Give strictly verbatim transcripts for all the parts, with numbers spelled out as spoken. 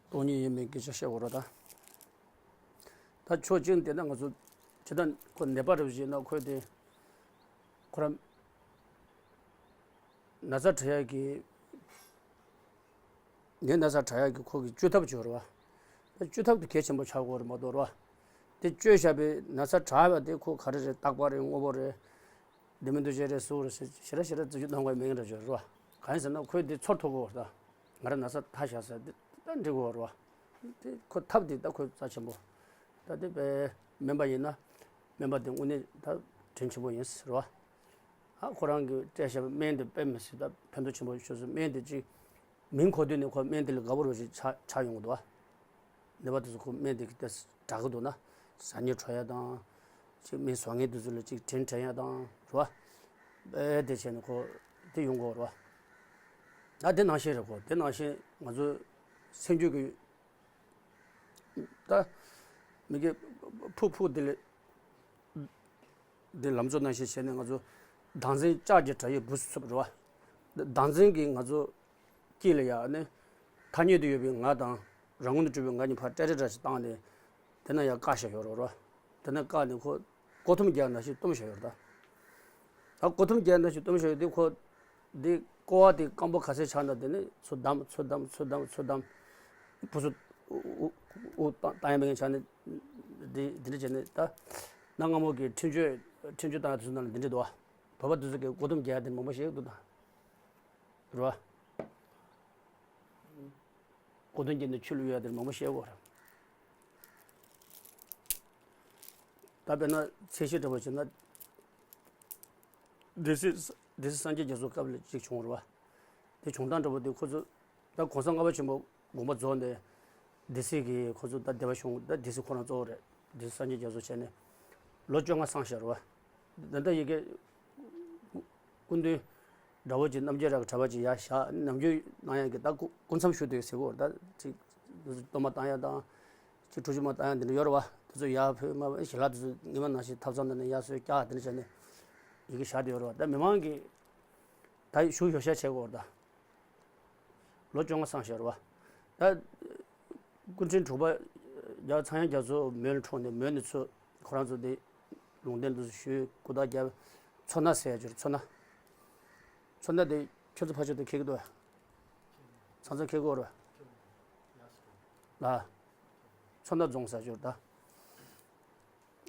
སྟོང་ཉིད་ཡིན་མིན་སྐད་ཆ་བཤད་དགོས་རེད་ད། ད་ཕྱོགས་གཅིག་ནས་བལྟས་ན་ང་ཚོ་ཇི་ལྟར་ཁོ་ནད་པ་རེད་ཟེར་ན་ཁོས་དེ་ཁོ་རང་ན་ཚ་དྲག་ཡག་གི་ངའི་ན་ཚ་དྲག་ཡག་གི་ཁོ་གི་བཅོས་ཐབས་བྱོས་རེད་བ། ད་བཅོས་ཐབས་དེ་གལ་ཆེན་པོ་ཆགས་དགོས་རེད་མ་གཏོགས་རེད་བ། དེ་བཅོས་བཞག་པའི་ན་ཚ་དྲག་པ་དེ་ཁོ་ག་རེ་རེད། རྟག་པ་རེད། དངོས་པོ་རེད། འདི་མི་འདུག་ཅེས་རེད་ཟེར་རེད། ཞེ་དྲག་ཞེ་དྲག་བརྩི་འཇོག་གནང་དགོས་མེད་ཀྱི་འདྲ་བརྗོད་རོ། གང་ཡིན་ཟེར་ན་ཁོས་འདི་ཚོར་ཐུབ་དགོས་རེད། ད་ང་རང་ན་ཚ་ཐ་ཤལ་ཟེར་འདི་ད་འགྲིག་གི་རེད་བ། དེ་ཁོ་ཐབས་འདི་ད་ཁོས་རྩ་ཆེན་པོ། ད་དེ་དཔེ་སྨན་པ་ཡིན་ན་སྨན་པ་དེ་དངོས་གནས་ད་དྲིན་ཆེན་པོ་ཡིན་ཟེར་བ། ཨ་ཁོ་རང་གིས་སྤྲད་བཞག་པའི་སྨན་དེ་དཔེ་མི་སྲིད་ད་ཕན་ཐོགས་ཆེན་པོ་ཤོར་སོང་། སྨན་དེ་ཅིག་མིང་གོ་དུས་ནས་ཁོ་སྨན་དེ་ལ་དགའ་པོ་རོ་ཞིག་ཆགས་ཆགས་ཡོང་གི་འདུག་བ། ནད་པ་དེ་ཚོ་ཁོ་སྨན་དེ་གི་དེ་དྲག་གི་འདུག་ན། ཟ་སྙིང་བྲོ་ཡ་དང་། ཅིག་སྨན་བཟོ་མཁན་དེ་ཚོ་ལ་ཅིག་དྲིན་དྲན་ཡ་དང་རེད་བ། ཨེ་དེ་བྱས་ནས་ཁོ་དེ་ཡོང་གི་རེད་བ། ད་དེ་ནང་བཞིན་རེད། ཁོ་དེ་ནང་བཞིན་ང་ཚོ་སེམས་རྒྱུད་ཀྱི་ད་མི་གི་ཕུག་ཕུག་དེ་ལ། འདི་ལམ་གཙོ་ནང་བཞིན་བྱས་ནས་ང་ཚོ་བདག་འཛིན་ལྕགས་ཀྱི་དགྲ་ཡི་འབུ་སུ་ཚུགས་རེད་བ། བདག་འཛིན་གྱིས་ང་ཚོ་དཀྱིལ་ལ་ཡ་ནི་ཐ་སྙད་དུ་ཡོད་པའི་ང་དང་རང་ངོས་ནས་གྲུབ་པའི་ང་གཉིས་ཕར་ཏྲེ་ཏྲེ་འདྲ་ཞིག་བཏང་ནས་དེ་ན་ཡ་བཀག་བཞག་ཡོད་རེད་བ། དེ་ན་བཀག་ནས་ཁོ་མགོ་ཐོམ་རྒྱག་ནང་བཞིན་བཏུམ་བཞག་ཡོད་རེད་ད། ད་མགོ་ཐོམ་རྒྱག་ནང་བཞིན་བཏུམ་བཞག་ཡོད་དུས་ཁོ་འདི་ཀོ་བ་དེ་སྐམ་པོ་ག་ཚད་ཆགས་ན་དེ་ནི་ཚུར་བསྡམས་ཚུར་བསྡམས་ཚུར་བསྡམས་ཚུར་བསྡམས། བུ་སུ་དབུ་དབུ་བཏང་བཏང་ཡ་མེད་མཁན་ཆགས་ནས་འདི་འདི་འདྲ་བྱས་ནས་ད། གནའ་སྔ་མོ་གི་ཁྲིམས་གཅོད་ཁྲིམས་གཅོད་བཏང་ཡ་དེ་ཚོ་ནང་ལ་འདི་འདྲ་འདུག་བ། བོད་པ་དེ་ཚོ་གི་མགོ་ཐོམ་རྒྱག་ཡ་དེ་མང་པོ་ཞིག་འདུག་ད། རེད་བ། མགོ་ཐོམ་རྒྱག་ནས་ཆུ་བླུག་ཡ་དེ་མང་པོ་ཞིག་ཡོད་རེད། ད་དཔེར་ན་ཚད་གཞི་འདྲ་པོ་བྱས་ན། སྡེ་སྲིད་སྡེ་སྲིད་སངས་རྒྱས་རྒྱ་མཚོ་སྐབས་ལ་གཅིག་བྱུང་བ་རེད་བ། དེ་བྱུང་སྟངས་འདྲ་པོ་དེ་ཁོ་ཚོ་ད་གོང་ས་ལྔ་པ་ཆེན་པོ་དགོངས་པ་རྫོགས་ནས་སྡེ་སྲིད་ཀྱི་ཁོ་ཚོ་ད་སྡེ་པ་གཞུང་ད་སྡེ་སྲིད་ཁོ་རང་གཙོ་བོ་རེད། སྡེ་སྲིད་སངས་རྒྱས་རྒྱ་མཚོ་བྱས་ནས་ལོ་བཅོ་ལྔ་སངས་ཤག་རེད་བ། ད་ལྟ་ཡ་གི་སྐུ་མདུན་དགྲ་བོ་གཅིག་རྣམ་རྒྱལ་རབ་གྲྭ་པ་གཅིག་ཡར་བཞག་ནམ་རྒྱུན་གནང་ཡ་གི་ད་སྐུ་སྐུ་མཚམས་བཞུགས་དུས་ཟེར་གོ་ད་ཅིག་གཏོར་མ་བཏང་ཡ་དང་། ཅིག་ཁྲུས་ཆུ་མ་བཏང་ཡ་འདི་འདྲ་ཡོད་རེད་བ། དེ་ཚོ་ཡར་ཕུལ་མ་ཞལ་ལག་དེ་ཚོ་ཉི་མ་ནང་བཞིན་ཐབ་ཚང་ནང་ནས་ཡར་སོས་བཀྱག་དེ་འདྲ་བྱས་ནས་ཡི་གེ་བཞག་བསྡད་ཡོད་རེད་བ། ད་མི་མང་གིས་ད་ཞུ་ཡོད་ཤག་བྱེད་དགོས་རེད་ད། ལོ་བཅོ་ལྔ་སངས་ཤག་རེད་བ། ད་སྐུ་ཕྲེང་དྲུག་པ་རྒྱལ་བ་ཚངས་དབྱངས་རྒྱ་མཚོ་མོན་ལ་འཁྲུངས་ནས་མོན་ནས་ཚུར་ཁོ་རང་ཚོ་དེ་ལུང་བསྟན་དེ་ཚོ་ཞུས་ཀུ་དག་རྒྱབ། མཚོ་སྣ་ཟེར་ཡ་ཅིག་རེད། མཚོ་སྣ། མཚོ་སྣ་དེ་ཁྱོད་ཚོ་ཕར་ཕྱོགས་དེ་མཁྱེན་གྱི་འདུག་བ། ཚང་ཚང་མཁྱེན་གྱི་ཡོད་རེད་བ། ལ། མཚོ་སྣ་རྫོང་ཟེར་ཅིག་རེད་ད།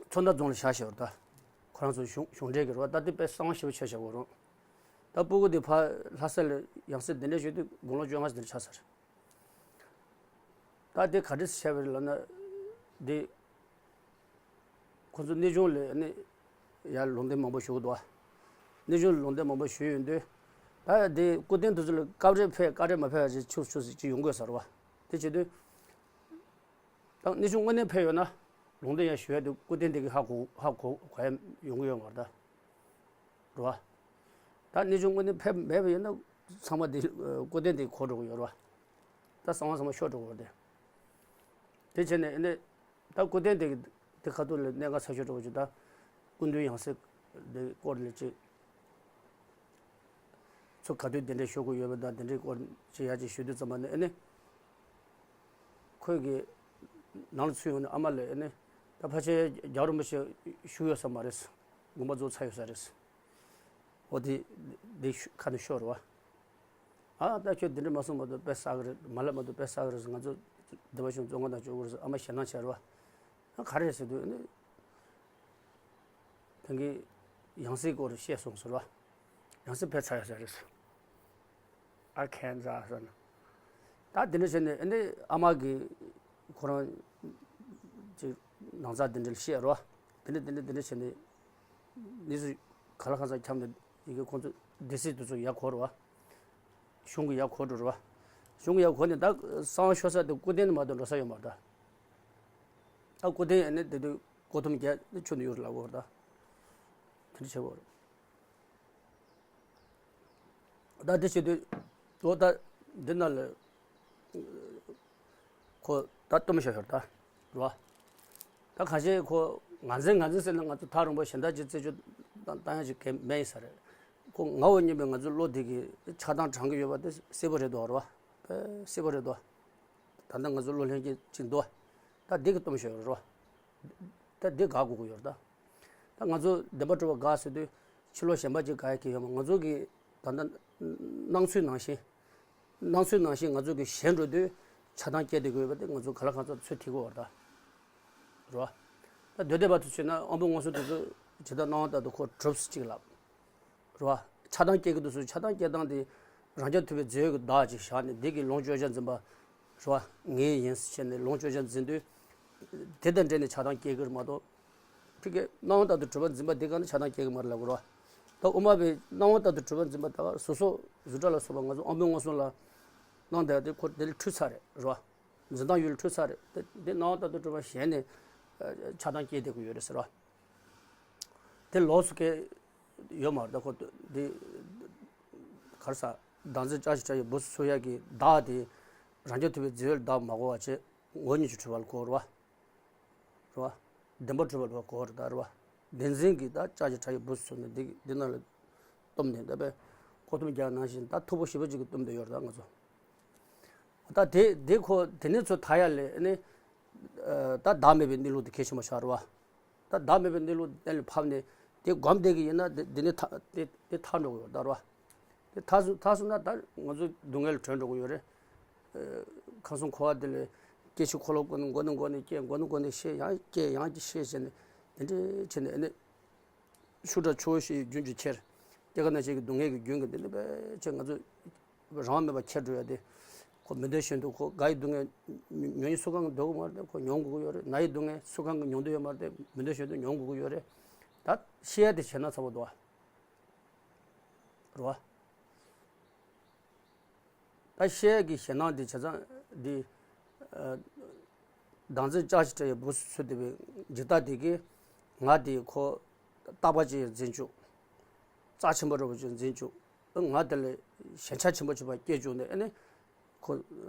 མཚོ་སྣ་རྫོང་ལ་བཞག་བཞག་རེད་ད། ཁོ་རང་ཚོ་གཞུང་གཞུང་འབྲེལ་གྱི་རེད་བ། ད་དེ་དཔེ་གསང་བ་ཞེ་པོ་ཆགས་བཞག་གོ་རུང་། ད་སྤུ་གུ་དེ་ཕར་ལྷ་ས་ལ་ཡང་སྲིད་གདན་འདྲེན་ཞུས་དུས་དགུང་ལོ་བཅོ་ལྔ་ཟིན་ཆགས་ཚར། ད་དེ་ག་འདྲས་བྱས་པ་རེད་ལབ་ན། དེ་ཁོ་ཚོ་གནས་ཆུང་ལ་ནི་ཡར་ལུང་བསྟན་མང་པོ་ཞུ་གི་འདུག་བ། གནས་ཆུང་ལ་ལུང་བསྟན་མང་པོ་ཞུས་ཡོང་དུས། ད་དེ་སྐུ་རྟེན་དེ་ཚོ་ལ་སྐབས་རེ་ཕེབས་སྐབས་རེ་མ་ཕེབས་པ་ཅིག་ཆུ་ཆུ་ཟིག་ཅིག་ཡོང་དགོས་ས་རེད་བ། དེ་བྱེད་དུས། ད་གནས་ཆུང་དངོས་གནས་ཕེབས་ཡོད་ན། ལུང་བསྟན་ཡར་ཞུ་ཡ་དེ་སྐུ་རྟེན་དེ་གི་ཧ་གོ་ཧ་གོ་གོ་ཡ་ཡོང་གི་ཡོད་མ་རེད་ད། རེད་བ། ད་གནས་ཆུང་དངོས་གནས་ཕེབས་མེད་པ་ཡིན་ན་ཚང་མ་དེ་སྐུ་རྟེན་དེ་གོ་འགྲོ་གི་ཡོད་རེད་བ། ད་གསང་བ་ཚང་མ་ཤོར་འགྲོ་གི་རེད་དེ། དེ་བྱས་ནས་ཨེ་ནས་ད་སྐུ་རྟེན་དེ་དེ་ཁ་ཐུག་ལ་གནད་འགག་ཆེ་ཤོས་འགྲོ་གི་ད། སྐུ་མདུན་ཡང་སྲིད་དེ་སྐོར་ལ་ཅིག་ཚོ་ག་དུས་གདན་འདྲེན་ཞུ་དགོས་ཡོད་པ་དང་། གདན་འདྲེན་སྐོར་ཅིག་ཡར་ཅིག་ཞུ་དུས་ཙམ་པ་ནས་ཨེ་ནས། ཁོས་ཀྱི་ནང་ལ་ཚུད་ཡོང་ནས་ཨ་མ་ལ་ཨེ་ནས་ད་ཕལ་ཆེར་རྒྱལ་བ་རིན་པོ་ཆེ་བཞུགས་ཡོད་ས་མ་རེད། དགོངས་པ་རྫོགས་ཚར་ཡོད་ས་རེད། འོ་དེ་དེ་ཤུ་ཁ་ནས་ཤོར་བ། ཨ་ད་ཁྱོད་དེ་འདྲ་མ་གསུངས་མ་གཏོགས་དཔེ་བསགས་ཀྱི་རེད། མ་ལབ་མ་གཏོགས་དཔེ་བསགས་ཀྱི་རེད། ང་ཚོ་སྡེ་པ་གཞུང་བཙོན་ཁང་ནང་བཅུག་གི་རེད་ཟེར། ཨ་མ་ཞེད་སྣང་བྱས་རེད་བ། ཨ་ག་རེ་རེད་ཟེར་དུས་ཨ་ནི། དེང་གི་ཡང་སྲིད་སྐོར་བཤད་སོང་ཟེར་བ། ཡང་སྲིད་ཕེབས་ཚར་ཡོད་ས་རེད་ཟེར། ཨ་ཁན་ཟ་ཟེར་ན། ད་དེ་འདྲ་བྱས་ནས་ཨ་ནི་ཨ་མ་གིས་ཁོ་རང་ཅིག་ནང་ཚགས་དེ་འདྲ་བཤད་རོ། དེ་འདྲ་དེ་འདྲ་དེ་འདྲ་བྱས་ནས་གནས་ཚུལ་ག་ལ་གང་ཟག་འཁྱམས་ནས་ཡི་གེ་ཁོང་ཚོ་སྡེ་སྲིད་དེ་ཚོ་ཡར་འཁོར་རོ། གཞུང་གི་ཡར་འཁོར་འགྲོ་རོ། གཞུང་གི་ཡར་འཁོར་ནས་ད་གསང་བ་ཤོར་ས་དེ་སྐུ་རྟེན་ནས་མ་གཏོགས་འགྲོ་ས་ཡོད་མ་རེད་ད། ད་སྐུ་རྟེན་ཨ་ནི་དེ་དུས་མགོ་ཐོམ་རྒྱག་ནས་ཆུ་ནས་གཡུག་ལབ་དགོས་རེད་ད། དེ་འདྲ་བྱེད་དགོས་རེད། ད་འདི་བྱེད་དུས་ལོ་ད་འདི་ན་ལ་ཁོ་ད་གཏུམ་ཤོར་ཤོར་ད་རོ། ད་ཁ་ཤས་ཁོ་ང་འཛིན་ང་འཛིན་ཟེར་ན་ང་ཚོ་ཐག་རིང་པོ་གཞན་དག་ཅིག་རྩད་གཅོད་བཏང་ཡ་ཅིག་གལ་མེད་ཡིན་ས་རེད། ཁོ་ང་འོ་སྙམ་པའི་ང་ཚོ་བློ་འདི་གི་ཆགས་སྡང་དྲང་གི་ཡོད་པ་དེ་གསལ་པོ་རེད་དོ་རོ། དཔེ་གསལ་པོ་རེད་དོ། ད་ལྟ་ང་ཚོ་བློ་ལྷན་སྐྱེས་ཅིག་འདུག་ད་འདི་གི་གཏོང་ཤོག་རོ། ད་འདི་དགག་དགོས་ཀྱི་ཡོད་རེད་ད། ད་ང་ཚོ་བདེན་པ་གྲུབ་པ་དགག་ཟེར་དུས་ཕྱི་ལོགས་གཞན་པ་ཅིག་དགག་ཡ་གི་ཡོད་མ། ང་ཚོ་གི་ད་ལྟ་སྣང་ཚུལ་ནང་བཞིན། སྣང་ཚུལ་ནང་བཞིན་ང་ཚོ་གི་ཞེན་འགྲོ་དུས་ཆགས་སྡང་སྐྱེ་བསྡད་དགོས་པ་དེ་ང་ཚོ་ག་ལ་གང་ཚོད་ཚོད་ཐིག་གོ་བར་ད། རེད་བ། ད་སྡོད་བསྡད་པ་དུ་བྱས་ན་དབང་པོ་མངོན་སུམ་དེ་ཚོ་ཇི་ལྟར་སྣང་བ་ལྟར་དུ་ཁོ་གྲུབ་ཟེར་ཅིག་ལབ། རེད་བ། ཆགས་སྡང་སྐྱེ་གི་འདུག་ཟེར་ཆགས་སྡང་སྐྱེ་སྟངས་དེ་རང་རྐྱ་ཐུབ་པའི་རྫས་ཡོད་ཀྱི་བདག་ཅིག་བཞག་ནས་འདི་གི་ལོངས་སྤྱོད་བྱ་འཛིན་པ། རེད་བ། ངའི་ཡིན་ཟེར་བྱས་ནས་ལོངས་སྤྱོད་བྱ་འཛིན་དུས། དེ་དང་འབྲེལ་ནས་ཆགས་སྡང་སྐྱེ་གི་རེད་མ་གཏོགས། ཕི་གེ་སྣང་བ་ལྟར་དུ་གྲུབ་པ་འཛིན་པ་འདི་ག་ནི་ཆགས་སྡང་སྐྱེ་གི་མ་རེད་ལབ་དགོས་རེད་བ། ད་དབུ་མ་པའི་སྣང་བ་ལྟར་དུ་གྲུབ་པ་འཛིན་པ་ད་ག་གཟུགས་སོགས་གཟུགས་སྒྲ་ལ་སོགས་པ་ང་ཚོ་དབང་པོའི་མངོན་སུམ་ལ་སྣང་བསྡད་དེ་ཁོ་དེ་ལ་འཁྲུལ་ཚར་རེད་རེད་བ། འཛིན་སྟངས་ཡུལ་འཁྲུལ་ཚར་རེད་དེ་འདི་སྣང་བ་ལྟར་དུ་གྲུབ་པ་གཞན་ནས་ཆགས་སྡང་སྐྱེ་བསྡད་དགོས་ཡོད་རེད་ཟེར་བ། དེ་ལོགས་སུ་སྐད་ཡོད་མ་རེད་ད་ཁོ་འདི་གར་ས་བདག་འཛིན་ལྕགས་ཀྱུ་བྲག་ཡི་སྦུབས་སུ་ཚུད་ཡག་གི་བདག་དེ་རང་རྐྱ་ཐུབ་པའི་རྫས་ཡོད་བདག་མ་གོ་བ་བྱས་ངོ་བོ་ཉིད་ཀྱིས་གྲུབ་པ་ལ་གོ་རེད་བ། རེད་བ། བདེན་པར་གྲུབ་པ་ལ་གོ་རེད་ད་རེད་བ། བདེན་འཛིན་གྱི་ད་ལྕགས་ཀྱུ་བྲག་ཡི་སྦུབས་སུ་ཚུད་ནས་འདི་འདི་ནང་ལ་བཏུམས་ནས་ད་པས་ཁོ་ཐུམ་རྒྱག་ནང་བཞིན་ད་མཐུག་པོ་ཞེ་པོ་ཅིག་གིས་བཏུམས་བསྡད་ཡོད་རེད་ད་ང་ཚོ། ད་དེ་དེ་ཁོ་དེ་ནས་ཚུར་ཐར་ཡ་ལས་ནི། ད་བདག་མེད་པའི་གནས་ལུགས་དེ་གལ་ཆེན་པོ་ཆགས་རེད་བ། ད་བདག་མེད་པའི་གནས་ལུགས་གཏན་ལ་ཕབ་ནས་དེ་སྒོམ་བསྡད་ཀྱི་ཡིན་ན་དེ་དེ་ནི་ཐར་དེ་དེ་ཐར་འགྲོ་གི་ཡོད་ད་རེད་བ། དེ་ཐར་སོང་ཐར་སོང་ན་ད་ང་ཚོ་སྡུག་བསྔལ་ལ་གྲོལ་འགྲོ་གི་ཡོད་རེད། ཁམས་གསུམ་འཁོར་བ་འདི་ལས་སྐྱེ་འཆི་འཁོར་ལོ་མགོ་ནས་མགོ་ནས་མགོ་ནས་སྐྱེ་མགོ་ནས་མགོ་ནས་ཤི་ཡང་སྐྱེ་ཡང་སྐྱེ་ཤི་ཟེར་ནས་དེ་འདྲའི་བྱས་ནས་ཨ་ནི། ཤུགས་དྲག་ཆུ་བོ་ཞིག་རྒྱུན་གྱིས་ཁྱེར། སྐྱེ་རྒ་ན་འཆི་གི་སྡུག་བསྔལ་གྱི་རྒྱུན་གྱིས་འདི་ནི་དཔེ་ཆེ་ང་ཚོ་རང་དབང་མེད་པར་ཁྱེར་འགྲོ་ཡ་དེ། ཁོ་མི་འདོད་གཞན་དུ་ཁོ་དགའ་ཡི་སྡུག་བསྔལ་མྱོང་ཡི་སུ་གང་གིས་འདོད་ཀྱི་མ་རེད་དེ་ཁོ་མྱོང་དགོས་ཀྱི་ཡོད་རེད། ན་ཡི་སྡུག་བསྔལ་སུ་གང་གིས་མྱོང་འདོད་ཡོད་མ་རེད་དེ་མི་འདོད་གཞན་དུ་མྱོང་དགོས་ཀྱི་ཡོད་རེད། ད་ཤེས་ཡ་དེ་བྱས་ན་ཚ་བོ་འདུག་ཨ། རེད་བ། ད་ཤེས་ཡ་གི་ཞེད་སྣང་དེ་བྱས་ཙང་འདི། བདག་འཛིན་ལྕགས་ཀྱུ་བྲག་ཡི་སྦུབས་སུ་ཚུད་བསྡད་པའི་འཇིག་ལྟ་དེ་གིས་ང་དེ་ཁོ་རྟག་པ་ཅིག་འཛིན་བཅུག་རྩ་ཆེན་པོ་འདྲ་བོ་ཅིག་འཛིན་བཅུག་ང་དེ་ལ་ཞེན་ཆགས་ཆེན་པོ་ཅིག་ཕར་སྐྱེས་བཅུག་ནས་ཨ་ནི། ཁོ་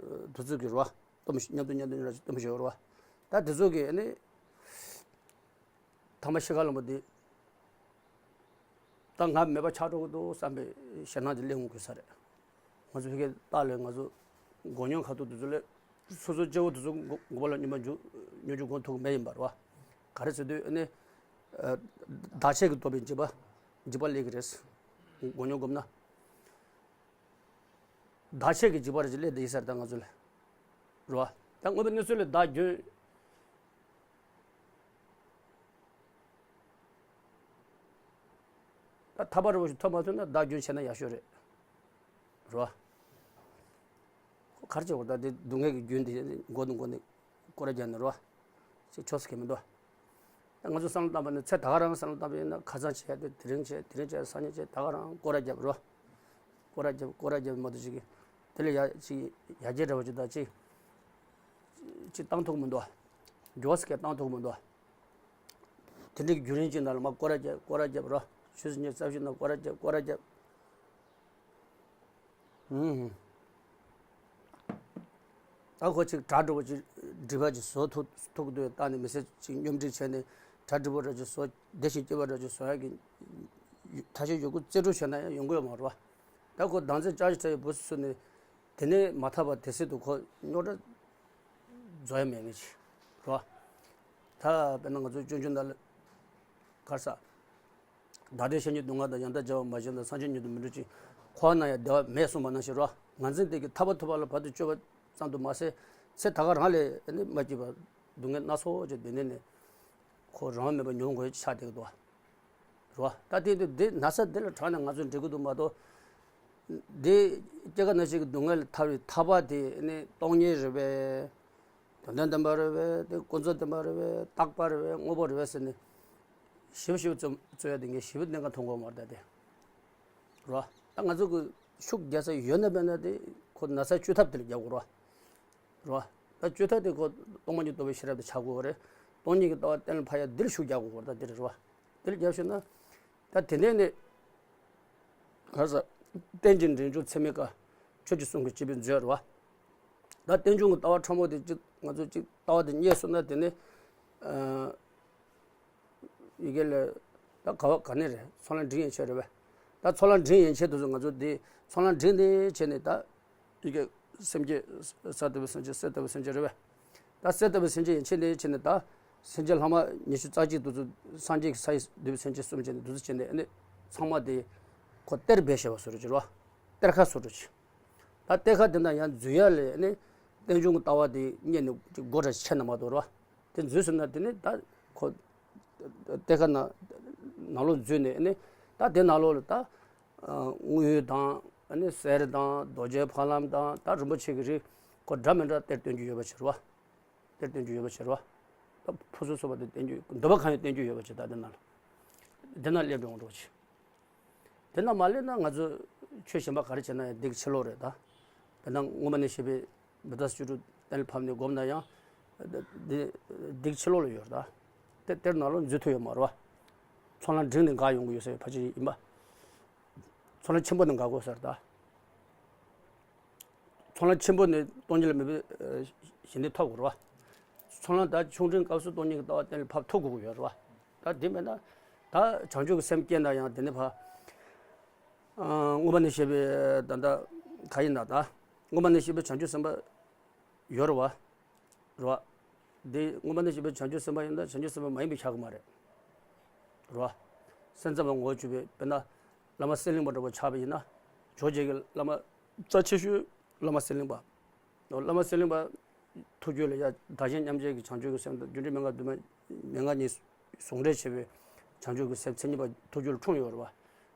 དེ་ཚོ་གི་རེད་བ། གཏུམ་མཉམ་དུ་མཉམ་དུ་མཉམ་དུ་གཏུམ་ཞོར་རེད་བ། ད་དེ་ཚོ་གི་ཨ་ནི། ཐ་མ་ཤི་ཁ་ལ་མོ་འདི། ད་ང་མེད་པ་ཆགས་འགྲོ་གི་འདུག་བསམ་པའི་ཞེད་སྣང་དེ་སླེབས་འོང་དགོས་ས་རེད། ང་ཚོ་ཕ་གིའི་རྟགས་ལས་ང་ཚོ་མགོ་རྙོག་ཁ་ཐུག་དེ་ཚོ་ལས་སོ་སོའི་སྐྱེ་བོ་དེ་ཚོ་མགོ་མགོ་པ་ལ་སྙོམས་པར་འཇུག་སྙོམས་འཇུག་སྒོམ་ཐུབ་ཀྱི་མེད་ཡིན་པ་རེད་བ། ག་རེ་ཟེར་དུས་ཨ་ནི། བདག་ཆད་ཀྱིས་བསྡོམས་པའི་འཇིགས་པ། འཇིགས་པ་སླེབས་ཀྱི་རེད། མགོ་རྙོག་སྒོམ་ན། བདག་ཆད་ཀྱི་འཇིགས་པ་རེ་ཅིག་སླེབས་བསྡད་ཡིན་ས་རེད་ད་ང་ཚོ་ལ། རེད་བ། ད་དངོས་པོའི་གནས་ཚུལ་ལ་བདག་རྒྱུན། ད་ཐར་པ་རིན་པོ་ཆེ་ཐོབ་མ་ཐུབ་ན་བདག་རྒྱུན་བྱས་ན་ཡག་ཤོས་རེད། རེད་བ། ག་རེ་བྱེད་དགོས་ད་དེ་སྡུག་བསྔལ་གྱི་རྒྱུན་དེ་མགོ་ནས་མགོ་ནས་སྐོར་ར་རྒྱག་ནས་རེད་བ། ཅིག་ཆོག་ས་གང་ཡང་མི་འདུག་ད་ང་ཚོ་བསམ་བློ་བཏང་པ་ནི་ཚེ་ད་ག་རང་བསམ་བློ་བཏང་པ་ཡིན་ན་ཁ་སང་བྱས་ཏེ་དེ་རིང་བྱས་དེ་རིང་བྱས་སང་ཉིན་བྱས་ད་ག་རང་སྐོར་ར་རྒྱབ་རོ། སྐོར་ར་རྒྱབ་སྐོར་ར་རྒྱབ་མ་གཏོགས་ཅིག་གིས་དེ་ལས་ཡ་ཅིག་ཡར་རྒྱས་འདྲ་བོ་ཅིག་དང་ཅིག་ཅིག་བཏང་ཐུབ་མི་འདུག་འགྱུར་བ་ཟེར་མཁན་བཏང་ཐུབ་མི་འདུག་དེ་འདྲའི་རྒྱུན་རིང་ཅིག་ནང་ལ་མར་སྐོར་ར་རྒྱབ་སྐོར་ར་རྒྱབ་རོ། ཆུ་ཚོད་ཉི་ཤུ་རྩ་བཞི་ནང་སྐོར་ར་རྒྱབ་སྐོར་ར་རྒྱབ། ཧུམ། ད་ཁོ་ཅིག་གྲ་སྒྲིག་པོ་ཅིག་སྒྲིག་པ་ཅིག་བཟོ་ཐུབ་ཐུབ་ཀྱི་འདུག་ད་ནི་མི་ཚེ་ཅིག་སྙོམས་སྒྲིག་བྱས་ནས་གྲ་སྒྲིག་པོ་འདྲ་ཅིག་བཟོ་བདེ་ཞིང་སྐྱིད་པ་འདྲ་ཅིག་བཟོ་ཡག་གི་ཐ་ཤལ་ཡོད་རྒུ་རྩལ་སྤྲུགས་བྱས་ན་ཡང་ཡོང་གི་ཡོད་མ་རེད་བ། ད་ཁོ་བདག་འཛིན་ལྕགས་ཀྱུ་བྲག་ཡི་སྦུབས་སུ་ཚུད་ནས་དེ་ནས་མ་ཐར་བར་དེ་སྲིད་དུ་ཁོ་རྙོག་དྲ་བཟོ་ཡ་མེད་ངེས་ཅིག་རེད་བ། ད་དཔེར་ན་ང་ཚོ་སྤྱོད་འཇུག་ནང་ལ་གར་ས། བདག་བདེ་གཤེགས་ཉིད་སྡུག་བསྔལ་དང་། ཡང་དག་བརྗེ་བར་མ་བྱས་ན། སངས་རྒྱས་ཉིད་དུ་མི་འགྲོ་ཅིང་། འཁོར་བ་ན་ཡང་བདེ་བ་མེད་གསུངས་པ་ནང་བཞིན་རོ། ངར་འཛིན་དེ་གིས་ཐར་པ་ཐོབ་པ་ལ་བར་དུ་གཅོད་པ་ཙམ་དུ་མ་ཟད། ཚེ་ད་ག་རང་ལས་ནི་མ་སྐྱིད་པ་སྡུག་བསྔལ་སྣ་ཚོགས་ཀྱི་སྡུག་བསྔལ་ནི་ཁོ་རང་མེད་པ་མྱོང་དགོས་ཆགས་བསྡད་ཀྱི་འདུག་བ། རོ། ད་དེ་དུས་འདི་ན་ཚ་འདི་ལ་དྲག་ནས་ང་ཚོ་འགྲིག་གི་འདུག་མ་གཏོགས། འདི་སྐྱེ་རྒ་ན་འཆི་གི་སྡུག་བསྔལ་ལས་ཐར་བའི་ཐར་པ་དེ་ནི་སྟོང་ཉིད་རེད་པས། དོན་དམ་བདེན་པ་རེད་པས། དེ་ཀུན་རྫོབ་བདེན་པ་རེད་པས། རྟག་པ་རེད་པས། དངོས་པོ་རེད་པས་ཟེར་ནས་ཞིབ་ཞིབ་རྩོད་རྩོད་ཡ་དེ་ངས་ཞིབ་གནད་འགག་མཐོང་གི་མ་རེད་ད་དེ། རོ། ད་ང་ཚོ་གི་ཤུགས་རྒྱག་ས་ཡོད་ན་མེད་ན་དེ་ཁོ་ན་ཚ་བཅོས་ཐབས་དེ་ལ་རྒྱག་དགོས་རོ། རོ། ད་བཅོས་ཐབས་དེ་ཁོ་སྟོང་པ་ཉིད་རྟོགས་པའི་ཤེས་རབ་དེ་ཆགས་དགོས་རེད། སྟོང་ཉིད་ཀྱི་ལྟ་བ་གཏན་ལ་ཕབ་ཡ་འདིར་ཤུགས་རྒྱག་དགོས་རེད་ད་འདིར་རོ། འདིར་རྒྱབ་ཤོད་ན། ད་དེ་ནས་ནི། ག་རེ་ཟ། རྟེན་ཅིང་འབྲེལ་འབྱུང་ཚད་མེད་དཀའ། ཆོས་ཀྱི་གསུང་གིས་སྐྱེ་བོའི་མཛོད་རེད་བ། ད་རྟེན་འབྱུང་གི་ལྟ་བ་ཕྲ་མོ་དེ་གཅིག་ང་ཚོ་གཅིག་ལྟ་བ་དེ་རྙེད་སོང་ན་དེ་ནི། ཨ། ཡི་གེ་ལ། ད་ག་བ་ག་ནས་རེད། ཚོགས་ལམ་འབྲིང་ཡན་ཆད་རེད་བས། ད་ཚོགས་ལམ་འབྲིང་ཡན་ཆད་དུ་ང་ཚོ་དེ་ཚོགས་ལམ་འབྲིང་དེ་བྱས་ནས་ད། ཡི་གེ་ སེམས་བསྐྱེད། ས་ལྟ་བུའི་སེམས་བསྐྱེད། གསེར་ལྟ་བུའི་སེམས་བསྐྱེད་རེད་པས། ད་གསེར་ལྟ་བུའི་སེམས་བསྐྱེད་ཡན་ཆད་ནས་བྱས་ནས་ད་སེམས་བསྐྱེད་ལྷག་མ་ཉི་ཤུ་རྩ་གཅིག་དུ་ཚུ་སངས་རྒྱས་ཀྱི་ས་ཡི་ལྟ་བུའི་སེམས་བསྐྱེད་གསུམ་བྱས་ནས་དུ་ཚུ་བྱས་ནས་ཨ་ནི་ཚང་མ་དེ་ཁོ་གཏེར་སྦས་བྱས་པ་བཟོ་འདྲ་ཅིག་རེད་པ། གཏེར་ཁ་བཟོ་འདྲ་ཅིག་ད་གཏེར་ཁ་དེ་འདྲ་ཡང་འཛུལ་ཡ་ལས་ཨ་ནི་རྟེན་འབྱུང་གི་ལྟ་བ་དེ་རྙེད་ནས་སྒོ་འདྲ་ཆེ་ན་མ་གཏོགས་རེད་པ། དེ་འཛུལ་སོང་ན་དེ་ནི་ད་ཁོ་གཏེར་ཁ་ནང་ནང་ལོགས་འཛུལ་ནས་ཨ་ནི་ད་དེ་ནང་ལོགས་ལ་ད་དངོས་ཡོད་དང་ཨ་ནི་གསེར་དང་རྡོ་རྗེ་ཕ་ལམ་དང་ད་རིན་པོ་ཆེ་གི་རིགས་ཁོ་འདྲ་མི་འདྲ་གཏེར་བཏོན་རྒྱུ་ཡོད་པ་ཅིག་རེད་པ། གཏེར་བཏོན་རྒྱུ་ཡོད་པ་ཅིག་རེད་པ། ད་ཕུན་སུམ་ཚོགས་པ་དེ་བཏོན་རྒྱུ་འདོད་པ་གང་ཡོད་བཏོན་རྒྱུ་ཡོད་པ་ཅིག་ད་དེ་ནང་ལ་དེ་ནང་སླེབས་འགྲོ་འགྲོ་ཅིག་དེ་ན་མ་སླེབས་ན་ང་ཚོ་ཆོས་གཞན་པ་ག་རེ་བྱས་ན་ཡང་སྡིག་ཕྱི་ལོགས་རེད་ད། དེ་ན་སྔོན་མ་ནས་བཤད་པའི་བུདྡྷ་ས་བཅུ་དྲུག་གཏན་ལ་ཕབ་ནས་བསྒོམས་ན་ཡང་། འདི་སྡིག་ཕྱི་ལོགས་ལ་ཡོད་རེད་ད། དེ་གཏེར་ནང་ལོགས་འཛུལ་ཐུབ་ཡོད་མ་རེད་པ། ཚོགས་ལམ་འབྲིང་ནས་འགག་ཡོང་གི་ཡོད་ཟེར་བའི་ཕལ་ཆེར་ཡིན་པ། ཚོགས་ལམ་ཆེན་པོ་ནས་འགག་དགོས་ཟེར་ད། ཚོགས་ལམ་ཆེན་པོ་ནས་སྟོང་ཉིད་ལ་མོས་པའི་ཞི་གནས་ཐོབ་དགོས་རེད་པ། ཚོགས་ལམ་ད་ཆུང་འབྲིང་སྐབས་སུ་སྟོང་ཉིད་ཀྱི་ལྟ་བ་གཏན་ལ་ཕབ་ཐུབ་དགོས་ཀྱི་ཡོད་རེད་པ། ད་དེ་མེད་ན། ད་བྱང་ཆུབ་ཀྱི་སེམས་སྐྱེས་ན་ཡང་དེ་ནི་ཕ། ཨ། སྔོན་མ་ནས་བཤད་པའི་ད་ལྟ་ག་ཡིན་ན་ད། སྔོན་མ་ནས་བཤད་པའི་བྱང་ཆུབ་སེམས་དཔའ་ཡོད་རེད་པ། རེད་པ། དེ་སྔོན་མ་ནས་བཤད་པའི་བྱང་ཆུབ་སེམས་དཔའ་ཡིན་ན་བྱང་ཆུབ་སེམས་དཔའ་མ་ཡིན་པ་ཆགས་ཀྱི་མ་རེད། རེད་པ། སེམས་ཙམ་པ་ངོ་བོ་བཅུ་པའི་དཔེར་ན། བླ་མ་གསེར་གླིང་པ་འདྲ་པོ་ཆགས་པ་ཡིན་ན། ཇོ་བོ་རྗེ་གི་བླ་མ་རྩ་ཆེ་ཤོས་བླ་མ་གསེར་གླིང་པ། བླ་མ་གསེར་གླིང་པ་ཐུགས་རྒྱུད་ལ་ཡ་བདག་གཞན་མཉམ་བརྗེ་གི་བྱང་ཆུབ་ཀྱི་སེམས་དང་རྒྱུ་འབྲས་མན་ངག་དུ་མ་མན་ངག་གཉིས་ཟུང་འབྲེལ་བྱས་པའི་བྱང་ཆུབ་ཀྱི་སེམས་མཚན་ཉིད་པ་ཐུགས་རྒྱུད་ལ་འཁྲུངས་ཡོད་རེད་པ།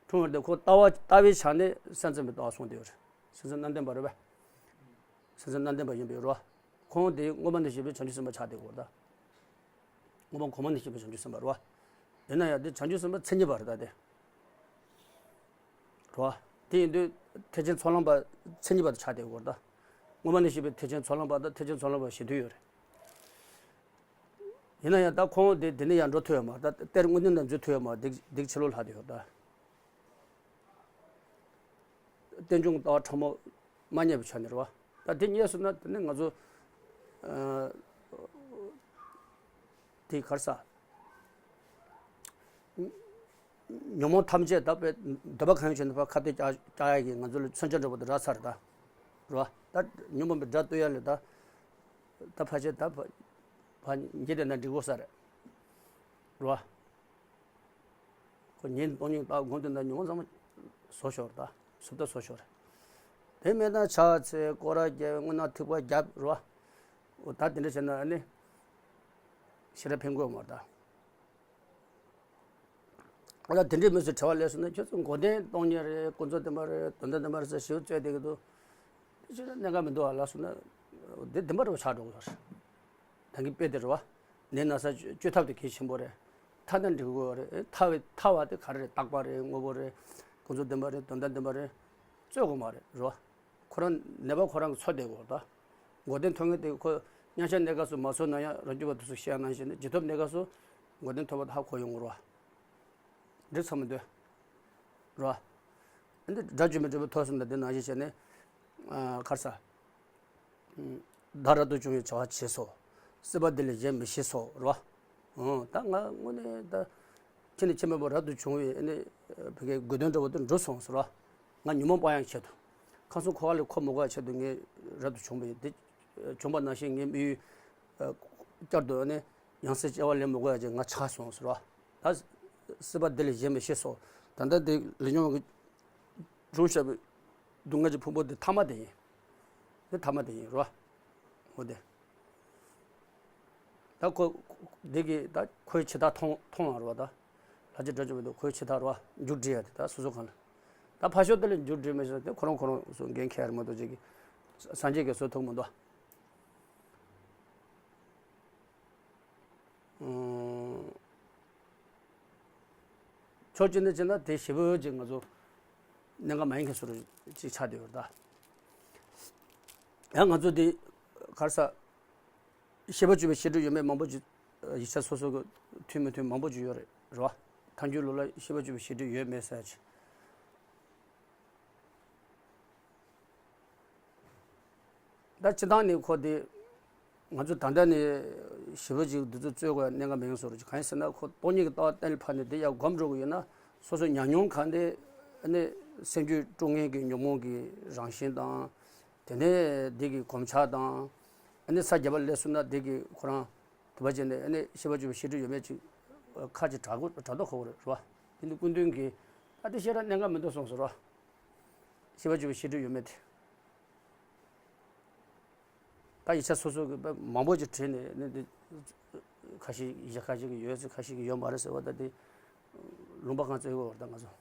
འཁྲུངས་ཡོད་དེ་ཁོ་ལྟ་བ་ལྟ་བའི་ཆ་ནས་སེམས་ཙམ་པའི་ལྟ་བ་གསུངས་བསྡད་ཡོད་རེད། སེམས་ཙམ་རྣམ་བདེན་པ་རེད་པ། སེམས་ཙམ་རྣམ་བདེན་པ་ཡིན་པའི་རེད་པ། ཁོང་དེ་སྔོན་མ་ནས་བཤད་པའི་བྱང་ཆུབ་སེམས་དཔའ་ཆགས་བསྡད་ཡོད་རེད་ད། སྔོན་མ་གོང་མ་ནས་བཤད་པའི་བྱང་ཆུབ་སེམས་དཔའ་རེད་པ། ཡིན་ན་ཡང་དེ་བྱང་ཆུབ་སེམས་དཔའ་མཚན་ཉིད་པ་རེད་ད་དེ། རེད་པ། དེ་ཡིན་དུས་ཐེག་ཆེན་ཚོགས་ལམ་པ་མཚན་ཉིད་པ་དེ་ཆགས་བསྡད་ཡོད་རེད་ད། སྔོན་མ་ནས་བཤད་པའི་ཐེག་ཆེན་ཚོགས་ལམ་པ་དང་ཐེག་ཆེན་ཚོགས་ལམ་པ་ཞེ་དུས་ཡོད་རེད། ཡིན་ན་ཡང་ད་ཁོང་དེ་དེ་ནས་ཡར་འགྲོ་ཐུབ་ཡོད་མ་རེད་ད། གཏེར་དངོས་གནས་ནང་འཛུལ་ཐུབ་ཡོད་མ་རེད། སྡིག་སྡིག་ཕྱི་ལོགས་ལྷག་བསྡད་ཡོད་རེད་ད། རྟེན་འབྱུང་ལྟ་བ་ཕྲ་མོ་མ་རྙེད་པའི་ཆ་ནས་རེད་པ། ད་དེ་རྙེད་སོང་ན་དེ་ནི་ང་ཚོ། ཨ། དེ་ག་རེ་ཟ། ཉོན་མོངས་ཐམས་ཅད་ད་དཔེ་འདོད་པ་གང་ཡོད་བྱས་ནས་ཕར་ཁ་གཏད་བཅག་བཅག་ཡ་གི་ང་ཚོ་ལ་མཚོན་ཆ་འདྲ་པོ་དེ་རག་ཚར་རེད་ད། རེད་པ། ད་ཉོན་མོངས་པའི་དགྲ་གཏོད་ཡ་ལ་ད། ད་ཕལ་ཆེར་ད་ཕ་ཕ་འགྱེད་དེ་ན་འགྲིག་གོ་ས་རེད། རེད་པ། ཁོ་ཉིད་སྟོང་ཉིད་ལྟ་བ་སྒོམ་དུས་ད་ཉོན་མོངས་ཚང་མ་བཟོ་ཤོར་ད། སུབ་ད་བཟོ་ཤོར། དེ་མེད་ན་ཕྱག་འཚལ་སྐོར་ར་རྒྱབ་དངོས་གནས་ཐིགས་པ་རྒྱབ་རེད་པ། འོ་ད་དེ་འདྲ་བྱས་ན་ཨ་ནི་ཞེ་དྲག་ཕན་གོ་མ་རེད་ད། འོ་ད་དེ་འདྲའི་མི་ཚོས་དྲི་བ་སླེབས་སོང་ན་ཁྱོད་ཚོ་མགོ་ལྡན་སྟོང་ཉིད་རེད། ཀུན་རྫོབ་བདེན་པ་རེད། དོན་དམ་བདེན་པ་རེད་ཟེར་ཞེ་པོ་རྩོད་བསྡད་ཀྱི་འདུག་དེ་ཕྱིར་གནད་འགག་མི་འདུག་ཨ་ལབ་སོང་ན། འདི་བདེན་པ་འདྲ་པོ་ཆགས་འགྲོ་གི་ཡོད་རེད། ད་གིན་དཔེ་དེ་རེད་པ། ནད་ན་ཚ་བཅོས་ཐབས་དེ་གལ་ཆེན་པོ་རེད། ཐ་ན་འགྲིག་གི་ཡོད་རེད། ཐ་བའི་ཐ་བ་དེ་ག་རེ་རེད། རྟག་པ་རེད། དངོས་པོ་རེད། ཀུན་རྫོབ་བདེན་པ་རེད། དོན་དམ་བདེན་པ་རེད། རྩོད་དགོས་མ་རེད། རེད་པ། ཁོ་རང་ནད་པ་ཁོ་རང་གིས་འཚོ་བསྡད་དགོས་རེད་ད། མགོ་ལྡན་ཐུག་ངེས་དེ་ཁོ་སྙན་ཆ་གནས་སྐབས་སུ་མ་འཚོ་ན་ཡང་རང་རྒྱུད་པ་དེ་ཚོ་བཤད་ན་བཤད་ན་ཇི་ཐོབ་གནས་སྐབས་སུ་མགོ་ལྡན་ཐུག་པ་དེ་ཧ་གོ་ཡོང་གི་རེད་པ། འགྲིག་ཚར་མི་འདུག་རེད་པ། འདི་དགྲ་བཅོམ་པའི་འབྲས་བུ་ཐོབ་སོང་ན་འདི་ནང་བཞིན་བྱས་ནས། ཨ། ག་རེ་ཟ། བདག་རབ་ཏུ་བྱུང་བའི་བྱ་བ་བྱས་སོ། སྲིད་པ་འདི་ལས་གཞན་མི་ཤེས་སོ། རེད་པ། ཨོ། ད་ང་དངོས་གནས་ད་ཁྱེད་ནི་ཁྱེད་མེད་པར་རབ་ཏུ་བྱུང་བའི་ཨ་ནི་བི་ཀའི་དགོས་དོན་འདྲ་པོ་དེ་འགྲུབ་སོང་ཟེར་བ། ང་ཉོན་མོངས་སྤང་ཡག་ཆེད་དུ། ཁམས་གསུམ་འཁོར་བ་ལས་འཁོར་མི་དགོས་ཡག་ཆེད་དུ་ངས་རབ་ཏུ་བྱུང་བ་ཡིན། དེ་བྱུང་བ་ནང་བཞིན་ངའི་དམིགས་ཡུལ་བསྐྱར་དུ་ཨ་ནི་ཡང་སྲིད་སྐྱེ་བ་ལེན་མི་དགོས་ཡག་ཅིག་ང་ཆགས་སོང་ཟེར་བ། ད་སྲིད་པ་འདི་ལས་གཞན་མི་ཤེས་སོ། ད་ལྟ་འདི་ལས་ཉོན་གྱི་སྒྲུང་བཤད་པའི་སྡུག་བསྔལ་གྱི་ཕུང་པོ་འདི་ཐ་མ་དེ་ཡིན། འདི་ཐ་མ་དེ་ཡིན་རོ། འོ་དེ། ད་ཁོ། འདི་གི་ད་ཁོའི་ཆེ་ཐག་མཐོང་མཐོང་བ་རོ་ད། ལྷ་རྗེ་དགྲ་བཅོམ་པའི་ཁོའི་ཆེ་ཐག་རོ། མཇུག་སྒྲིལ་ཡ་དེ་ད་སོ་སོ་གང་ལ། ད་ཕར་ཕྱོགས་དེ་ལ་མཇུག་སྒྲིལ་མི་ཤེས་ཏེ་ཁོ་རང་ཁོ་རང་སུ་འགན་འཁྱེར་མ་གཏོགས་ཅིག་གི། སངས་རྒྱས་ཀྱིས་བཟོ་ཐུབ་མི་འདུག་ཕྱོགས་གཅིག་ནས་བྱས་ན་དེ་ཞེ་པོ་ཅིག་ང་ཚོ་གནད་འགག་མ་ཡིན་མཁན་བཟོ་འདྲ་ཅིག་ཆགས་བསྡད་ཡོད་རེད་ད། ཡང་ང་ཚོ་དེ་ག་རེ་ཟ། བཤད་པ་བཅུ་པའི་བཤད་སྒྲུབ་ཡོད་མེད་མང་པོ་ཅིག་ཡིག་ཆ་སོ་སོ་གི་མཐུན་མི་མཐུན་མང་པོ་ཅིག་ཡོད་རེད་རེད་བ། ཐལ་འགྱུར་ལུགས་ལ་བཤད་པ་བཅུ་པའི་བཤད་སྒྲུབ་ཡོད་མེད་ཟེར་ཅིག་ད་སྤྱི་བཏང་ནས་ཁོ་དེ། ང་ཚོ་ད་ལྟ་ནས་ཞེ་པོ་ཅིག་འདི་ཚོ་རྩོད་དགོས་གནད་འགག་མེད་ཡོང་བཟོ་འདྲ་ཅིག་གང་ཡིན་ཟེར་ན་ཁོ་སྟོང་ཉིད་ཀྱི་ལྟ་བ་གཏན་ལ་ཕབ་ནས་དེ་ཡར་སྒོམ་འགྲོ་གི་ཡོད་ན་སོ་སོ་ཉམས་མྱོང་གང་དེ་ནས་སེམས་རྒྱུད་དཀྲུག་མཁན་གྱི་ཉོན་མོངས་ཀྱི་རང་བཞིན་དང་། དེ་ནས་འདི་གི་གོམས་ཆགས་དང་། ཨ་ནི་ས་བརྒྱད་པ་ལས་གསུངས་ན་འདི་གི་ཁོ་རང་དུ་བ་ཅན་ནས་ཨ་ནི་ཤེས་པ་བཅུ་པའི་ཤེས་སྒྲིབ་ཡོད་མེད་ཅིག་ཁ་ཅིག་དྲག་གོ་དྲག་མདོག་ཁ་པོ་རེད་རེད་བ། དེ་ནི་སྐུ་མདུན་གྱིས་ཨ་དེ་བཤད་ར་གནད་འགག་མི་འདུག་གསུངས་སོ་རེད་བ། ཤེས་པ་བཅུ་པའི་ཤེས་སྒྲིབ་ཡོད་མེད་དེ། ད་ཡིག་ཆ་སོ་སོ་གི་དཔེ་མང་པོ་ཅིག་བྲིས་ནས་ནི་འདི་ཁ་ཤས་ཡིག་ཆ་ཁ་ཤས་ཀྱི་ཡོད་ཚེ་ཁ་ཤས་ཀྱི་ཡོད་མ་རེད་ཟེར་བ་ད་དེ་ལུང་པ་གང་བཙལ་དགོས་བར་ད་ང་ཚོ།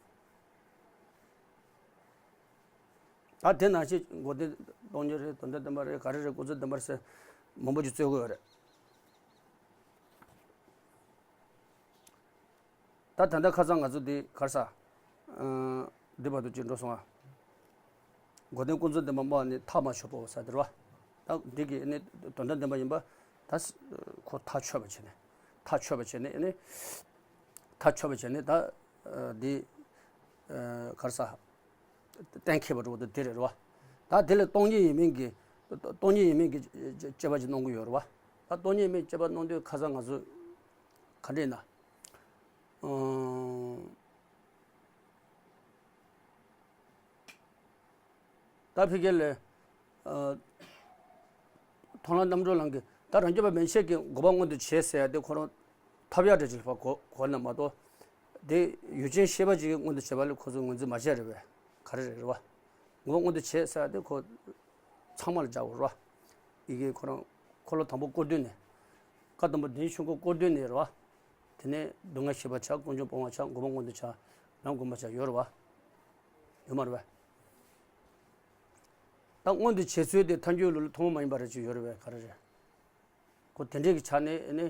ད་དེ་ནང་བཞིན་མགོ་རྟིང་སྟོང་ཉིད་རེད། དོན་དམ་བདེན་པ་རེད། ག་རེ་རེད། ཀུན་རྫོབ་བདེན་པ་རེད་ཟེར་མང་པོ་ཅིག་བཙལ་དགོས་ཡོད་རེད། ད་ད་ལྟ་ཁ་སང་ང་ཚོ་འདི་ག་རེ་ཟ། ཨ། འདི་བར་དུ་ཅིག་འགྲོ་སོང་ང་། མགོ་རྟིང་ཀུན་རྫོབ་བདེན་པ་སྨྲ་བ་ནི་ཐག་མ་ཆོད་པའོ་ཟེར་དེ་རེད་བ། ད་འདི་གི་ནི་དོན་དམ་བདེན་པ་ཡིན་པ་ད་ཁོ་ཐག་ཆོད་པ་བྱས་ནས། ཐག་ཆོད་པ་བྱས་ནས་ནི། ཐག་ཆོད་པ་བྱས་ནས་ད་འདི་ག་རེ་ཟ། གཏན་འཁེལ་བ་འགྲོ་འདུག་དེ་རེད་རེད་བ། ད་དེ་ལས་སྟོང་ཉིད་ཡིན་མིན་གྱི། སྟོང་ཉིད་ཡིན་མིན་གྱི་དཔྱད་པ་ཅིག་གནང་གི་ཡོད་རེད་བ། ད་སྟོང་ཉིད་ཡིན་མིན་དཔྱད་པ་གནང་དུས་ཁ་སང་ང་ཚོ་ག་འདྲ་ཡིན་ན། ཨང་། ད་ཕི་གེ་ལས། ཨ། མཐོང་ལམ་རྣམ་གྲོལ་ལམ་གྱི་ད་རང་རྒྱུད་པ་མན་ཆད་ཀྱི་འགོག་པ་མངོན་དུ་བྱེད་ཟེར་ཡ་དེ་ཁོ་རང་ཐབས་ཡག་འདྲ་ཅིག་ཕར་གོ་གོ་ན་མ་གཏོགས། དེ་ཡུལ་ཅན་ཤེས་པ་ཅིག་མངོན་དུ་བྱེད་པ་ལ་ཁོ་ཚོ་ངོས་འཛིན་མ་བྱས་རེད་པས། ག་རེ་རེད་རེད་བ། འགོག་པ་མངོན་དུ་བྱེད་ཟེར་ཡ་དེ་ཁོ་ཚང་མ་ལ་སྦྱར་དགོས་རེད་བ། ཡི་གེ་ཁོ་རང་འཁོར་ལོ་དང་པོ་བསྐོར་དུས་ནས། བཀའ་དང་པོ་བདེན་ཆོས་འཁོར་བསྐོར་དུས་ནས་རེད་བ། དེ་ནས་སྡུག་བསྔལ་ཞི་བར་བྱ། ཀུན་འབྱུང་སྤོང་བར་བྱ། འགོག་པ་མངོན་དུ་བྱ། ལམ་བསྒོམ་པར་བྱ་ཡོད་རེད་བ། ཡོད་མ་རེད་པས། ད་མངོན་དུ་བྱེད་ཚུལ་དེ་ཐལ་འགྱུར་ལུགས་ལ་ཐུན་མོང་མ་ཡིན་པ་རེ་ཅིག་ཡོད་རེད་པས། ག་རེ་རེད། ཁོ་དེ་འདྲའི་གི་ཆ་ནས་ནི་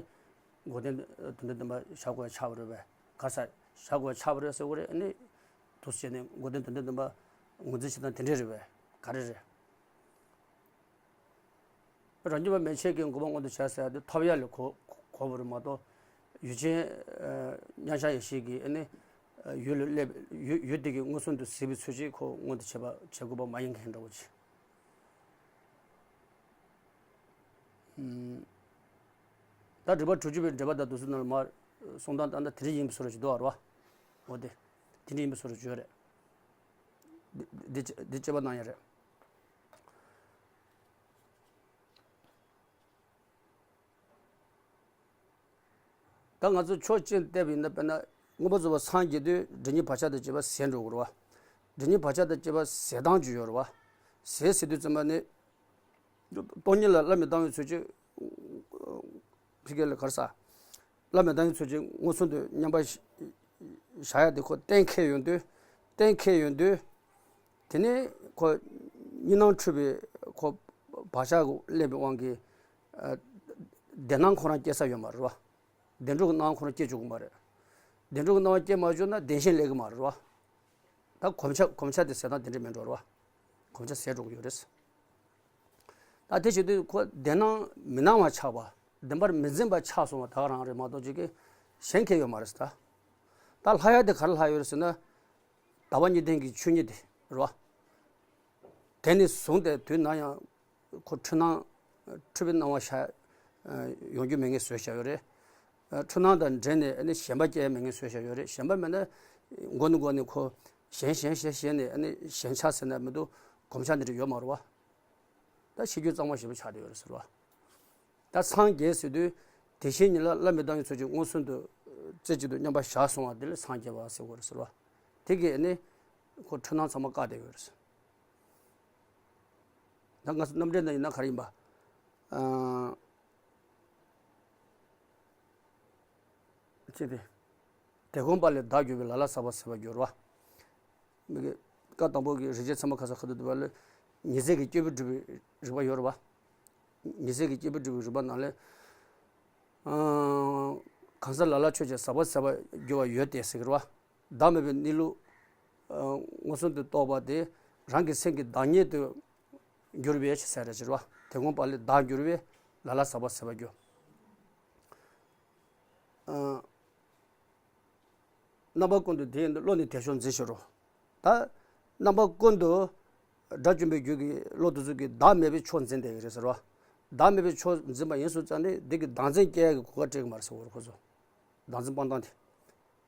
འགོག་བདེན་དོན་དམ་བདེན་པ་བཞག་དགོས་ཡ་ཆགས་པ་རེད་པས། ག་ས་བཞག་དགོས་ཡ་ཆགས་པ་རེད་ཟེར་དགོས་རེད། ནི་དུས་བྱས་ནས་འགོག་བདེན་དོན་དམ་བདེན་པ་ངོས་འཛིན་བྱེད་སྟངས་དེ་འདྲས་རེད་པས། ག་རེ་རེད། རང་རྒྱུད་པ་མན་ཆད་ཀྱི་འགོག་པ་མངོན་དུ་བྱ་ཟེར་ཡ་དེ་ཐོབ་ཡ་ལ་གོ་གོ་བ་རེད་མ་གཏོགས། ཡུལ་ཅན་མཉམ་གཞག་ཡེ་ཤེས་ཀྱི་ནི་ཡུལ་ལ་སླེབས། ཡུལ་ཡུལ་དེ་གི་མངོན་སུམ་དུ་གཟིགས་པའི་ཚུལ་གྱིས་ཁོ་མངོན་དུ་བྱེད་པ་བྱེད་དགོས་པ་མ་ཡིན་མཁན་འདྲ་བོ་ཅིག་ད་རིགས་པ་དྲུག་ཅུ་པའི་འགྲེལ་པ་དང་དུས་གསུམ་རྣམས་ལ་མར་གསུང་སྟངས་ལྟར་ན་དེ་འདྲ་ཡིན་པའི་བཟོ་འདྲ་ཅིག་འདུག་པ་རེད་བ། འོ་དེ། དེ་འདྲ་ཡིན་པའི་བཟོ་འདྲ་ཅིག་ཡོད་རེད། འདི་འདི་འདི་དཔྱད་པ་གནང་ཡ་རེད། ད་ང་ཚོ་ཕྱོགས་གཅིག་བལྟས་པ་ཡིན་ན། དཔེར་ན་མངོན་པར་རྫོགས་པར་སངས་རྒྱས་དུས་སྒྲིབ་གཉིས་བག་ཆགས་དང་བཅས་པ་ཟད་འགྲོ་དགོས་རེད་བ། སྒྲིབ་གཉིས་བག་ཆགས་དང་བཅས་པ་ཟད་སྟངས་ཅིག་ཡོད་རེད་བ། ཟད་ཟེར་དུས་ཙམ་པ་ནི། སྟོང་ཉིད་ལ་བླ་མེད་བཏང་བའི་ཚུལ་གྱིས། ཕི་གེ་ལ་ག་རེ་ཟ། བླ་མེད་བཏང་བའི་ཚུལ་གྱིས་མངོན་སུམ་དུ་མཉམ་པར་བཞག་ཡ་དེ་ཁོ་གཏན་འཁེལ་ཡོང་དུས། གཏན་འཁེལ་ཡོང་དུས། དེ་ནས་ཁོ་གཉིས་སྣང་འཁྲུལ་པའི་ཁོ་བག་ཆགས་སླེབས་པའི་དབང་གིས། ཨ། བདེན་སྣང་ཁོ་རང་སྐྱེ་ས་ཡོད་མ་རེད་བ། བདེན་གྲུབ་ཀྱི་སྣང་བ་ཁོ་རང་སྐྱེ་བཅུག་གི་མ་རེད། བདེན་གྲུབ་ཀྱི་སྣང་བ་སྐྱེ་མ་བཅུག་ན་བདེན་ཞེན་སླེབས་ཀྱི་མ་རེད་བ། ད་གོམས་ཆགས་གོམས་ཆགས་དེ་ཟད་སྟངས་དེ་འདྲ་མིན་འགྲོ་རེད་བ། གོམས་ཆགས་ཟད་འགྲོ་གི་ཡོད་རེད། ད་དེ་བྱེད་དུས་ཁོ་བདེན་སྣང་མི་སྣང་བ་ཆགས་པ། བདེན་པར་མི་འཛིན་པ་ཆགས་སོང་བ་ད་ག་རང་རེད་མ་གཏོགས་ཅིག་གི་གཞན་གང་ཡང་ཡོད་མ་རེད་ཟེར། ད་ད་ལྷག་ཡ་དེ་ག་རེ་ལྷག་ཡོད་རེད་ཟེར་ན། ཟླ་བ་གཉིས་ལྡན་གྱི་ཆོས་ཉིད་དེ་རེད་བ། དེ་ནས་བཟུང་སྟེ་དུས་ནམ་ཡང་ཁོ་འཁྲུལ་སྣང་། འཁྲུལ་པའི་སྣང་བ་ཤར་ཡོང་རྒྱུ་མེད་མཁན་བཟོས་བཞག་ཡོད་རེད། འཁྲུལ་སྣང་དང་འབྲེལ་ནས་ནི་ཞེན་པ་སྐྱེ་ཡ་མེད་མཁན་བཟོས་བཞག་ཡོད་རེད། ཞེན་པ་མེད་ན་མགོ་ནས་མགོ་ནས་ཁོ་ཞེན་ཞེན་ཞེན་ཞེན་ནས་ནི་ཞེན་ཆགས་ཟེར་ན་མི་འདུག་གོམས་ཆགས་འདི་འདྲ་ཡོད་མ་རེད་བ། ད་ཤེས་རྒྱུད་གཙང་མ་ཞེ་པོ་ཆགས་བསྡད་ཡོད་རེད་ཟེར་བ། ད་སངས་རྒྱས་ཟེར་དུས་དེ་བཞིན་ཉིད་ལ་བླ་མེད་བཏང་བའི་ཚུལ་གྱིས་མངོན་སུམ་དུ་རྩེ་གཅིག་ཏུ་མཉམ་པར་བཞག་སོང་བ་དེ་ལ་སངས་རྒྱས་པ་ཟེར་བ་རེད་ཟེར་བ། དེ་གིས་ནི་ཁོ་འཁྲུལ་སྣང་ཚང་མ་བཀག་བསྡད་ཡོད་རེད་ཟེར། ད་ང་ཚོ་རྣམ་འགྲེལ་ནང་ཡིན་ན་ག་རེ་ཡིན་པ། ཨ། ཅེས་ཏེ། དེ་སྒོམ་པ་ལས་བདག་འགྱུར་བའི་ལ་ལ་ཟག་པ་ཟད་པར་འགྱུར་བ། མི་དགེ། བཀའ་དང་པོ་གི་རིགས་ཆད་ཚད་མ་ཁ་སང་ཁ་ཐུག་ཏུ་བ་ལས། ཉི་ཚེ་གི་སྐྱེས་བུ་སྒྲུབ་པའི་རིགས་པ་ཡོད་རེད་བ། ཉི་ཚེ་གི་སྐྱེས་བུ་སྒྲུབ་པའི་རིགས་པ་ནང་ལས། ཨ། གང་ཟག་ལ་ལ་ཆོས་ཅན་ཟག་པ་ཟད་པར་འགྱུར་བ་ཡོད་དེ་ཟེར་གི་རེད་བ། བདག་མེད་པའི་གནས་ལུགས། ཨ། མངོན་སུམ་དུ་རྟོགས་པ་དེ་རང་གི་སེམས་ཀྱི་བདག་ཉིད་དུ་འགྱུར་བའི་ཕྱིར་ཟེར་རེད་ཟེར་བ། དེ་སྒོམ་པ་ལས་བདག་འགྱུར་བའི་ལ་ལ་ཟག་པ་ཟད་པར་འགྱུར། ཨ། རྣམ་པ་ཀུན་ཏུ་དེ་ཡིན་དུ་བློ་ནི་དེ་ཕྱོགས་འཛིན་ཕྱིར་རོ། ད་རྣམ་པ་ཀུན་ཏུ་དགྲ་བཅོམ་པའི་རྒྱུད་ཀྱི་བློ་དེ་ཚོ་གིས་བདག་མེད་པའི་ཕྱོགས་འཛིན་བསྡད་ཀྱི་རེད་ཟེར་བ། བདག་མེད་པའི་ཕྱོགས་འཛིན་པ་ཡིན་སོང་ཙང་ནི་འདི་གི་བདག་འཛིན་སྐྱེ་ཡག་གི་གོ་སྐབས་སྤྲད་ཀྱི་མ་རེད་ཟེར་བ་རེད་ཁོ་ཚོ། བདག་འཛིན་སྤང་སྟངས་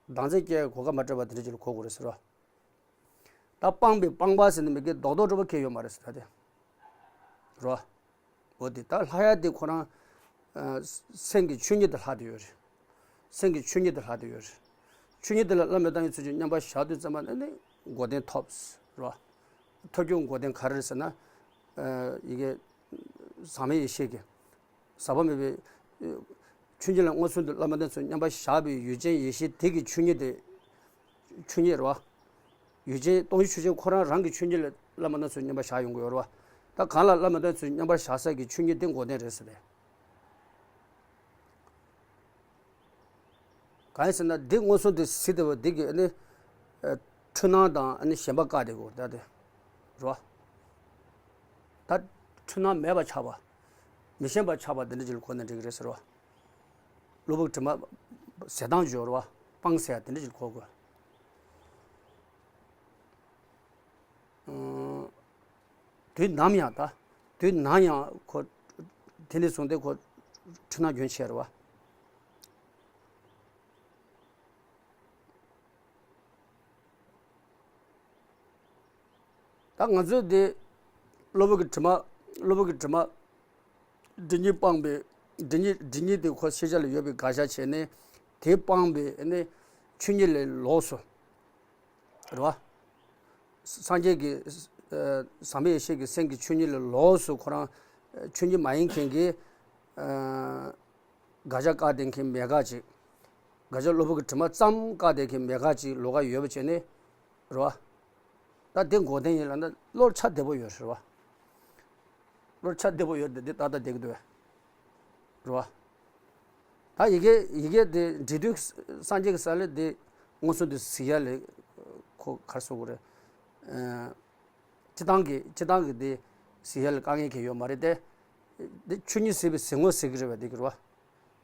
དེ། བདག་འཛིན་སྐྱེ་ཡག་གི་གོ་སྐབས་མ་སྤྲད་པ་དེ་འདྲ་ཅིག་ལ་གོ་དགོས་རེད་ཟེར་བ། ད་སྤངས་པའི་སྤངས་པ་ཟེར་ནས་མི་དགེ་རྡོག་རྡོག་འགྲོ་བ་ཁེལ་ཡོད་མ་རེད་ཟེར་ད་དེ། རོ། འོ་དེ་ད་ལྷག་ཡ་དེ་ཁོ་རང་ཨ་སེམས་ཀྱི་ཆོས་ཉིད་དེ་ལྷག་བསྡད་ཡོད་རེད། སེམས་ཀྱི་ཆོས་ཉིད་དེ་ལྷག་བསྡད་ཡོད་རེད། ཆོས་ཉིད་དེ་ལ་བླ་མེད་བཏང་ཡོད་ཚུལ་གྱི་མཉམ་པར་བཞག་དུས་ཙམ་པ་ནི་ནི་མགོ་རྟིང་ཐོབ་རོ། ཐོབ་རྒྱུ་མགོ་རྟིང་ག་རེ་རེད་ཟེར་ན། ཨ་ཡི་གེ་ཟག་མེད་ཡེ་ཤེས་ཀྱི་ཟག་པ་མེད་པའི་ཆོས་ཉིད་ལ་མངོན་སུམ་དུ་བླ་མེད་བཏང་ཚུལ་མཉམ་པར་བཞག་པའི་ཡུལ་ཅན་ཡེ་ཤེས་དེ་གི་ཆོས་ཉིད་དེ། ཆོས་ཉིད་རེད་བ། ཡུལ་ཅན་སྟོང་ཉིད་ཆོས་ཅན་ཁོ་རང་རང་གི་ཆོས་ཉིད་ལ་བླ་མེད་བཏང་ཚུལ་མཉམ་པར་བཞག་ཡོང་གི་ཡོད་རེད་བ། ད་གང་ལ་བླ་མེད་བཏང་ཚུལ་མཉམ་པར་བཞག་ས་ཀྱི་ཆོས་ཉིད་དེ་མགོ་རྟིང་རེད་ཟེར་ཏེ། གང་ཡིན་ཟེར་ན་འདི་མངོན་སུམ་དུ་གཟིགས་བསྡད་པ་འདི་གིས་ནི། ཨ་འཁྲུལ་སྣང་དང་ནི་ཞེན་པ་བཀག་བསྡད་དགོས་ད་དེ། རེད་བ། ད་འཁྲུལ་སྣང་མེད་པ་ཆགས་པ། མི་ཞེན་པ་ཆགས་པ་འདི་འདྲ་ཅིག་ལ་གོ་ན་འགྲིག་གི་རེད་ཟེར་བ། གློ་བུར་དྲི་མ་ཟད་སྟངས་སྦྱོར་བ་སྤངས་ཟེར་ཡ་དེ་འདྲ་ཅིག་གོ་དགོས། ཨང་། དུས་ནམ་ཡང་ད། དུས་ནམ་ཡང་ཁོ། དེ་ནས་བཟུང་སྟེ་ཁོ། འཁྲུལ་སྣང་རྒྱུན་ཆད་རེད་བ། ད་ང་ཚོས་འདི། གློ་བུར་གྱི་དྲི་མ། གློ་བུར་གྱི་དྲི་མ། སྒྲིབ་གཉིས་སྤངས་པའི། སྒྲིབ་གཉིས། སྒྲིབ་གཉིས་དེ་ཁོ་ཤེས་བྱ་ལ་ཡོད་པའི་དགག་བྱ་བྱས་ནས། དེ་སྤངས་པའི་ནི། ཆོས་ཉིད་ལས་ལོགས་སུ། རེད་བ། སངས་རྒྱས་ཀྱི། ཨ་ཟག་མེད་ཡེ་ཤེས་ཀྱི་སེམས་ཀྱི་ཆོས་ཉིད་ལས་ལོགས་སུ་ཁོ་རང་། ཆོས་ཉིད་མ་ཡིན་མཁན་གྱི། ཨ་དགག་བྱ་བཀག་བསྡད་མཁན་མེད་དགག་ཅིག་དགག་བྱ་གློ་བུར་གྱི་དྲི་མ་ཙམ་བཀག་བསྡད་མཁན་མེད་དགག་ཅིག་ལོགས་ཀ་ཡོད་པ་བྱས་ནས། རེད་བ། ད་དེ་མགོ་རྟིང་ཡིན་ལབ་ན་བློར་ཆ་བདེ་པོ་ཡོད་རེད་བ། བློར་ཆ་བདེ་པོ་ཡོད་དེ་འདི་ཏག་ཏག་བསྡད་ཀྱི་འདུག་བས། རེད་བ། ད་ཡི་གེ་ཡི་གེ་དེ་འབྲི་དུས་སངས་རྒྱས་ཀྱི་ས་ལེ་དེ་མངོན་སུམ་དུ་གཟིགས་ཡ་ལེ། ཁོ་ག་རེ་ཟེར་དགོས་རེད། ཨ་སྤྱི་བཏང་གི་སྤྱི་བཏང་གི་དེ་གཟིགས་ཡ་ལེ་དཀའ་ངལ་གང་ཡང་ཡོད་མ་རེད་དེ། དེ་ཆོས་ཉིད་གཟིགས་པའི་གཟིགས་ངོ་ཟེར་གྱི་རེད་བས་དེ་གི་རེད་བ།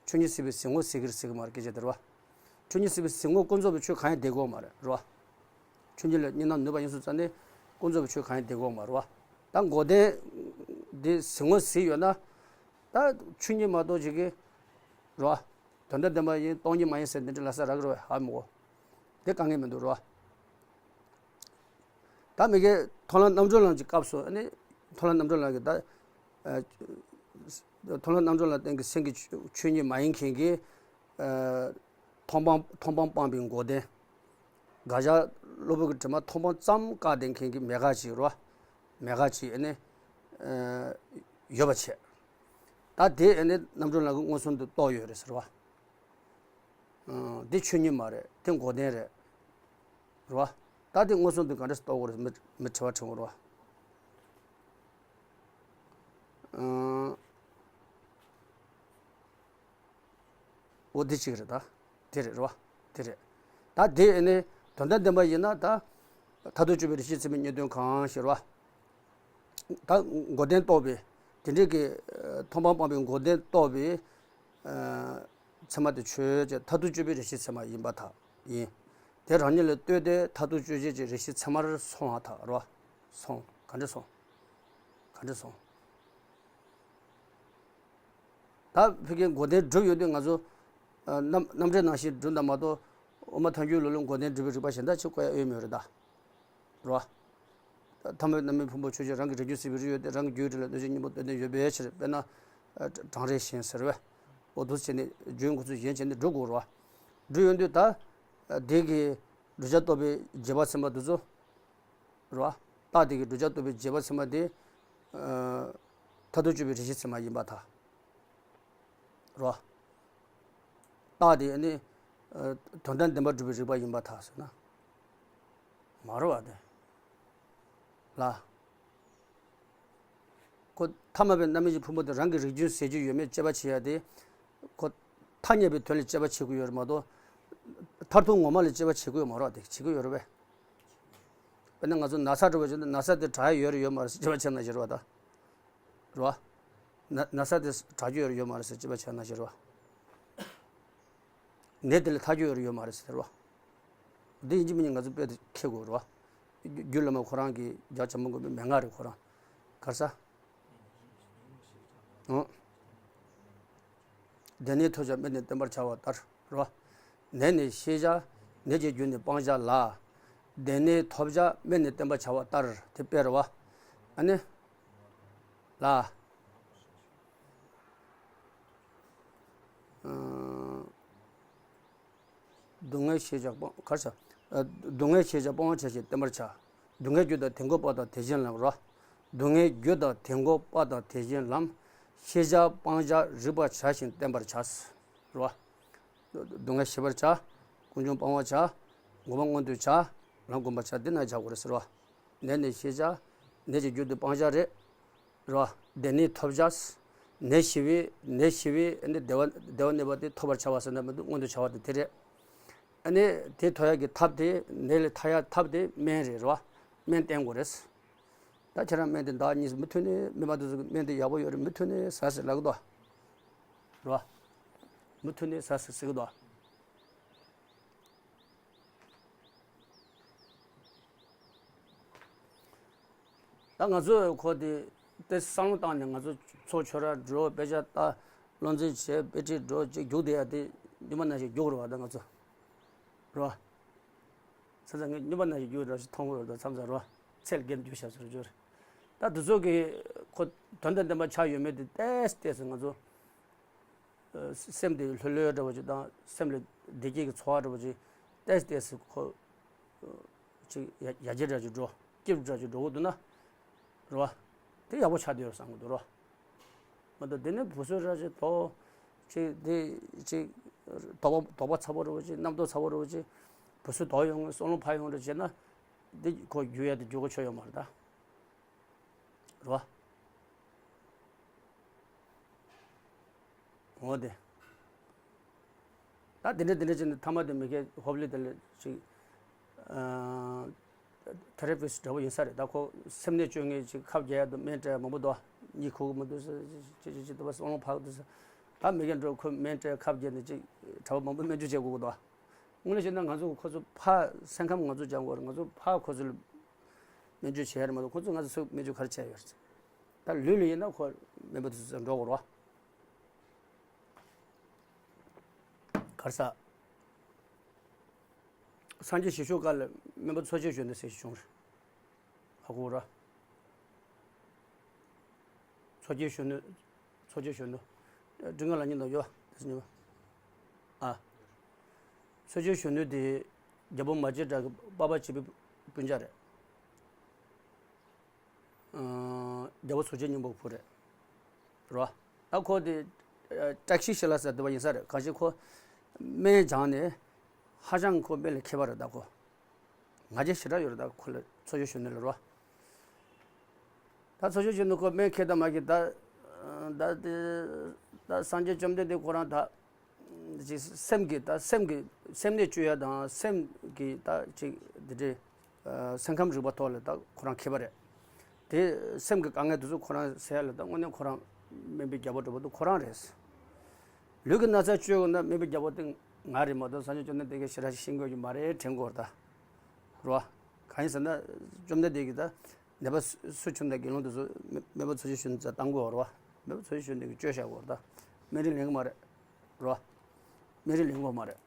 ཆོས་ཉིད་གཟིགས་པའི་གཟིགས་ངོ་ཟེར་གྱི་རེད་ཟེར་གྱི་མ་རེད་སྐད་ཆ་དེ་རེད་བ། ཆོས་ཉིད་གཟིགས་པའི་གཟིགས་ངོ་ཀུན་རྫོབ་པའི་ཆོས་གང་ཡང་བསྡད་ཀྱི་ཡོད་མ་རེད་རེད་བ། ཆོས་ཉིད་ལ་གཉིས་སྣང་ནུས་པ་ཡིན་སོང་ཙང་ནས་ཀུན་རྫོབ་པའི་ཆོས་གང་ཡང་བསྡད་ཀྱི་ཡོད་མ་རེད་བ། ད་མགོ་རྟིང་འདི་གཟིགས་ངོ་ཟིག་ཡོད་ན། ད་ཆོས་ཉིད་མ་གཏོགས་ཅིག་གི་རེད་བ། དོན་དམ་བདེན་པ་ཡིན་སྟོང་ཉིད་མ་ཡིན་ཟེར་འདི་འདྲ་ལབ་ས་རག་གི་རེད་བ་ཧ་མི་གོ། དེ་དཀའ་ངལ་མི་འདུག་རེད་བ། ད་མི་གའི་མཐོང་ལམ་རྣམ་གྲོལ་ལམ་གྱི་སྐབས་སུ་ཨ་ནི་མཐོང་ལམ་རྣམ་གྲོལ་ལམ་གྱི་ད། ཨ་མཐོང་ལམ་རྣམ་གྲོལ་ལམ་སྟེང་གི་སེམས་ཀྱི་ཆོས་ཆོས་ཉིད་མ་ཡིན་མཁན་གྱི། ཨ་མཐོང་སྤང་མཐོང་སྤང་སྤངས་པའི་མགོ་རྟིང་། དགག་བྱ་གློ་བུར་གྱི་དྲི་མ་མཐོང་སྤང་ཙམ་བཀག་བསྡད་མཁན་གྱི་མེད་དགག་ཅིག་རེད་བ། མེད་དགག་ཅིག་ཨ་ནི། ཨ་ཡོད་པ་བྱས། ད་དེ་ཨ་ནི་རྣམ་གྲོལ་ལམ་གྱི་མངོན་སུམ་དུ་རྟོགས་ཡོད་རེད་ཟེར་བ། ཨང་། འདི་ཆོས་ཉིད་མ་རེད། དེ་མགོ་རྟིང་རེད། རེད་བ། ད་དེ་མངོན་སུམ་དུ་ག་འདྲ་རྟོགས་དགོས་རེད། མི་མི་དྲི་བ་དྲི་འོང་རེད་བ། ཨང་། འོ་འདི་གཅིག་རེད་ད། དེ་རེད་རེད་བ། དེ་རེད། ད་དེ་ཨ་ནི་དོན་དམ་བདེན་པ་ཡིན་ན་ད། མཐར་ཐུག་དཔྱོད་པའི་རིགས་ཤེས་ཚད་མའི་གཉིས་དོན་གང་ཞེས་རེད་བ། ད་མགོ་རྟིང་རྟོགས་པའི། དེ་འདྲའི་གི་ཨ་མཐོང་སྤང་སྤངས་པའི་མགོ་རྟིང་རྟོགས་པའི་ཨ་ཚད་མ་དེ་ཆོས་ཅན། མཐར་ཐུག་དཔྱོད་པའི་རིགས་ཤེས་ཚད་མ་ཡིན་པར་ཐལ། ཡིན། དེ་རང་ཉིད་ལ་ལྟོས་ཏེ་མཐར་ཐུག་དཔྱོད་བྱེད་ཀྱི་རིགས་ཤེས་ཚད་མར་སོང་བར་ཐལ་རོ། སོང་། ག་འདྲ་སོང་། ག་འདྲ་སོང་། ད་ཕ་གིའི་མགོ་རྟིང་སྒྲུབ་ཡོང་དུས་ང་ཚོ་ཨ་རྣམ་རྣམ་འགྲེལ་ནང་བཞིན་སྒྲུབ་ན་མ་གཏོགས་དབུ་མ་ཐལ་འགྱུར་ལུགས་ལ་མགོ་རྟིང་སྒྲུབ་པའི་རིགས་པ་གཞན་དག་ཅིག་བཀོད་ཡ་ཡོད་མེད་རེད་ད། རེད་བ། ཐ་མལ་པའི་རྣམ་སྨིན་ཕུང་པོ་ཆོས་ཅན། རང་གི་རིགས་རྒྱུད་སྲིད་པའི་རིགས་ཡོད་དེ། རང་གི་རྒྱུད་རིགས་ལ་གནོད་བྱེད་གཉེན་པོ་སྟོབས་ལྡན་ཡོད་པའི་ཕྱིར། དཔེར་ན། གྲང་རེག་བཞིན་ཟེར་བས། འོ་འདུག་སེ་བྱས་ནས་རྒྱུན་ཁོ་ཚོས་གཞན་བྱས་ནས་སྒྲུབ་དགོས་རེད་བ། སྒྲུབ་ཡོང་དུས་ད། དེ་གི་བསྒྲུབ་བྱ་རྟོགས་པའི་རྗེས་དཔག་ཚད་མ་དེ་ཚོ། རེད་བ། རྟགས་དེ་གི་བསྒྲུབ་བྱ་རྟོགས་པའི་རྗེས་དཔག་ཚད་མ་དེ། མཐར་ཐུག་དཔྱོད་པའི་རིགས་ཤེས་ཚད་མ་ཡིན་པར་ཐལ། རོ། རྟགས་དེ་ནི། ཨ་དོན་དམ་བདེན་པར་གྲུབ་པའི་རིགས་པ་ཡིན་པར་ཐལ་ཟེར་ན། མ་རེད་བ་དེ། ལ། ཁོ་ཐ་མལ་པའི་རྣམ་སྨིན་གྱི་ཕུང་པོ་དེ་རང་གི་རིགས་རྒྱུན་ཟད་རྒྱུ་ཡོད་མེད་དཔྱད་པ་བྱེད་ཡ་དེ། ཁོ་ཐ་སྙད་པའི་དོན་ལ་དཔྱད་པ་བྱེད་དགོས་ཡོད་རེད་མ་གཏོགས། མཐར་ཐུག་ངོ་མ་ལ་དཔྱད་པ་བྱེད་དགོས་ཡོད་མ་རེད་བ་དེ། བྱེད་དགོས་ཡོད་རེད་པས། དཔེར་ན་ང་ཚོ་ན་ཚ་འདྲ་བོ་བྱུང་ན་ན་ཚ་དེ་དྲག་ཡ་ཡོད་རེད་ཡོད་མ་རེད་ཟེར་དཔྱད་པ་བྱས་ན་ཤེས་རེད་བ་ད། རེད་བ། ན་ན་ཚ་དེ་དྲག་རྒྱུ་ཡོད་རེད་ཡོད་མ་རེད་ཟེར་དཔྱད་པ་བྱས་ན་ཤེས་རེད་བ། ནད་དེ་ལས་ཐར་རྒྱུ་ཡོད་རེད་ཡོད་མ་རེད་ཟེར་བ། འདི་ཡིན་གཅིག་མིན་གཉིས་ང་ཚོ་དཔེ་དེ་འཁྱེར་དགོས་རེད་བ། རྒྱུད་བླ་མ་ཁོ་རང་གི་རྒྱ་ཆེན་པོ་དགོན་པའི་མན་ངག་རེད་ཁོ་རང་། ག་རེ་ཟ། ཨང་། སྡེ་སྣོད་ཐོབ་བྱ་སྨན་ནི་བསྟེན་པར་བྱ་བ་ལྟར་རོ། ནད་ནི་ཤེས་བྱ། ནད་ཀྱི་རྒྱུ་ནི་སྤང་བྱ་ལ། སྡེ་སྣོད་ཐོབ་བྱ་སྨན་ནི་བསྟེན་པར་བྱ་བ་ལྟར་དེ་དཔེ་རེད་བ། ཨ་ནི། ལ། ཨ། སྡུག་བསྔལ་ཤེས་བྱ་སྤང་། གར་ས། ཨ། སྡུག་བསྔལ་ཤེས་བྱ་སྤང་བར་བྱ་ཞིང་བསྟེན་པར་བྱ། སྡུག་བསྔལ་རྒྱུ་དང་དེ་འགོག་པ་དང་དེ་བཞིན་ལམ་རོ། སྡུག་བསྔལ་རྒྱུ་དང་དེ་འགོག་པ་དང་དེ་བཞིན་ལམ། ཤེས་བྱ་སྤང་བྱ་རིག་པར་བྱ་ཞིང་བསྟེན་པར་བྱ། རོ། སྡུག་བསྔལ་ཤེས་པར་བྱ། ཀུན་འབྱུང་སྤང་བར་བྱ། འགོག་པ་མངོན་དུ་བྱ། ལམ་བསྒོམ་པར་བྱ། འདི་རྣམས་བྱ་དགོས་རེད་ཟེར་རོ། ནད་ནི་ཤེས་བྱ། ནད་ཀྱི་རྒྱུ་དེ་སྤང་བྱ་རེད། རེད་བ། བདེ་གནས་ཐོབ་བྱ། ནད་ཞི་བའི། ནད་ཞི་བའི་ནི་བདེ་བ། བདེ་བ་གནས་པ་དེ་ཐོབ་པར་བྱ་བ་ཟེར་ན་མི་འདུག། མངོན་དུ་བྱ་བ་དེ་དེ་རེད། ཨ་ནི་དེ་ཐོབ་ཡག་གི་ཐབས་དེ། ནད་ལས་ཐར་ཡག་ཐབས་དེ་སྨན་རེད། རེད་བ། སྨན་བསྟེན་དགོས་རེད། ད་ཁྱེད་རང་སྨན་དེ་ཟླ་གཉིས་མུ་མཐུད་ནས། སྨན་པ་དེ་ཚོ་སྨན་དེ་ཡག་པོ་ཡོད་རེད། མུ་མཐུད་ནས་ཟ་ཟེར་ལབ་གི་འདུག། རེད་བ། མུ་མཐུད་ནས་ཟ་ཟེར་ཟེར་གི་འདུག། ད་ང་ཚོས་ཁོ་དེ་དེ་བསམ་བློ་བཏང་ནས། ང་ཚོ་ཚོགས་ཆོས་ར་འགྲོ། དཔེ་ཆ་ལྟ། བློ་འཛིན་བྱེད། དཔེ་ཁྲིད་འགྲོ། ཅིག་རྒྱུགས་བསྡད་ཡ་དེ་སྨྱོན་པ་ནང་བཞིན་རྒྱུགས་རེད་བ། ད་ང་ཚོ། རེད་བ། ས་ས་ངས་སྨྱོན་པ་ནང་བཞིན་རྒྱུགས་རེད་ཞིག་མཐོང་གི་རེད། ད་མཚམས་མཚམས་རེད་བ། ཚད་ལ་བརྒལ་རྒྱུགས་བྱ་ཟེར་རྒྱུ་རེད། ད་དེ་ཚོ་གི་ཁོ་དོན་དང་ལྡན་པ་ཆགས་ཡོད་མེད་དེ་ཏོག་ཙམ་ཏོག་ཙམ་ང་ཚོ། ཨ། སེམས་དེ་ལྷོད་ལྷོད་འདྲ་བོ་ཅིག་དང་། སེམས་ལ་བདེ་སྐྱིད་ཀྱི་ཚོར་བ་འདྲ་བོ་ཅིག་ཏོག་ཙམ་ཏོག་ཙམ་ཁོ་ཅིག་ཡར་རྒྱས་འདྲ་ཅིག་འགྲོ། སྐྱིད་འདྲ་ཅིག་འགྲོ་གི་འདུག་ན། རེད་བ། དེ་ཡག་པོ་ཆགས་བསྡད་ཡོད་བསམ་གི་འདུག། རེད་བ། མ་གཏོགས་དེ་ནས་བུ་སུ་ར་ཅིག་དོགས། ཅིག་དེ་ཅིག་དོགས་པ། དོགས་པ་ཚ་པོ་འདྲ་བོ་ཅིག། རྣམ་རྟོག་ཚ་པོ་འདྲ་བོ་ཅིག། བུ་སུ་དོགས་ཡོང་། བསམ་བློ་འཕར་ཡོང་འདྲ་བྱས་ན། དེ་ཁོ་རྒྱུགས་ཡ་དེ་རྒྱུགས་གོ་ཆོད་ཡོད་མ་རེད་ད། རེད་བ། འོ་དེ། ད་དེ་འདྲ་དེ་འདྲ་བྱས་ནས་མཐའ་མ་དེ་མི་ཁའི་ཧོབ་ལི་དེ་ལ་ཅིག། ཨ། ཐེ་ར་པིསི་འདྲ་བོ་ཡིན་ས་རེད། ད་ཁོ་སེམས་ནད་བཅོས་མཁན་ཅིག་ཁབ་རྒྱག་ཡ་དང་སྨན་སྤྲད་མང་པོ་འདུག། གཉིད་ཁུག་གི་མི་འདུག་ཟེར། ཅིག་ཅིག་ཅིག་ཅིག་འདུག་པ། བསམ་བློ་འཕར་གི་འདུག་ཟེར། ད་མི་ཁའི་འགྲོ། ཁོས་སྨན་སྤྲད། ཁབ་རྒྱག་ནས་ཅིག་གྲྭ་པ་མང་པོ་སྨན་བཅོས་བྱེད་དགོས་ཀྱི་འདུག། དངོས་གནས་བཤད་ན་ང་ཚོ་ཁོ་ཚོ་ཕར་སེམས་ཁམས་ང་ཚོ་སྦྱང་དགོས་རེད། ང་ཚོ་ཕར་ཁོ་ཚོ་ལ་སྨན་བཅོས་བྱེད་ཡ་རེད་མ་གཏོགས། ཁོ་ཚོ་ང་ཚོ་སྨན་བཅོས་ག་རེ་བྱས་ཡོད་རེད། ད་ལུས་ལ་ཡིན་ན་ཁོ་སྨན་པ་དེ་ཚོ་འགྲོ་དགོས་རེད་བ། ག་རེ་ཟ། སངས་རྒྱས་ཞི་ཁྲོའི་སྐབས་ལ་སྨན་པ་འཚོ་བྱེད་གཞོན་ནུ་ཟེར་ཞིག་བྱུང་རེད། ཧ་གོ་ར། འཚོ་བྱེད་གཞོན་ནུ། འཚོ་བྱེད་གཞོན་ནུ། འབྲི་ང་ལ་ཉིན་དང་ཡོད་དེ་ཉི་མ། ཨ། འཚོ་བྱེད་གཞོན་ནུ་དེ་རྒྱལ་པོ་མ་སྐྱེས་དགྲ་གི་པ་ཕ་བྱས་པའི་སྤུན་ཆ་རེད། ཨ། རྒྱལ་པོ་འཚོ་བྱེད་སྙིང་པོ་བུ་རེད། རེད་བ། ད་ཁོ་དེ་བཀྲ་ཤིས་ཤི་ལ་ཟེར་དེ་བ་ཡིན་ས་རེད། གང་ཞིག་ཁོ་སྨན་སྦྱངས་ནས་ཧ་ཅང་ཁོ་སྨན་ལ་མཁས་པ་རེད། ད་ཁོ་ང་རྒྱལ་ཞེ་དྲག་ཡོད་རེད། ད་ཁོ་ལ་འཚོ་བྱེད་གཞོན་ནུ་ལ་རོ། ད་འཚོ་བྱེད་གཞོན་ནུ་ཁོ་སྨན་མཁས་དང་མ་མཁས། ད་ད་དེ་ད་སངས་རྒྱས་བཅོམ་ལྡན་འདས་ཁོ་རང་ད་ཅིག་སེམས་ཀྱི། ད་སེམས་ཀྱི་སེམས་ནད་བཅོས་ཡ་དང་། སེམས་ཀྱི་ད་ཅིག་དེ་འདྲའི་སེམས་ཁམས་རིག་པ་ཐོག་ལ་ད་ཁོ་རང་མཁས་པ་རེད། དེ་སེམས་ཀྱི་དཀའ་ངལ་དེ་ཚོ་ཁོ་རང་སེལ་ཡ་ལ་ད་དངོས་གནས་ཁོ་རང་སྨན་པའི་རྒྱལ་པོ་འདྲ་པོ་དེ་ཁོ་རང་རེད། ལུས་ཀྱི་ན་ཚ་བཅོས་དགོས་ན་སྨན་པའི་རྒྱལ་པོ་དེ་ང་རེད་མ་གཏོགས་སངས་རྒྱས་བཅོམ་ལྡན་འདས་ཀྱིས་ཞེ་དྲག་ཤེས་ཀྱི་ཡོད་ཀྱི་མ་རེད་དྲན་དགོས་རེད་ད། རེད་བ། གང་ཡིན་ཟེར་ན་བཅོམ་ལྡན་འདས་ཀྱིས་ད་ནད་པ་སུ་བྱུང་ན་དགེ་སློང་དེ་ཚོ་སྨན་པ་འཚོ་བྱེད་གཞོན་ནུ་ཚོ་བཏང་དགོས་རེད་བ། སྨན་པ་འཚོ་བྱེད་གཞོན་ནུ་གིས་བཅོས་བཞག་དགོས་རེད་ད། སྨན་རིན་ལེན་གི་མ་རེད། རེད་བ། སྨན་རིན་ལེན་དགོས་མ་རེད།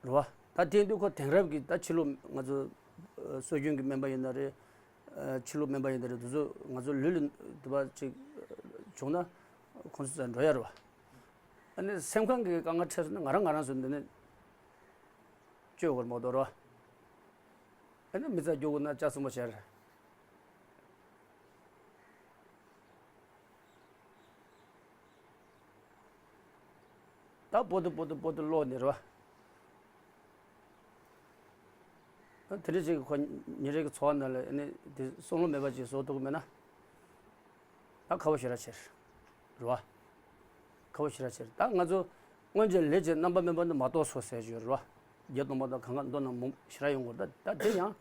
རེད་བ། ད་དེ་དུས་ཁོ་དེང་རབས་ཀྱི་ད་ཕྱི་ལུགས་ང་ཚོ་ཨ་སྲོལ་རྒྱུན་གྱི་སྨན་པ་ཡིན་ན་རེད། ཨ་ཕྱི་ལུགས་སྨན་པ་ཡིན་ན་རེད། དེ་ཚོ་ང་ཚོ་ལུས་ལ་དེ་བ་ཅིག་བྱུང་ན་ཁོང་ཚོ་རྩར་འགྲོ་ཡ་རེད་བ། ཨ་ནི་སེམས་ཁམས་ཀྱི་དཀའ་ངལ་འཕྲད་སོང་ན་ང་རང་ང་རང་ཚོ་འདི་ནས་བཅོས་དགོས་རེད་མ་གཏོགས་རེད་བ། ཨ་ནི་མི་ཚ་རྒྱུག་དགོས་ན་ལྕགས་སྲིན་པོ་བྱས་རེད། ད་པོ་ཏི་པོ་ཏི་པོ་ཏི་ཀློག་ནི་རེད་བ། ད་དེ་འདྲ་ཅིག་གི་ཁོ་ཉིན་རེ་གི་འཚོ་བ་ནང་ལ་ཨ་ནི་དེ་བསམ་བློ་མེད་པ་ཅིག་བཟོ་ཐུབ་ཀྱི་མེད་ན། ད་ཁག་པོ་ཞེ་དྲག་ཆེ་རེད་བ། ཁག་པོ་ཞེ་དྲག་ཆེ་རེད། ད་ང་ཚོ་སྔོན་གྱི་ལས་ཀྱི་རྣམ་པ་སྨིན་པ་འདི་མ་རྟོགས་སོ་ཟེར་གྱི་ཡོད་རེད་བ། བརྒྱད་སྟོང་པ་དང་གང་ག་མདོར་ན་མང་ཞེ་དྲག་ཡོང་གི་རེད། ད་ད་དེ་ཡང་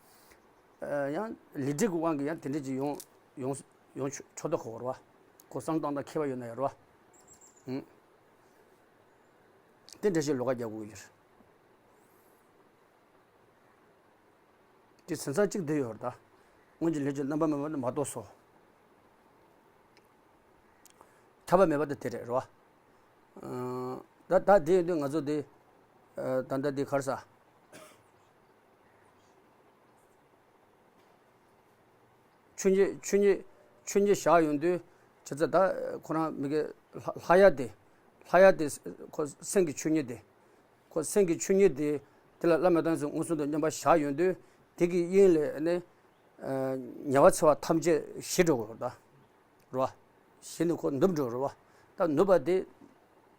ཡང་ལས་སྒྲིབ་ཀྱི་དབང་གིས་ཡང་དེ་འདྲ་ཅིག་ཡོང་ཡོང་ཡོང་ཆོག་ཆོག་མདོག་ཁ་པོ་རེད་བ། ཁོ་བསམ་བློ་བཏང་སྟངས་མཁས་པ་ཡོད་ན་ཡང་རེད་བ། ཧུམ། དེ་འདྲ་ཞིག་ལོགས་ཀ་རྒྱག་དགོས་ཀྱི་རེད། དེ་ཟིན་ས་གཅིག་དེ་ཡོད་རེད་ད། སྔོན་གྱི་ལས་ཀྱི་རྣམ་པ་སྨིན་པ་འདི་མ་རྟོགས་སོ། ཐར་པ་མེད་པ་དེ་དེ་རེད་རོ། ཨ། ད་ད་དེ་ཡིན་དུས་ང་ཚོ་དེ། ཨ། ད་ལྟ་དེ་ག་རེ་ཟ། ཆོས་ཉིད་ཆོས་ཉིད་ཆོས་ཉིད་བཞག་ཡོང་དུས་བྱས་ཙང་ད་ཁོ་རང་མི་གི་ལྷ་ལྷ་ཡ་དེ་ལྷ་ཡ་དེ་ཁོ་སེམས་ཀྱི་ཆོས་ཉིད་དེ། ཁོ་སེམས་ཀྱི་ཆོས་ཉིད་དེ་དེ་ལ་བླ་མེད་མཐའ་ཡས་མངོན་སུམ་དུ་མཉམ་པར་བཞག་ཡོང་དུས་དེ་གི་དབྱིངས་ལས་ནི་ཉེ་བར་འཚེ་བ་ཐམས་ཅད་ཞི་འགྲོ་གི་རེད་ད། རེད་བ། ཞི་ནས་ཁོ་ནུབ་འགྲོ་རེད་བ། ད་ནུབ་པ་དེ་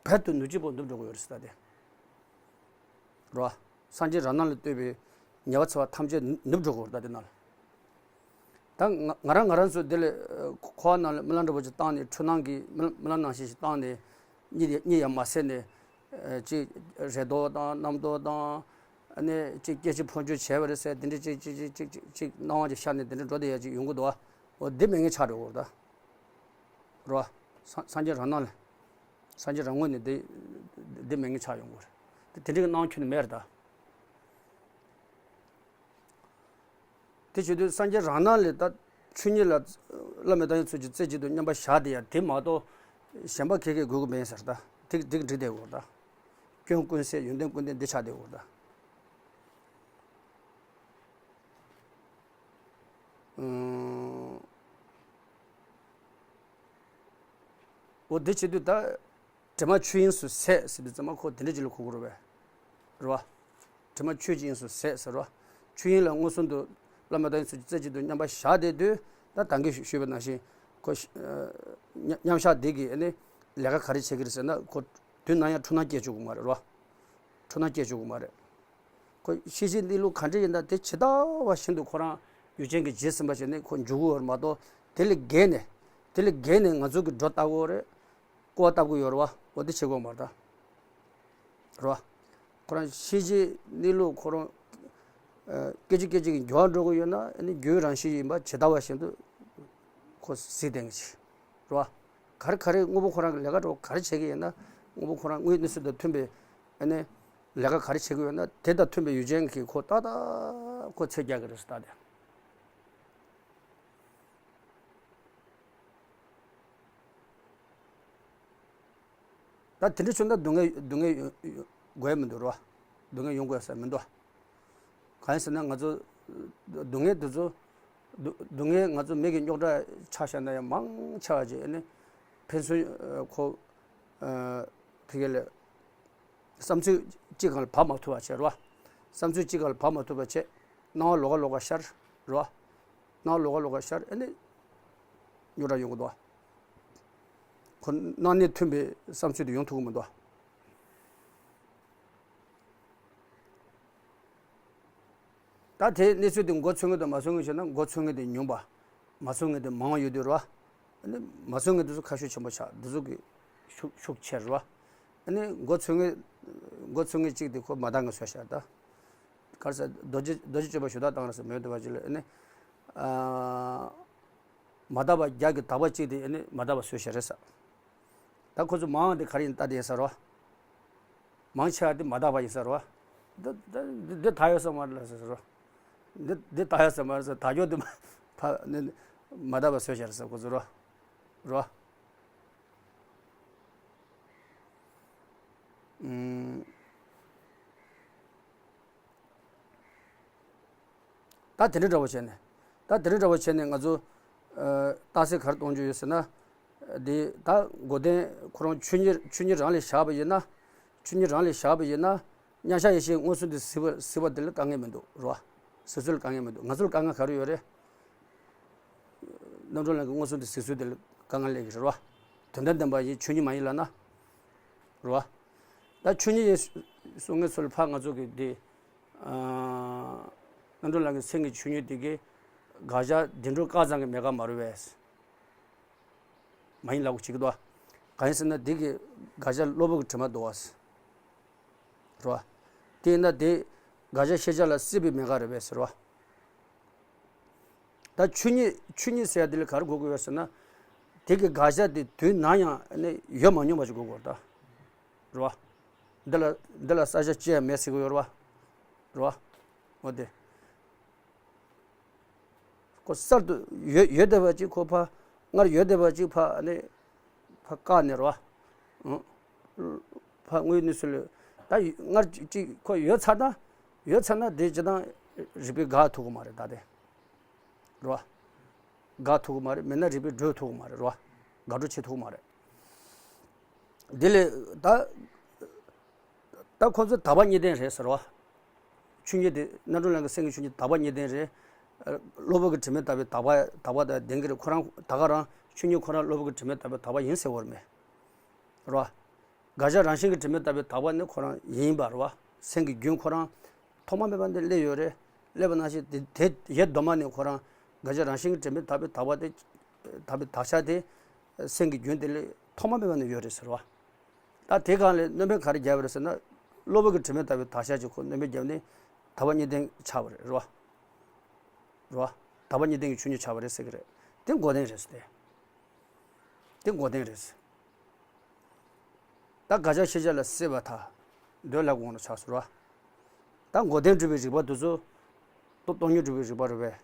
རྦད་དུ་ནུབ་ཀྱི་པོ་ནུབ་འགྲོ་གི་ཡོད་རེད་ཟེར་ད་དེ། རེད་བ། སངས་རྒྱས་རང་སྣང་ལ་ལྟོས་པའི་ཉེ་བར་འཚེ་བ་ཐམས་ཅད་ནུབ་འགྲོ་གི་རེད་ད་དེ་ནང་ལ། ད་ང་ང་རང་ང་རང་ཚོ་དེ་ལ་འཁོར་བ་ནང་ལ་རྨི་ལམ་འདྲ་པོ་ཅིག་བཏང་ནས་འཁྲུལ་སྣང་གི་རྨི་རྨི་ལམ་ནང་བཞིན་ཞིག་བཏང་ནས་གཉིད་ཡ་གཉིད་ཡང་མ་སད་ནས་ཅིག་རེ་དོགས་དང་རྣམ་རྟོག་དང་ཨ་ནི་ཅིག་སྐད་ཅིག་ཕོ་འགྱུར་བྱས་པ་རེད་ཟེར་དེ་འདྲ་ཅིག་ཅིག་ཅིག་ཅིག་ཅིག་སྣང་བ་ཅིག་ཤར་ནས་དེ་འདྲ་འགྲོ་བསྡད་ཡ་ཅིག་ཡོང་གི་འདུག་བ། འོ་འདི་མེད་མཁན་ཆགས་འགྲོ་གི་རེད་ད། རེད་བ། སངས་སངས་རྒྱས་རང་སྣང་ལ། སངས་རྒྱས་རང་ངོས་ནས་འདི་འདི་མེད་མཁན་ཆགས་ཡོང་གི་རེད། དེ་དེ་འདྲའི་སྣང་ཁྱོན་ནས་མེད་རེད་ད། དེ་བྱེད་དུས་སངས་རྒྱས་རང་སྣང་ལས་ད་ཆོས་ཉིད་ལ་བླ་མེད་མཐའ་ཡས་ཚུལ་གྱི་རྩེ་གཅིག་ཏུ་མཉམ་པར་བཞག་དེ་ཡང་དེ་མ་གཏོགས་གཞན་པ་ག་གེ་དགོས་ཀྱི་མེད་ཟེར་ད། དེ་དེ་འགྲིག་བསྡད་ཡོད་ད། སྐྱོན་ཀུན་ཟད་ཡོན་ཏན་ཀུན་ལྡན་འདི་ཆགས་བསྡད་ཡོད་ད། ཨུམ། འོ་དེ་བྱེད་དུས་ད། དྲི་མ་ཆོས་དབྱིངས་སུ་ཟད་ཟེར་དུས་ཙམ་པ་ཁོ་དེ་འདྲ་ཅིག་ལ་གོ་དགོས་རེད་པས། རེད་བ། དྲི་མ་ཆོས་ཀྱི་དབྱིངས་སུ་ཟད་ཟེར་བ། ཆོས་དབྱིངས་ལ་མངོན་སུམ་དུ་བླ་མེད་མཐའ་ཡས་ཚུལ་གྱི་རྩེ་གཅིག་ཏུ་མཉམ་པར་བཞག་བསྡད་དུས་ད་ད་གིན་ཞུས་པ་ནང་བཞིན་ཁོ་ཤ་ཨ་མཉམ་མཉམ་བཞག་འདི་གིས་ཨ་ནི་ལས་ཀ་ག་རེ་བྱེད་ཀྱི་རེད་ཟེར་ན་ཁོ་དུས་ནམ་ཡང་འཁྲུལ་སྣང་སྐྱེ་བཅུག་གི་མ་རེད་རོ། འཁྲུལ་སྣང་སྐྱེ་བཅུག་གི་མ་རེད། ཁོ་ཤེས་བྱའི་གནས་ལུགས་ག་འདྲ་ཡིན་ན་དེ་ཇི་ལྟ་བ་བཞིན་དུ་ཁོ་རང་ཡུལ་ཅན་གྱི་རྗེས་ཟིན་པ་བྱས་ནས་ཁོ་འཇུག་གི་ཡོད་རེད་མ་གཏོགས་དེ་ལས་བརྒལ་ནས་དེ་ལས་བརྒལ་ནས་ང་ཚོ་གི་སྒྲོ་བཏགས་ཀྱི་ཡོད་རེད། སྐུར་བ་བཏབ་ཀྱི་ཡོད་རེད་བ། འོ་དེ་བྱེད་དགོས་མ་རེད་ད། རེད་བ། ཁོ་རང་ཤེས་བྱའི་གནས་ལུགས་ཁོ་རང་ཨ་སྐད་ཅིག་སྐད་ཅིག་གིས་འགྱུར་བ་འགྲོ་གི་ཡོད་ན་ཨ་ནི་རྒྱུའི་རང་བཞིན་ཡིན་པ་ཇི་ལྟ་བ་བཞིན་དུ་ཁོ་གཟིགས་བསྡད་མཁན་ཅིག་རེད་བ། ག་རེ་ག་རེ་དངོས་པོ་ཁོ་རང་གི་ལས་ཀ་འགྲོ་ག་རེ་བྱེད་ཀྱི་ཡིན་ན་དངོས་པོ་ཁོ་རང་དངོས་ཡོད་གནས་ཚུལ་དང་མཐུན་པའི་ཨ་ནི་ལས་ཀ་ག་རེ་བྱེད་ཀྱི་ཡོད་ན་དེ་དང་མཐུན་པའི་ཡུལ་ཅན་གྱིས་ཁོ་ཏག་ཏག་ཁོ་ཚད་རྒྱག་གི་རེད་ཟེར་ད་དེ། ད་དེ་འདྲ་བྱུང་ན་སྡུག་བསྔལ་སྡུག་བསྔལ་ཡོང་ཡོང་དགོས་མི་འདུག་རོ། སྡུག་བསྔལ་ཡོང་དགོས་ས་མི་འདུག་གང་ཡིན་ཟེར་ན་ང་ཚོ་སྡུག་བསྔལ་དེ་ཚོ་སྡུག་སྡུག་བསྔལ་ང་ཚོ་མིག་གི་རྙོག་དྲ་ཆགས་བཞག་ན་ཡང་མང་ཆེ་བ་ཅིག་ཨ་ནི་ཕན་ཚུན་ཁོ་ཕ་གི་ལ་བསམ་ཚུལ་གཅིག་སྒང་ལ་བབས་མ་ཐུབ་པ་བྱས་རོ། བསམ་ཚུལ་གཅིག་སྒང་ལ་བབས་མ་ཐུབ་པ་བྱས་སྣང་བ་ལོགས་ཀ་ལོགས་ཀ་ཤར་རོ། སྣང་བ་ལོགས་ཀ་ལོགས་ཀ་ཤར་ཨ་ནི་རྙོག་དྲ་ཡོང་གི་འདུག་ཁོ་སྣང་གནས་མཐུན་པའི་བསམ་ཚུལ་དེ་ཡོང་ཐུབ་ཀྱི་མི་འདུག་ད་དེ་གནས་ཚུལ་དེ་མགོ་ཚོས་མཁན་དང་མ་ཚོས་མཁན་བྱས་ན་མགོ་ཚོས་མཁན་དེ་ཉུང་པ། མ་ཚོས་མཁན་དེ་མང་བ་ཡོད་དུས་རེད་བ། ཨ་ནི་མ་ཚོས་མཁན་དེ་ཚོ་ཁ་ཤུགས་ཆེན་པོ་ཆགས་འདི་ཚོ་གི་ཤུགས་ཤུགས་ཆེ་རེད་བ། ཨ་ནི་མགོ་ཚོས་མཁན་མགོ་ཚོས་མཁན་གཅིག་དེ་ཁོ་མ་དག་ངན་བཟོས་ཤག་ད། ག་རེ་ཟེར་རྡོ་རྗེ་རྡོ་རྗེ་གཅོད་པ་ཞུ་དག་བཏང་རེད་ཟེར་མོས་འདུག་བ་ཅིག་ལ་ཨ་ནི། ཨ། མ་དག་པ་བརྒྱ་གི་དག་པ་གཅིག་དེ་ཨ་ནི་མ་དག་པ་བཟོས་ཤག་རེད་ཟེར། ད་ཁོ་ཚོ་མང་བ་དེ་ག་རེ་ཡིན་ལྟ་དེ་ཡིན་ས་རོ། མང་ཆེ་བ་དེ་མ་དག་པ་ཡིན་ས་རོ། འདི་འདི་འདི་དག་ཡོད་ས་མ་རེད་ལ་ཟེར་རོ། འདི་འདི་དག་ཡོད་ས་མ་རེད་ཟེར་དག་ཡོད་དེ་མ་ཕ་ནི་མ་དག་པ་བཟོས་ཤག་རེད་ཟེར་ཁོ་ཚོ་རོ། རོ། ཨུམ། ད་དེ་འདྲ་འདྲ་བོ་བྱས་ནས། ད་དེ་འདྲ་འདྲ་བོ་བྱས་ནས་ང་ཚོ་ཨ་རྟགས་གསལ་ག་རེ་གཏོང་རྒྱུ་ཡོད་ཟེར་ན། འདི་ད་མགོ་རྟིང་ཁོ་རང་ཆོས་ཉིད་ཆོས་ཉིད་རང་ལ་བཞག་པ་ཡིན་ན། ཆོས་ཉིད་རང་ལ་བཞག་པ་ཡིན་ན། མཉམ་གཞག་ཡེ་ཤེས་མངོན་སུམ་དུ་གཟིགས་པ་གཟིགས་པ་དེ་ལ་དཀའ་ངལ་མི་འདུག་རོ། གཟིགས་ཚུལ་ལ་དཀའ་ངལ་མི་འདུག་ང་ཚོ་ལ་དཀའ་ངལ་ག་རེ་ཡོད་རེད། རྣམ་གྲོལ་ལམ་གྱི་མངོན་སུམ་དུ་གཟིགས་ཚུལ་དེ་ལ་དཀའ་ངལ་སླེབས་ཀྱི་རེད་རོ། དོན་དམ་བདེན་པ་ཡིན་ཆོས་ཉིད་མ་ཡིན་ལབ་ན། རོ། ད་ཆོས་ཉིད་ཡིན་གསུང་མཁན་ཚོ་ལ་ཕར་ང་ཚོ་གི་འདི། ཨ། རྣམ་གྲོལ་ལམ་གྱི་སེམས་ཀྱི་ཆོས་ཉིད་དེ་གི་དགག་བྱ་བདེན་གྲུབ་བཀག་ཙམ་གྱི་མེད་ཀ་མ་རེད་པས། མ་ཡིན་ལབ་དགོས་བྱེད་ཀྱི་འདུག་གང་ཡིན་ཟེར་ན་འདི་གི་དགག་བྱ་གློ་བུར་གྱི་དྲི་མ་འདུག་བ། རེད་བ། དེ་ཡིན་ན་དེ་དགག་བྱ་ཤེས་བྱ་ལ་སྲིད་པའི་མེད་ཀ་རེད་པས་ཟེར་བ། ད་ཆོས་ཉིད་ཆོས་ཉིད་ཟེར་ཡ་དེ་ལ་ག་རེ་གོ་དགོས་ཡོད་ཟེར་ན། དེ་གི་དགག་བྱ་དེ་དུས་ནམ་ཡང་ནི་ཡོད་མ་མྱོང་བ་ཞིག་གོ་དགོས་ད། རེད་བ། འདི་ལ་འདི་ལ་བསལ་བྱ་ཅི་ཡང་མེད་ཟེར་གི་ཡོད་རེད་བ། རེད་བ། འོ་དེ། ཁོ་གསར་དུ་ཡོད་ཡོད་བསྡད་པ་ཅིག་ཁོ་ཕ་སྔར་ཡོད་བསྡད་པ་ཅིག་ཕ་ནི་ཕ་བཀག་ནས་རེད་བ། ཨང་། ཕ་དངོས་གནས་སུ་ལ་ད་སྔར་ཅིག་ཁོ་ཡོད་ཚར་ན་ཡོད་ཚར་ན་དེ་ཇི་ལྟར་རིགས་པས་དགག་ཐུབ་ཀྱི་མ་རེད་ད་དེ། རེད་བ། དགག་ཐུབ་ཀྱི་མ་རེད། མེད་ན་རིགས་པས་སྒྲོལ་ཐུབ་ཀྱི་མ་རེད་རོ། དགག་སྒྲུབ་བྱེད་ཐུབ་ཀྱི་མ་རེད། དེ་ལས་ད་ད་ཁོ་ཚོ་དག་པ་གཉིས་ལྡན་རེད་ཟེར་བ། ཆོས་ཉིད་དེ་རྣམ་གྲོལ་ལམ་གྱི་སེམས་ཀྱི་ཆོས་ཉིད་དག་པ་གཉིས་ལྡན་རེད། གློ་བུར་གྱི་དྲི་མས་བཏགས་པའི་དག་པ་དག་པ་དང་ལྡན་གྱི་རེད། ཁོ་རང་ད་ག་རང་ཆོས་ཉིད་ཁོ་རང་གློ་བུར་གྱི་དྲི་མས་བཏགས་པའི་དག་པ་ཡིན་ཟེར་བ་རེད་མེད། རེད་བ། དགག་བྱ་རང་བཞིན་གྱིས་དྲི་མས་བཏགས་པའི་དག་པ་ནི་ཁོ་རང་ཡིན་པ་རེད་བ། སེམས་ཀྱི་རྒྱུན་ཁོ་རང་ཐོག་མ་མེད་པ་ནས་སླེབས་ཡོད་རེད། སླེབས་པ་ནང་བཞིན་དེ་དེ་ཡེ་གདོད་མ་ནས་ཁོ་རང་དགག་བྱ་རང་བཞིན་གྱིས་དྲི་མས་བཏགས་པའི་དག་པ་དེ་བཏགས་པའི་དག་བྱ་དེ་སེམས་ཀྱི་རྒྱུན་དེ་ལས་ཐོག་མ་མེད་པ་ནས་ཡོད་རེད་ཟེར་བ། ད་དེ་གང་ལས་སྣོན་པ་ག་རེ་བརྒྱབ་པ་རེད་ཟེར་ན། གློ་བུར་གྱི་དྲི་མས་བཏགས་པའི་དག་བྱ་གཅིག་ཁོ་སྣོན་པ་བརྒྱབ་ནས་དག་པ་གཉིས་ལྡན་ཆགས་པ་རེད་རོ། རོ། དག་པ་གཉིས་ལྡན་གྱི་ཆོས་ཉིད་ཆགས་པ་རེད་ཟེར་གྱི་རེད། དེ་འགོག་བདེན་རེད་ཟེར་ཏེ། དེ་འགོག་བདེན་རེད་ཟེར། ད་དགག་བྱ་ཤེས་བྱ་ལ་སྲེད་པ་ཐལ། འདོད་ལ་དགོངས་ལ་ཆགས་སོ་རོ། ད་འགོག་བདེན་སྒྲུབ་པའི་རིགས་པ་དེ་ཚོ་སྟོང་སྟོང་ཉིད་སྒྲུབ་པའི་རིགས་པ་རེད་པས།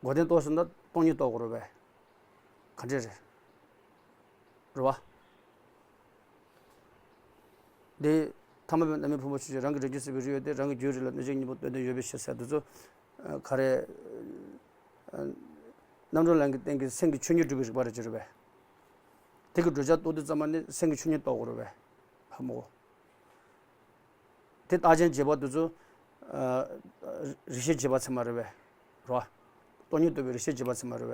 འགོག་བདེན་རྟོགས་ཟེར་ན་སྟོང་ཉིད་རྟོགས་དགོས་རེད་པས། ག་འདྲས་རེད། རེད་བ། འདི་ཐ་མལ་པའི་རྣམ་སྨིན་ཕུང་པོ་ཆོས་ཅན། རང་གི་རིགས་རྒྱུད་སྲིད་པའི་རིགས་ཡོད་དེ། རང་གི་རྒྱུད་རིགས་ལ་གནོད་བྱེད་གཉེན་པོ་གཏན་གཏན་ཡོད་པའི་ཕྱིར་ཟེར་དེ་ཚོ། ཨ། ག་རེ། ཨ། རྣམ་གྲོལ་ལམ་གྱི་སྟེང་གི་སེམས་ཀྱི་ཆོས་ཉིད་སྒྲུབ་པའི་རིགས་པ་རེད་ཅེས་རེད་པས། དེ་གི་བརྗོད་བྱ་རྟོགས་དུས་ཙམ་པ་ནི་སེམས་ཀྱི་ཆོས་ཉིད་རྟོགས་དགོས་རེད་པས། ཧ་མོ། དེ་རྟགས་ཅན་རྗེས་དཔག་དེ་ཚོ། ཨ། རིགས་ཤེས་རྗེས་དཔག་ཚད་མ་རེད་པས། རེད་བ། སྟོང་ཉིད་རྟོགས་པའི་རིགས་ཤེས་རྗེས་དཔག་ཚད་མ་རེད་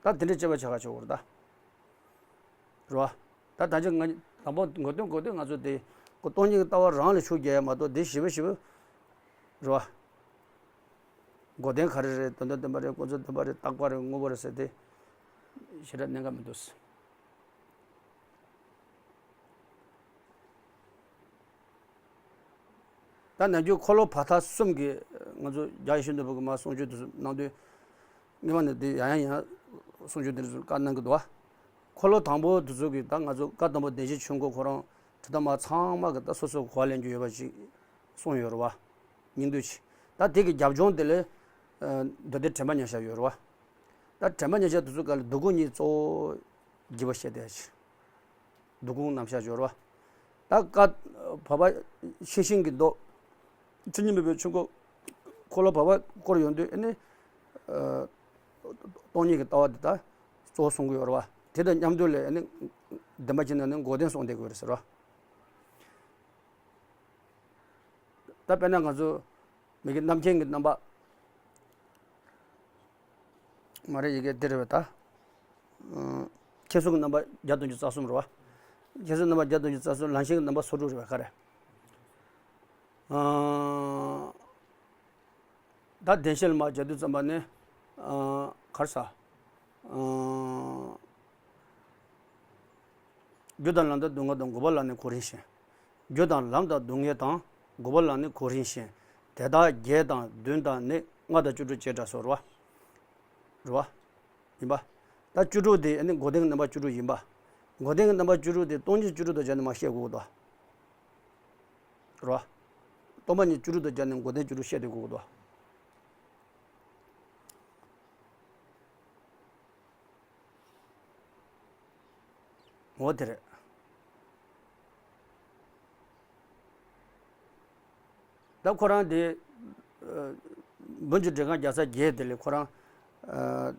པས། ད་དེ་འདྲའི་དཔྱད་པ་བྱ་ག་ཆོག་གོ་རེད་ད། རེད་བ། ད་ད་ཅི་ང་དང་པོ་འགོག་བདེན་འགོག་བདེན་ང་ཚོ་དེ་ཁོ་སྟོང་ཉིད་ཀྱི་ལྟ་བ་རང་ལ་ཤུགས་རྒྱག་ཡ་མ་གཏོགས། དེ་ཞིབ་པོ་ཞིབ་པོ། རེད་བ། འགོག་བདེན་ག་རེ་རེད། དོན་དམ་བདེན་པ་རེད། ཀུན་རྫོབ་བདེན་པ་རེད། རྟག་པ་རེད། དངོས་པོ་རེད་ཟེར་དེ་ཞེ་དྲག་གནད་འགག་མི་འདུག་ད་ནམ་རྒྱུན་འཁོར་ལོ་བར་ཐག་གསུམ་གྱི་ང་ཚོ་རྒྱལ་བ་ཡིད་བཞིན་ནོར་བུ་གི་མར་གསུང་ཆོས་དེ་ཚོ་གནང་དུས། སྔོན་མ་ནས་དེ་ཡང་ཡང་ཡང་གསུང་ཆོས་དེ་ཚོ་བཀའ་གནང་གི་འདུག་བ། འཁོར་ལོ་དང་པོ་དེ་ཚོ་གི་ད་ང་ཚོ་བཀའ་དང་པོ་བདེན་བཞིའི་ཆོས་འཁོར་ཁོ་རང་དྲི་དང་མ་ཚང་མ་གི་ད་སོ་སོ་གོ་བ་ལེན་རྒྱུ་ཡོད་པ་ཞིག་གསུངས་ཡོད་རེད་བ། སྙིང་བསྡུས་ཤིག་ད་དེ་གི་རྒྱབ་ལྗོངས་དེ་ལས། ཨ། མདོ་སྡེ་དྲན་པ་ཉེར་བཞག་ཡོད་རེད་བ། ད་དྲན་པ་ཉེར་བཞག་དེ་ཚོ་ག་ལ་སྡུག་ཀུན་གཉིས་གཙོ་བོ་བགྱིས་པ་བཤད་བསྡད་ཡ་ཞིག་སྡུག་ཀུན་རྣམ་གཞག་སྦྱོར་བ། ད་བཀའ་བར་པ་ཤེས་བཞིན་གྱི་མདོ། ཆོས་ཉིད་སྨྲས་པའི་ཆོས་འཁོར། འཁོར་ལོ་བར་པ་བསྐོར་ཡོང་དུས་ཨ་ནི། ཨ། སྟོང་ཉིད་ཀྱི་ལྟ་བ་འདི་ད་གཙོ་བོ་གསུང་གི་ཡོད་རེད་བ། དེ་དང་མཉམ་དུ་ལས་ཨ་ནི་བདེན་པ་བྱས་ན་ནི་འགོག་བདེན་གསུངས་བསྡད་ཀྱི་ཡོད་རེད་ཟེར་བ། ད་དཔེར་ན་ང་ཚོ་མི་དགེ་རྣམ་མཁྱེན་གྱི་རྣམ་པ། མ་རེད། ཡི་གེ་འདི་རེད་པས་ད། ཨ། ཁྱད་གསོད་ཀྱི་རྣམ་པ་བརྒྱ་དང་བཅུ་རྩ་གསུམ་རེད་བ། ཁྱད་གསོད་རྣམ་པ་བརྒྱ་དང་བཅུ་རྩ་གསུམ། ལམ་ཤེས་ཀྱི་རྣམ་པ་སོ་དྲུག་རེད་པས་ག་རེ། ཨ། ད་བདེན་བཞི་ལ་མར་སྦྱར་དུས་ཙམ་པ་ནི། ཨ། ག་རེ་ཟ། ཨ། རྒྱུ་དང་ལམ་དང་སྡུག་བསྔལ་དང་། འགོག་པ་ལ་ནི་གོ་རིམ་བཞིན། རྒྱུ་དང་ལམ་དང་སྡུག་བསྔལ་དང་། འགོག་པ་ལ་ནི་གོ་རིམ་བཞིན། དེ་དག་བརྒྱད་དང་བདུན་དང་ནི། ལྔ་དང་བཅུ་དྲུག་བྱེ་བྲག་སོགས་རེད་བ། རེད་བ། ཡིན་པ། ད་བཅུ་དྲུག་དེ་ཨ་ནི་འགོག་བདེན་གྱི་རྣམ་པ་བཅུ་དྲུག་ཡིན་པ། འགོག་བདེན་གྱི་རྣམ་པ་བཅུ་དྲུག་དེ་སྟོང་ཉིད་བཅུ་དྲུག་དང་སྦྱར་ནས་མར་བཤད་དགོས་ཀྱི་འདུག་རེད་བ། སྟོང་པ་ཉིད་བཅུ་དྲུག་དང་སྦྱར་ནས་འགོག་བདེན་བཅུ་དྲུག་བཤད་སྡོད་དགོས་ཀྱི་འདུག་འོ་དེ་རེད། ད་ཁོ་རང་དེ། ཨ། འབུམ་གྱི་འགྲེལ་ཁང་རྒྱལ་ཚབ་བརྒྱད་དེ་ལས་ཁོ་རང་། ཨ།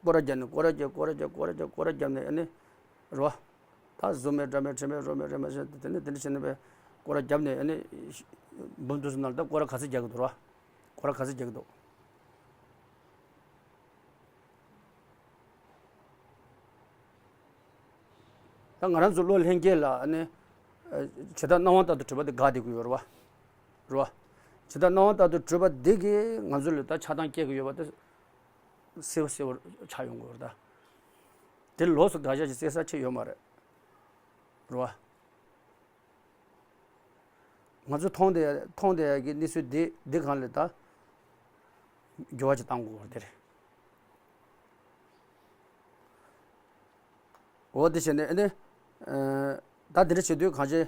སྐོར་ར་བརྒྱབ་ནས་སྐོར་ར་བརྒྱབ། སྐོར་ར་བརྒྱབ། སྐོར་ར་བརྒྱབ། སྐོར་ར་བརྒྱབ་ནས་ཨ་ནི། རེད་བ། ད་གཟུགས་མེད་སྒྲ་མེད་དྲི་མེད་རོ་མེད་རེག་མེད་ཟེར་དེ་ནས་དེ་འདྲ་བྱས་ནས་པས་སྐོར་ར་བརྒྱབ་ནས་ཨ་ནི། འབུམ་དུས་སུ་ནང་ལ་ད་སྐོར་ར་ག་ཚོད་རྒྱག་གི་འདུག་རེད་བ། སྐོར་ར་ག་ཚོད་རྒྱག་གི་འདུག་ད་ང་རང་ཚོ་བློ་ལྷན་སྐྱེས་ལ་ནི། ཨ། བྱེ་བྲག་སྣང་བ་ལྟར་དུ་གྲུབ་པ་དེ་དགག་བསྡད་ཀྱི་ཡོད་རེད་བ། རེད་བ། བྱེ་བྲག་སྣང་བ་ལྟར་དུ་གྲུབ་པ་འདི་གིས་ང་ཚོ་ལ་ད་ཆགས་སྡང་སྐྱེ་གི་ཡོད་པ་དེ་གསལ་པོ་གསལ་པོ་ཆགས་ཡོང་གི་ཡོད་རེད་ད། དེ་ལོགས་སུ་དགག་བྱ་ཞིག་བཙལ་ས་ཆེ་ཡོད་མ་རེད། རེད་བ། ང་ཚོ་མཐོང་བསྡད་མཐོང་བསྡད་ཡ་གི་གནས་ཚུལ་འདི་འདི་སྒང་ལ་ད་འགྱུར་བ་ཅིག་གཏང་དགོས་པ་དེ་རེད། འོ་དེ་བྱས་ནས་ཨ་ནི། ཨ། ད་འདི་འདྲ་བྱེད་དུས་གང་ཅི།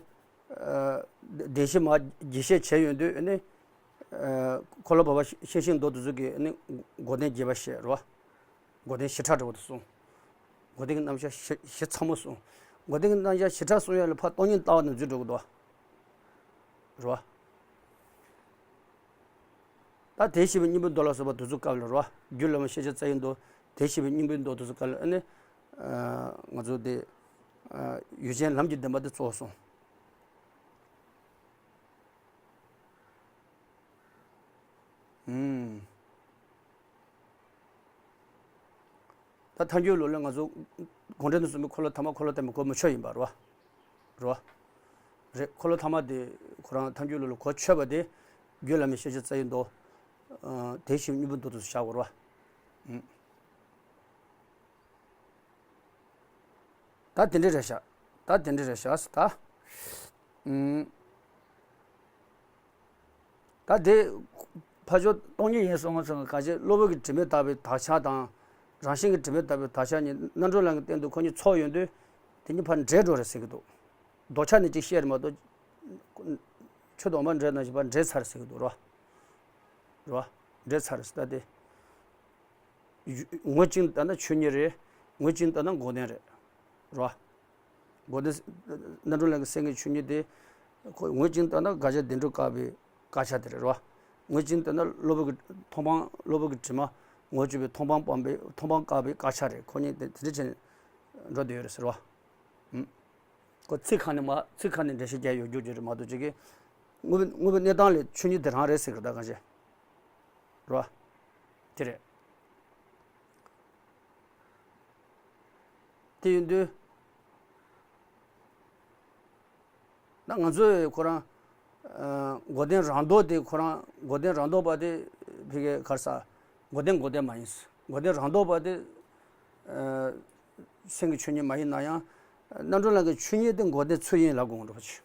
ཨ། བདེན་བཞི་མར་རྒྱས་བཤད་བྱས་ཡོང་དུས་ཨ་ནི། ཨ། འཁོར་ལོ་བར་པ་ཤེས་བཞིན་མདོ་དེ་ཚོ་གིས་ཨ་ནི་འགོག་བདེན་རྒྱས་པ་བཤད་རེད་བ། འགོག་བདེན་བྱེ་བྲག་འདྲ་བོ་དེ་གསུངས། འགོག་བདེན་གྱི་རྣམ་གཞག་བཞི་བཞི་ཚང་མ་གསུངས། འགོག་བདེན་གྱི་རྣམ་གཞག་བྱེ་བྲག་གསུང་ཡ་ལ་ཕར་སྟོང་ཉིད་ལྟ་བ་ནང་འཛུལ་འགྲོ་གི་འདུག་བ། རེད་བ། ད་དེ་ཤེས་པའི་སྙིང་པོའི་མདོ་ལ་སོགས་པ་དེ་ཚོ་སྐབས་ལ་རོ། རྒྱུད་བླ་མའི་ཤེས་བྱ་རྩ་བའི་མདོ། དེ་ཤེས་པའི་སྙིང་པོའི་མདོ་དེ་ཚོ་སྐབས་ལ་ཨ་ནི། ང་ཚོ་དེ། ཡུལ་ཅན་ལམ་གྱི་བདེན་པ་དེ་རྫོགས་སོང་། ཨུམ། ད་ཐལ་འགྱུར་ལུགས་ལ་ང་ཚོ་དགོངས་འགྲེལ་དུ་གསུངས་པའི་འཁོར་ལོ་ཐ་མ་འཁོར་ལོ་བརྟན་པའི་གོ་མི་ཆོད་ཡིན་པ་རེད་བ། རེད་བ། རེད། འཁོར་ལོ་ཐ་མ་དེ་ཁོ་རང་ཐལ་འགྱུར་ལུགས་ལ་གོ་ཆོད་པ་དེ། རྒྱུད་བླ་མའི་ཤེས་བྱ་རྩ་བའི་མདོ། དེ་ཤེས་པའི་སྙིང་པོའི་མདོ་དེ་ཚོ་བཞག་དགོས་རེད་བ། ད་དེ་འདྲ་རེད་ཤག་ད་དེ་འདྲ་རེད་ཤག་ད། ཨུམ། ད་དེ་ཕར་ཕྱོགས་སྟོང་ཉིད་ཡིན་སོང་ཙང་ག་ཅེ་གློ་བུར་གྱི་དྲི་མས་བཏགས་པའི་དག་ཆ་དང་། རང་བཞིན་གྱི་དྲི་མས་བཏགས་པའི་དག་ཆ་གཉིས་རྣམ་གྲོལ་ལམ་གྱི་སྟེང་དུ་ཁོ་གཉིས་ཚོགས་ཡོང་དུས། དེ་གཉིས་ཕར་འདྲེས་འགྲོ་རེད་ཟེར་གྱི་འདུག་ལྡོག་ཆ་ནི་གཅིག་བཤད་རེད་མ་གཏོགས། ཆོས་དང་དབུ་མ་འདྲེས་ནང་བཞིན་ཕར་འདྲེས་ཚར་ཟེར་གྱི་འདུག་རོ། རོ། འདྲེས་ཚར་ཟེར་ད་དེ། ངོས་གཅིག་ལྟ་ན་ཆོས་ཉིད་རེད། ངོས་གཅིག་ལྟ་ན་འགོག་བདེན་རེད། རོ། འགོག་བདེན། རྣམ་གྲོལ་ལམ་གྱི་སེང་གེའི་ཆོས་ཉིད་དེ། ཁོ་ངོས་གཅིག་ལྟ་ན་དགག་བྱ་བདེན་གྲུབ་བཀག་པའི་དཀར་ཆ་དེ་རེད་རོ། ངོས་གཅིག་ལྟ་ན་གློ་བུར་གྱི་མཐོང་སྤང་གློ་བུར་གྱི་དྲི་མ་ངོ་བཅུག་པའི་མཐོང་སྤང་སྤངས་པའི་མཐོང་སྤང་བཀག་པའི་དཀར་ཆ་རེད། ཁོ་གཉིས་དེ་དེ་འདྲ་བྱས་འགྲོ་བསྡད་ཡོད་རེད་ཟེར་བ། ཨུམ། ཁོ་ཚིག་ཁ་ནས་མ་ཚིག་ཁ་ནས་འགྲེལ་བཤད་རྒྱག་ཡོད་རྒྱུ་རྒྱུ་རེད་མ་གཏོགས་ཅིག་གིས། དངོས་པོའི་དངོས་པོའི་གནས་སྟངས་ལས་ཆོས་ཉིད་དེ་རང་རེད་ཟེར་གི་ད་གང་བྱས། རོ། དེ་རེད། དེ་ཡིན་དུས། ད་ང་ཚོས་ཁོ་རང་། འགོག་བདེན་རང་ལྡོག་དེ་ཁོ་རང་འགོག་བདེན་རང་ལྡོག་པ་དེ་ཕ་གིའི་ག་རེ་ཟེར། འགོག་བདེན་འགོག་བདེན་མ་ཡིན། འགོག་བདེན་རང་ལྡོག་པ་དེ། སེམས་ཀྱི་ཆོས་ཉིད་མ་ཡིན་ན་ཡང་། རྣམ་གྲོལ་ལམ་གྱི་ཆོས་ཉིད་དེ་འགོག་བདེན་ཚུལ་ཡིན་ལབ་དགོས་འགྲོ་བ་ཅིག་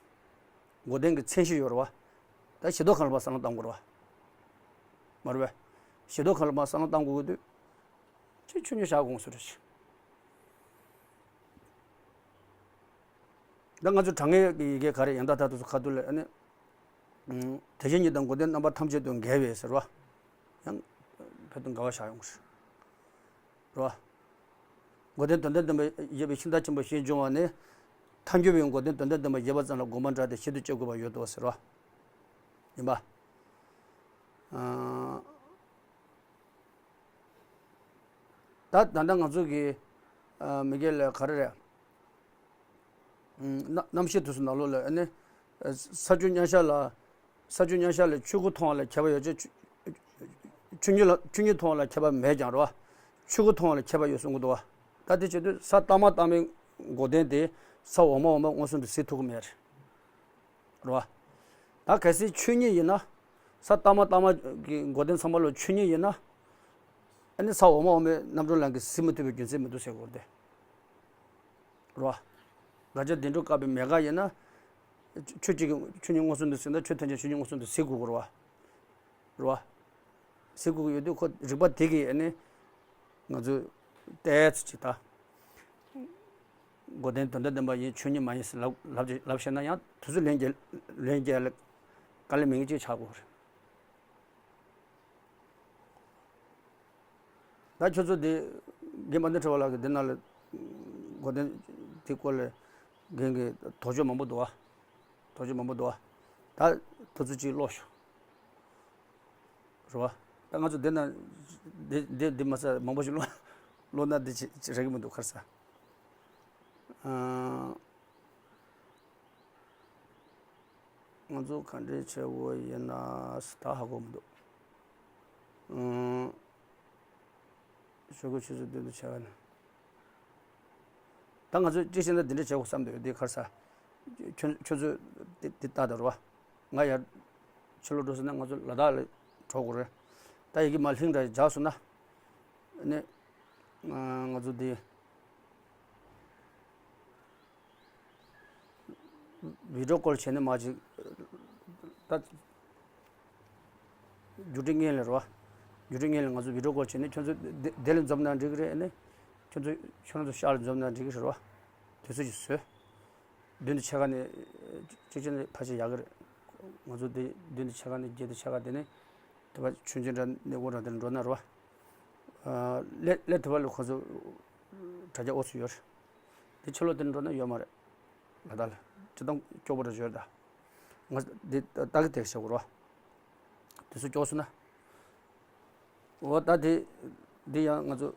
འགོག་བདེན་གྱི་མཚན་གཞི་ཡོད་རེད་བ། ད་ཞི་ལྡོག་གང་ལ་ཕར་བསམ་བློ་གཏང་དགོས་རེད་བ། མ་རེད་བས། ཞི་ལྡོག་གང་ལ་ཕར་བསམ་བློ་གཏང་དགོས་ཀྱི་འདུག་ཅེས་ཆོས་ཉིད་བཞག་དགོངས་སུ་རེ་ཞིག་ད་ང་ཚོ་དྲང་ངེས་ཀྱི་ཡི་གེ་ག་རེ་ཡང་དག་ཐག་ཏུ་སོ་ཁ་ཐུག་ལ་ཨ་ནི། དེ་བཞིན་ཉིད་དང་འགོག་བདེན་རྣམ་པ་ཐམས་ཅད་དུ་འགལ་བས་ཟེར་བ། ཡང་། ཕན་ཚུན་འགལ་བ་བཞག་ཡོང་གི་རེད། རེད་བ། འགོག་བདེན་དོན་དམ་བདེན་པ་བཞེད་པའི་ཤིང་རྟ་ཆེན་པོ་ཞེས་འབྱུང་བ་ནི། ཐལ་འགྱུར་བའི་འགོག་བདེན་དོན་དམ་བདེན་པ་བཞེད་པ་ཙམ་ལ་དགོངས་པ་འདྲ་སྟེ་ཞིབ་ཏུ་དཔྱད་དགོས་པ་ཡོད་དོ་ཟེར་བ། ཡིན་པ། ད་ད་ལྟ་ང་ཚོ་གི་མི་སྐད་ལ་ག་རེ་རེད། རྣམ་ཤེས་དུས་སུ་ནང་ལོགས་ལ་ཨ་ནི། ས་བཅུ་མཉམ་གཞག་ལ། ས་བཅུ་མཉམ་གཞག་ལ་ཆོས་སྐུ་མཐོང་བ་ལ་ཁྱད་པར་ཡོད་ཅེས། ཆོས་ཉིད་ལ་ཆོས་ཉིད་མཐོང་བ་ལ་ཁྱད་པར་མེད་ཀྱང་རེད་བ། ཆོས་སྐུ་མཐོང་བ་ལ་ཁྱད་པར་ཡོད་གསུང་གི་འདུག་བ། ད་དེ་བྱེད་དུས་ས་ལྟག་མ་ལྟག་མའི་འགོག་བདེན་དེ་ས་འོག་མ་འོག་མ་མངོན་སུམ་དུ་གཟིགས་ཐུབ་ཀྱི་མེད། རེད་བ། ད་གལ་སྲིད་ཆོས་ཉིད་ཡིན་ན། ས་ལྟག་མ་ལྟག་མ་གི་འགོག་བདེན་ཚང་མ་ལ་ཆོས་ཉིད་ཡིན་ན། ཨ་ནི་ས་འོག་མ་འོག་མའི་རྣམ་གྲོལ་ལམ་གྱིས་གཟིགས་མི་ཐུབ་པའི་རྒྱུ་མཚན་མི་འདུག་ཟེར་དགོས་རེད་དེ། རེད་བ། དགག་བྱ་བདེན་གྲུབ་བཀག་པའི་མེད་དགག་ཡིན་ན། ཆོས་གཅིག་གི་ཆོས་ཉིད་མངོན་སུམ་དུ་གཟིགས་ན་ཆོས་ཐམས་ཅད་ཆོས་ཉིད་མངོན་སུམ་དུ་གཟིགས་དགོས་ཀྱི་རེད་བ། རེད་བ། གཟིགས་དགོས་ཀྱི་ཡོད་དུས་ཁོ་རིགས་པ་དེ་གིས་ཨ་ནི། ང་ཚོས་ཏོག་ཙམ་ཅིག་ད། འགོག་བདེན་དོན་དམ་བདེན་པ་ཡིན་ཆོས་ཉིད་མ་ཡིན་ཟེར་ལབ་ལབ་ཅིག་ལབ་བཤད་ན་ཡང་དུས་ཚོད་ལན་རྒྱག་ལན་རྒྱག་ལ་དཀའ་ལས་མིང་གཅིག་ཆགས་དགོས་རེད། ད་ཁྱོད་ཚོ་འདི་རྒན་དཔལ་ལྡན་ཁྲི་པ་ལགས་ཀྱིས་འདི་ནང་ལ་འགོག་བདེན་དེ་སྐོར་ལ་རྒན་གྱིས་དོགས་གཅོད་མང་པོ་འདུག་བ། དོགས་གཅོད་མང་པོ་འདུག་བ། ད་དུས་ཚོད་ཅིག་ཀློག་ཤོག་རེད་བ། ད་ང་ཚོ་འདི་ན་འདི་འདི་འདི་མ་ཚད་མང་པོ་ཞིག་ཀློག་ཀློག་ན་འདི་ཅི་ཅི་རེག་གི་མི་འདུག་ཁར་ས། ཨ། ང་ཚོ་ག་འདྲའི་བྱེད་དགོས་ཡིན་ན་ད་ཧ་གོ་མི་འདུག་ཨང་། ཤོག་གུ་ཆུ་ཚོད་བདུན་དང་ཕྱེད་ཀ་ནས། ད་ང་ཚོས་ཅི་བྱས་ན་འདི་འདྲ་བྱེད་དགོས་བསམ་འདུག་འདི་ཁར་ས། ཁྱོད་ཁྱོད་ཚོས་འདི་འདི་ལྟ་དང་རོ། ང་ཡར་ཕྱི་ལོགས་འགྲོ་སོང་ན་ང་ཚོ་ལ་དྭགས་ལ་འགྲོ་དགོས་རེད། ད་ཡི་གེ་མ་ལྷིང་འདྲ་རྒྱག་སོང་ན། ནི། ང་ཚོ་འདི། བི་ཌིའོ་ཀོལ་བྱས་ནས་མ་ཅིག་ད། རྒྱུགས་སྤྲོད་སྔོན་ལ་རེད་བ། རྒྱུགས་སྤྲོད་སྔོན་ལ་ང་ཚོ་བི་ཌིའོ་ཀོལ་བྱས་ནས་ཁྱོད་ཚོ་དེ་དེ་ལ་འཛོམས་ན་འགྲིག་གི་རེད་ཨ་ནི། ཁྱོད་ཚོ་ཁྱོད་རང་ཚོ་ཤག་ལ་འཛོམས་ན་འགྲིག་གི་རེད་བ། དུས་ཚོད་ཅིག་བཟོས། བདུན་དང་ཕྱེད་ཀ་ནས་གཅིག་བྱས་ནས་ཕལ་ཆེར་ཡག་གི་རེད། ང་ཚོ་དེ་བདུན་དང་ཕྱེད་ཀ་ནས་བརྒྱད་དང་ཕྱེད་ཀ་དེ་ནས་དེ་བ་ཆུང་ཆུང་འདྲ་གནས་སྐོར་འདྲ་དེ་འགྲོ་ན་རེད་བ། ལས་ལས་དེ་བ་ལ་ཁོ་ཚོ་དྲ་རྒྱ་ཨོ་ཚོ་ཡོད་རེད། དེ་ཕྱི་ལོགས་དེ་འགྲོ་ན་ཡོད་མ་རེད། ལ་དྭགས་ལ་སྤྱིར་བཏང་སྐྱོ་པོ་འདྲ་ཡོད་ད། ང་འདི་ལྟ་གི་དེ་བྱེད་དགོས་རེད་བ། དུས་ཚོད་སྐྱོ་སོང་ན། འོ་ད་དེ་འདི་ཡང་ང་ཚོ་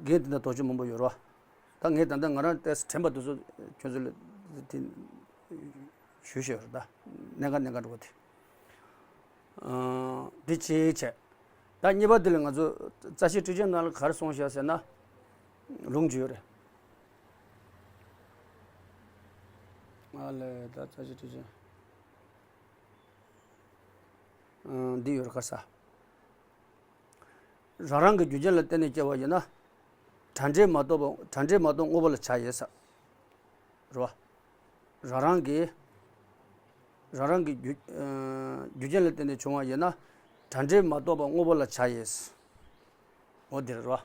འགན་དེ་འདྲ་དོགས་གཅོད་མང་པོ་ཡོད་རེད་བ། ད་ངས་ད་ལྟ་ང་རང་ཏོག་ཙམ་དྲན་པ་དེ་ཚོ་ཁྱོད་ཚོ་ལ་དེ་ཞུས་ཤེས་རེད། ད་གནད་འགག་གནད་འགག་འགྲོ་བ་དེ་འདི་གཅིག་བྱས། ད་གཉིས་པ་དེ་ལ་ང་ཚོ་རྩ་ཆེའི་སྒྲིག་ཆས་ནང་ལ་ག་རེ་གསུངས་བཞག་ཟེར་ན། ལུང་བརྒྱུད་རེད། ཨ་ལས་ད་རྩ་ཆེའི་སྒྲིག་ཆས། འདི་ཡོད་རེད་ཁ་ས། རང་རང་གི་རྒྱུ་རྐྱེན་ལ་བརྟེན་ནས་སྐྱེ་བ་ཡིན་ན། དྲ་འབྲེལ་མ་གཏོགས་པ་དྲ་འབྲེལ་མ་གཏོགས་དངོས་པོ་ལ་བྱ་ཡིན་ས། རེད་བ། རང་རང་གི་རང་རང་གི་རྒྱུ་རྒྱུ་རྐྱེན་ལ་བརྟེན་ནས་བྱུང་བ་ཡིན་ན། དྲ་འབྲེལ་མ་གཏོགས་པ་དངོས་པོ་ལ་བྱ་ཡིན་ས། འོ་འདི་རེད་བ།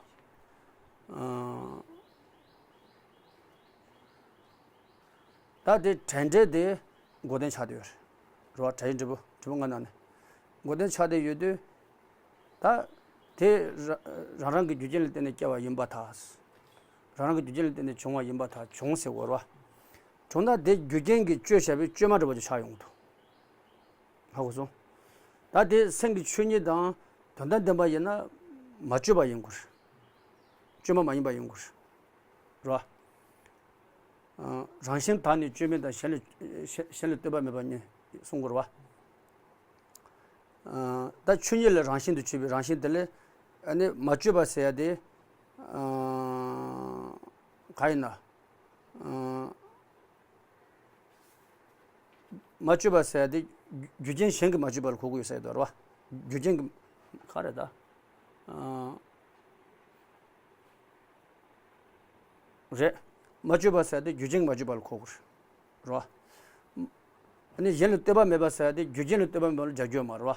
ད་དེ་དྲ་འབྲེལ་དེ་འགོག་བདེན་ཆགས་བསྡད་ཡོད་རེད། རེད་བ། དྲ་ཡིག་འབྲི་བུ་འབྲི་བུ་ལྔ་ནང་ནས་འགོག་བདེན་ཆགས་བསྡད་ཡོད་དུས། ད་དེ་ར་རང་རང་གི་རྒྱུ་རྐྱེན་ལ་བརྟེན་ནས་སྐྱེ་བ་ཡིན་པར་ཐལ། རང་རང་གི་རྒྱུ་རྐྱེན་ལ་བརྟེན་ནས་བྱུང་བ་ཡིན་པར་ཐལ། བྱུང་ཟེར་བ་རེད་བ། བྱུང་ན་དེ་རྒྱུ་རྐྱེན་གྱིས་བཅོས་བཞག་པའི་བཅོས་མ་འདྲ་བ་ཅིག་ཆགས་ཡོང་གི་འདུག་ཧ་གོ་སོང་། ད་དེ་སེམས་ཀྱི་ཆོས་ཉིད་དང་དོན་དམ་བདེན་པ་ཡིན་ན་མ་བཅོས་པ་ཡིན་དགོས་རེད། བཅོས་མ་མ་ཡིན་པ་ཡིན་དགོས་རེད། རེད་བ། རང་བཞིན་དག་ནི་བཅོས་མིན་དང་གཞན་ལ་གཞན་ལ་ལྟོས་པ་མེད་པ་གཉིས་གསུང་དགོས་རེད་བ། ད་ཆོས་ཉིད་ལ་རང་བཞིན་དུ་གྱུར་པའི་རང་བཞིན་དེ་ལས་ཨ་ནི་མ་བཅོས་པ་ཟེར་ཡ་དེ་ག་ཡིན་ན། མ་བཅོས་པ་ཟེར་ཡ་དེ་རྒྱུ་རྐྱེན་གཞན་གྱིས་མ་བཅོས་པ་ལ་གོ་གི་ཡོད་ས་ཡོད་དོ་རེད་བ། རྒྱུ་རྐྱེན་གྱི་ག་རེ་ད། རེད། མ་བཅོས་པ་ཟེར་ཡ་དེ་རྒྱུ་རྐྱེན་གྱིས་མ་བཅོས་པ་ལ་གོ་གི་རེད་བ། ཨ་ནི་གཞན་ལ་ལྟོས་པ་མེད་པ་ཟེར་ཡ་དེ་རྒྱུ་རྐྱེན་ལ་ལྟོས་པ་མེད་པ་ལ་རྒྱག་རྒྱུ་ཡོད་མ་རེད་བ།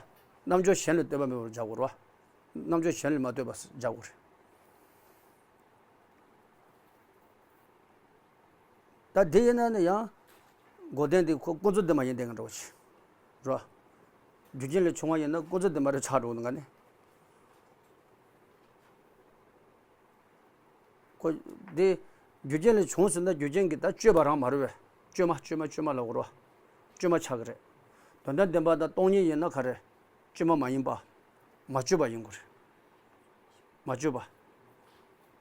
རྣམ་འཇོག་གཞན་ལ་ལྟོས་པ་མེད་པ་ལ་རྒྱག་དགོས་རེད་བ། རྣམ་འཇོག་གཞན་ལ་མ་ལྟོས་པ་རྒྱག་དགོས་རེད། ད་དེ་ཡིན་ན་ནི་ཡང་། འགོག་བདེན་དེ་ཁོ་ཀུན་རྫོབ་བདེན་པ་ཡིན་བསྡད་མཁན་འདྲ་བོ་ཞིག་རེད་བ། རྒྱུ་རྐྱེན་ལས་བྱུང་བ་ཡིན་ན་ཀུན་རྫོབ་བདེན་པ་རེད་ཆགས་འགྲོ་གི་འདུག་ག་ནི། ཁོ་དེ་རྒྱུ་རྐྱེན་ལས་བྱུང་ཟེར་ན་རྒྱུ་རྐྱེན་གྱིས་ད་བཅོས་པ་རང་མ་རེད་བས། བཅོས་མ་བཅོས་མ་བཅོས་མ་ལབ་དགོས་རེད་བ། བཅོས་མ་ཆགས་ཀྱི་རེད། དོན་དམ་བདེན་པ་དང་སྟོང་ཉིད་ཡིན་ན་ག་རེ། བཅོས་མ་མ་ཡིན་པ། མ་བཅོས་པ་ཡིན་དགོས་རེད། མ་བཅོས་པ།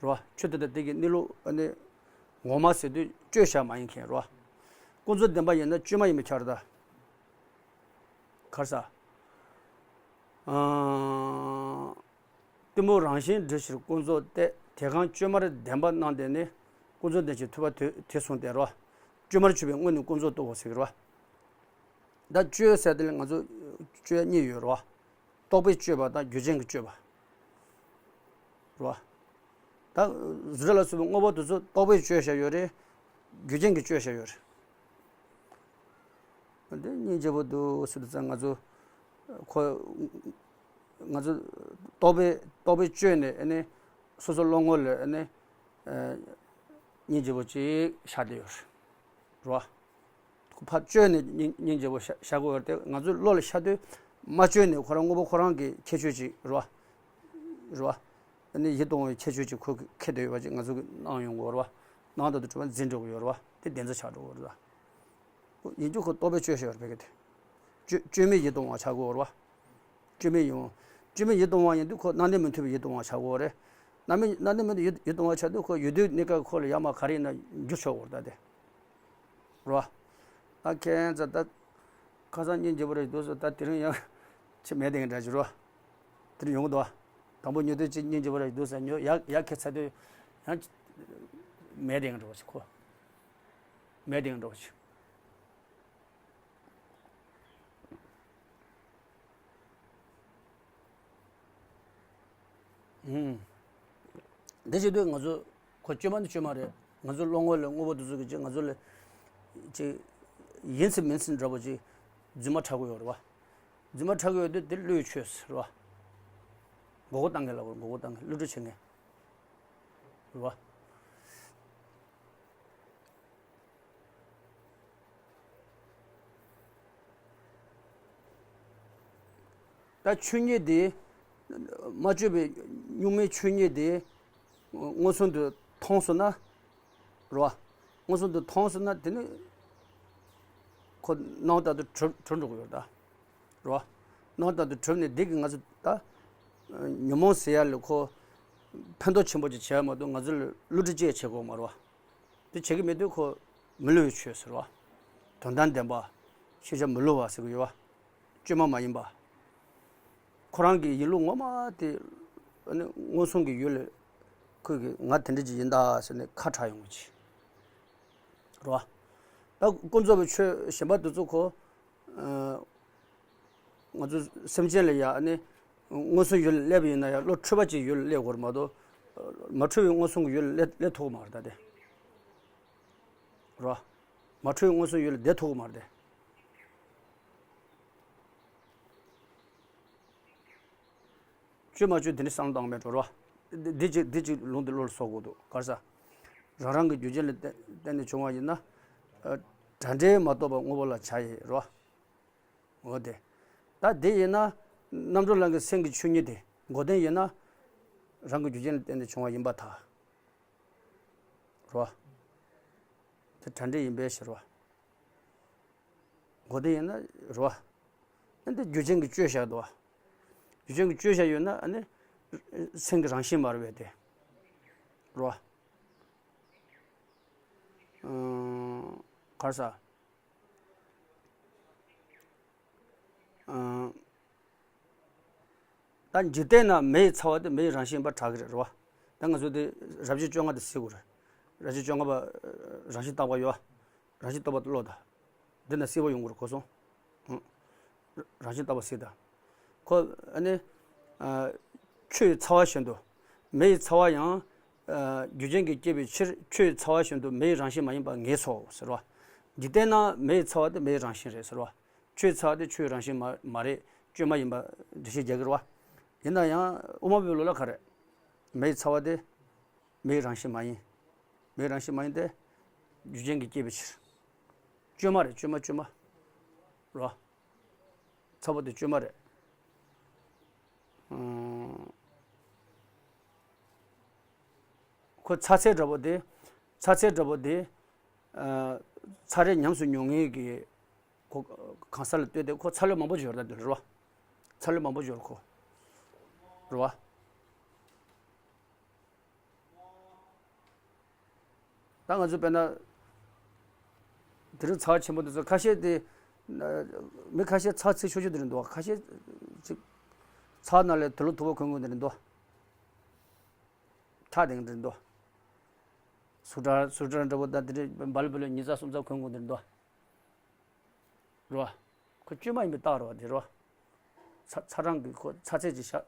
རེད་བ། ཆོས་དེ་དང་དེ་གི་གནས་ལུགས་ཨ་ནི། ངོ་མ་ཟེར་དུས་བཅོས་བཞག་མ་ཡིན་མཁན་རེད་བ། ཀུན་རྫོབ་བདེན་པ་ཡིན་ན་བཅོས་མ་ཡིན་པ་ཆགས་རེད་ད། ག་རེ་ཟ། ཨང་། གཏི་མུག་རང་བཞིན་སྒྲིབ་ཕྱིར་ཀུན་རྫོབ་སྟེ། དེ་གང་བཅོས་མར་བདེན་པར་སྣང་བསྡད་ནས། ཀུན་རྫོབ་བདེན་ཕྱིར་ཐུབ་པ་དེ་དེ་གསུངས་ཏེ་རེད་བ། བཅོས་མར་གྱུར་པའི་དངོས་ནི་ཀུན་རྫོབ་ཏུའོ་ཟེར་གི་རེད་བ། ད་བཅོས་ཟེར་དེ་ལ་ང་ཚོ་བཅོས་གཉིས་ཡོད་རེད་བ། རྟོག་པས་བཅོས་པ་དང་རྒྱུ་རྐྱེན་གྱིས་བཅོས་པ། རེད་བ། ད་གཟུགས་སྒྲ་ལ་སོགས་པའི་དངོས་པོ་དེ་ཚོ་རྟོག་པས་བཅོས་བཞག་ཡོད་རེད། རྒྱུ་རྐྱེན་གྱིས་བཅོས་བཞག་ཡོད་རེད། འདི་སྙིང་རྗེ་པོ་འདུག་ཟེར་དུས་ཙང་ང་ཚོ་ཁོ་ང་ཚོ་རྟོག་པས་རྟོག་པས་བཅོས་ནས་ཨ་ནི་སོ་སོ་བློ་ངོ་ལ་ཨ་ནི་སྙིང་རྗེ་པོ་ཅིག་ཤར་བསྡད་ཡོད་རེད། རེད་བ། ཁོ་ཕར་བཅོས་ནས་སྙིང་སྙིང་རྗེ་པོ་ཤར་ཤར་གི་ཡོད་རེད་དེ། ང་ཚོའི་བློ་ལ་ཤར་དུས་མ་བཅོས་ནས་ཁོ་རང་དངོས་པོ་ཁོ་རང་གི་ཁྱད་ཆོས་ཅིག་རེད་བ། རེད་བ། ཨ་ནི་ཡིད་དུ་འོང་བའི་ཁྱད་ཆོས་ཅིག་ཁོ་གིས་ཁྱེར་བསྡད་ཡོད་པ་ཅིག་ང་ཚོ་གིས་སྣང་ཡོང་གི་ཡོད་རེད་བ། སྣང་དག་ཏུ་གྲུབ་པ་འཛིན་འགྲོ་གི་ཡོད་རེད་བ། དེ་བདེན་རྫུན་ཆགས་འགྲོ་གི་ཡོད་རེད་བ། ཡིན་རྒྱུ་ཁོ་རྟོག་པས་བཅོས་བཞག་ཡོད་རེད་བ་གི་དེ། བཅོས་བཅོས་མིན་ཡིད་དུ་འོང་བ་ཆགས་ཀྱི་ཡོད་རེད་བ། བཅོས་མིན་ཡིད་འོང་། བཅོས་མིན་ཡིད་དུ་འོང་བ་ཡིན་དུས་ཁོ་སྣང་གཏན་མི་མཐུན་པའི་ཡིད་དུ་འོང་བ་ཆགས་ཀྱི་ཡོད་རེད། སྣང་མིན་སྣང་གཏན་མི་མཐུན་ཡིད་ཡིད་དུ་འོང་བ་ཆགས་དུས་ཁོ་ཡོད་དུས་གནས་སྐབས་ཁོ་ལ་ཡང་མ་ག་རེ་ཡིན་ན་འགྱུར་ཆོག་གི་རེད་ད་དེ། རེད་བ། ད་ཁྱེད་ཚོ་ད་ཁ་སང་སྙིང་རྗེ་པོ་རེད་འདུག་ཟེར། ད་དེ་རིང་ཡང་ཅི་མེད་དེ་འདྲ་ཞིག་རེད་བ། དེ་རིང་ཡོང་གི་འདུག་བ། དང་པོ་ཉོ་དུས་ཅི་སྙིང་རྗེ་པོ་རེད་འདུག་ཟེར། ཉོ་ཡག་ཡག་ཁྱེར་ཚར་དུས་ཡང་མེད་དེ་འདྲ་བ་ཞིག་ཁོ། མེད་དེ་འདྲ་བ་ཞིག་འདི་བྱེད་དུས་ང་ཚོ་ཁོ་བཅོས་མ་ནི་བཅོས་མ་རེད། ང་ཚོ་བློ་ངོ་ལ་དངོས་པོ་དེ་ཚོ་གི་ཅིག་ང་ཚོ་ལ་ཅིག་ཡིན་ཚུལ་མིན་ཚུལ་འདྲ་པོ་ཅིག་རྫུན་མ་འཁྲབ་གི་ཡོད་རེད་བ། རྫུན་མ་འཁྲབ་གི་ཡོད་དུས་དེ་བློས་ཆོས་ཟེར་བ། མགོ་སྐོར་བཏང་མཁན་ལ་མགོ་སྐོར་བཏང་མཁན། བསླུ་བྲིད་བྱེད་མཁན་རེད་བ། ད་ཆོས་ཉིད་དེ་མ་བཅོས་པའི་གཉུག་མའི་ཆོས་ཉིད་དེ་མངོན་སུམ་དུ་མཐོང་སོང་ན་རེད་བ། མངོན་སུམ་དུ་མཐོང་སོང་ན་དེ་ནི་ཁོ་སྣང་བ་ལྟར་དུ་གྲུབ་གྲུབ་འགྲོ་གི་ཡོད་ད། རེད་བ། སྣང་བ་ལྟར་དུ་གྲུབ་ནས་འདི་གིས་ང་ཚོ་ད་ཉོན་མོངས་ཟེར་ཡ་ལ་ཁོ་ཕན་ཐོགས་ཆེན་པོ་ཅིག་བྱས་མ་གཏོགས་ང་ཚོ་ལ་བསླུ་བྲིད་ཅིག་བྱེད་དགོས་མ་རེད་བ། དེ་བྱེད་ཀྱི་མེད་དུས་ཁོ་མི་བསླུ་བའི་ཆོས་ཟེར་བ། དོན་དམ་བདེན་པ། ཤེས་བྱ་མི་བསླུ་བ་ཟེར་གྱི་ཡོད་བ། བཅོས་མ་མ་ཡིན་པ། ཁོ་རང་གི་ཡིན་ལུགས་ངོ་མ་དེ་ཨ་ནི་མངོན་སུམ་གྱི་ཡུལ་ལ་ཁོས་ཀྱིས་ང་དེ་འདྲ་ཅིག་ཡིན་ད་ཟེར་ནས་ཁ་གྲག་ཡོང་གི་ཅིག་རེད་བ། ད་ཀུན་རྫོབ་པའི་ཆོས་གཞན་པ་དེ་ཚོ་ཁོ། ཨ། ང་ཚོ་སེམས་ཅན་ལ་ཡ་ཨ་ནི་མངོན་སུམ་ཡུལ་ལ་སླེབས་པ་ཡིན་ན་ཡང་བློ་འཁྲུལ་པ་ཅིག་ཡུལ་ལ་སླེབས་དགོས་རེད་མ་གཏོགས། མ་འཁྲུལ་བའི་མངོན་སུམ་གྱི་ཡུལ་ལ་སླེབས་སླེབས་ཐུབ་ཀྱི་མ་རེད་ད་དེ། རེད་བ། མ་འཁྲུལ་བའི་མངོན་སུམ་ཡུལ་ལ་བསྡད་ཐུབ་ཀྱི་མ་རེད་དེ། བཅོས་མ་བཅོས་དེ་འདྲ་བསམ་བློ་བཏང་མེད་འགྲོ་རོ། འདི་འདི་གཅིག་འདི་གཅིག་ལུང་འདི་བློ་ལ་ཟུག་དགོས་འདུག་ག་རེ་ཟ། རང་རང་གི་རྒྱུ་རྐྱེན་ལ་བརྟེན་བརྟེན་ནས་བྱུང་བ་ཡིན་ན། ཨ། དགྲ་འབྲས་མ་གཏོགས་པ་དངོས་པོ་ལ་བྱ་ཡི་རོ། འོ་དེ། ད་དེ་ཡིན་ན། རྣམ་གྲོལ་ལམ་གྱི་སེམས་ཀྱི་ཆོས་ཉིད་དེ་འགོག་བདེན་ཡིན་ན། རང་གི་རྒྱུ་རྐྱེན་ལ་བརྟེན་ནས་བྱུང་བ་ཡིན་པར་ཐལ། རོ། དེ་དགྲ་འབྲས་ཡིན་པའི་ཕྱིར་རོ། འགོག་བདེན་ཡིན་ན་རོ། ཨ་འདི་རྒྱུ་རྐྱེན་གྱིས་བཅོས་བཞག་འདུག་བ། རྒྱུ་རྐྱེན་གྱིས་བཅོས་བཞག་ཡོད་ན་ཨ་ནི། སེམས་ཀྱི་རང་བཞིན་མ་རེད་པས་དེ། རོ། ཨང་། ག་རེ་ཟ། ཨང་། ད་འཇིག་རྟེན་ན་མེ་ཡི་ཚ་བ་དེ་མེ་ཡི་རང་བཞིན་ཡིན་པར་གྲགས་ཀྱི་རེད་རོ། ད་ང་ཚོ་དེ་རབ་བྱེད་བཅོ་ལྔ་དེ་གཟིགས་དགོས་རེད། རབ་བྱེད་བཅོ་ལྔ་པ་རང་བཞིན་བརྟག་པ་ཡོད། རང་བཞིན་བརྟག་པ་ཀློག་དང་། འདི་ན་གསལ་པོ་ཡོང་གི་རེད་གོ་སོང་། ཨང་། རང་བཞིན་བརྟག་པ་གཟིགས་དང་། ཁོ་ཨ་ནི། ཨ། ཆུ་ཡི་ཚ་བ་བཞིན་དུ། མེ་ཡི་ཚ་བ་ཡང་། ཨ། རྒྱུ་རྐྱེན་གྱིས་བསྐྱེད་པའི་ཕྱིར་ཆུ་ཡི་ཚ་བ་བཞིན་དུ་མེ་ཡི་རང་བཞིན་མ་ཡིན་པ་ངེས་སོ་ཟེར་བ། འཇིག་རྟེན་ན་མེ་ཡི་ཚ་བ་དེ་མེ་ཡི་རང་བཞིན་རེད་ཟེར་བ། ཆུ་ཡི་ཚ་བ་དེ་ཆུ་ཡི་རང་བཞིན་མ་མ་རེད། བཅོས་མ་ཡིན་པ་འགྲེལ་བཤད་རྒྱག་གི་རེད་བ། ཡིན་ན་ཡང་དབུ་མ་པའི་ལུགས་ལ་ག་རེ། མེ་ཡི་ཚ་བ་དེ། མེའི་རང་བཞིན་མ་ཡིན། མེའི་རང་བཞིན་མ་ཡིན་ཏེ། རྒྱུ་རྐྱེན་གྱིས་བསྐྱེད་པའི་ཕྱིར། བཅོས་མ་རེད་བཅོས་མ་བཅོས་མ། རོ། ཚ་བོ་དེ་བཅོས་མ་རེད། ཨང་། ཁོ་ཚ་ཚད་འདྲ་པོ་དེ། ཚ་ཚད་འདྲ་པོ་དེ། ཨ། ཚ་རེག་ཉམས་སུ་མྱོང་མཁན་གྱི། ཁོ་གང་ཟག་ལ་ལྟོས་ཏེ་ཁོ་ཚ་ལོས་མང་པོ་ཡོད་རེད་ད་དེ་རེད་བ། ཚ་ལོས་མང་པོ་ཡོད་རེད་ཁོ། རེད་བ། ད་ང་ཚོ་དཔེར་ན། དེ་རིང་ཚ་བ་ཆེན་པོ་འདི་ཚོ་ཁ་ཤས་དེ། མི་ཁ་ཤས་ཚ་ཚིག་ཤོར་ཤོར་དེ་རེད་འདུག་ཁ་ཤས་ཅིག་ཚ་ནང་ལས་དུག་ལོག་དུག་པ་གོན་གོན་དེ་རེད་འདུག་ཁྲག་ལྡན་དེ་རེད་འདུག་སུ་ཏྲ་སུ་ཏྲ་འདྲ་པོ་དང་དེ་འདྲ་འབལ་འབལ་ཉི་ཤུ་རྩ་གསུམ་ཙམ་གོན་གོན་དེ་རེད་འདུག་རོ། ཁོ་བཅོས་མ་ཡིན་པའི་རྟགས་རོ་དེ་རོ། ཚ་ཚ་གྲང་གི་ཁོ་ཚ་ཚད་ཅིག་བཞག་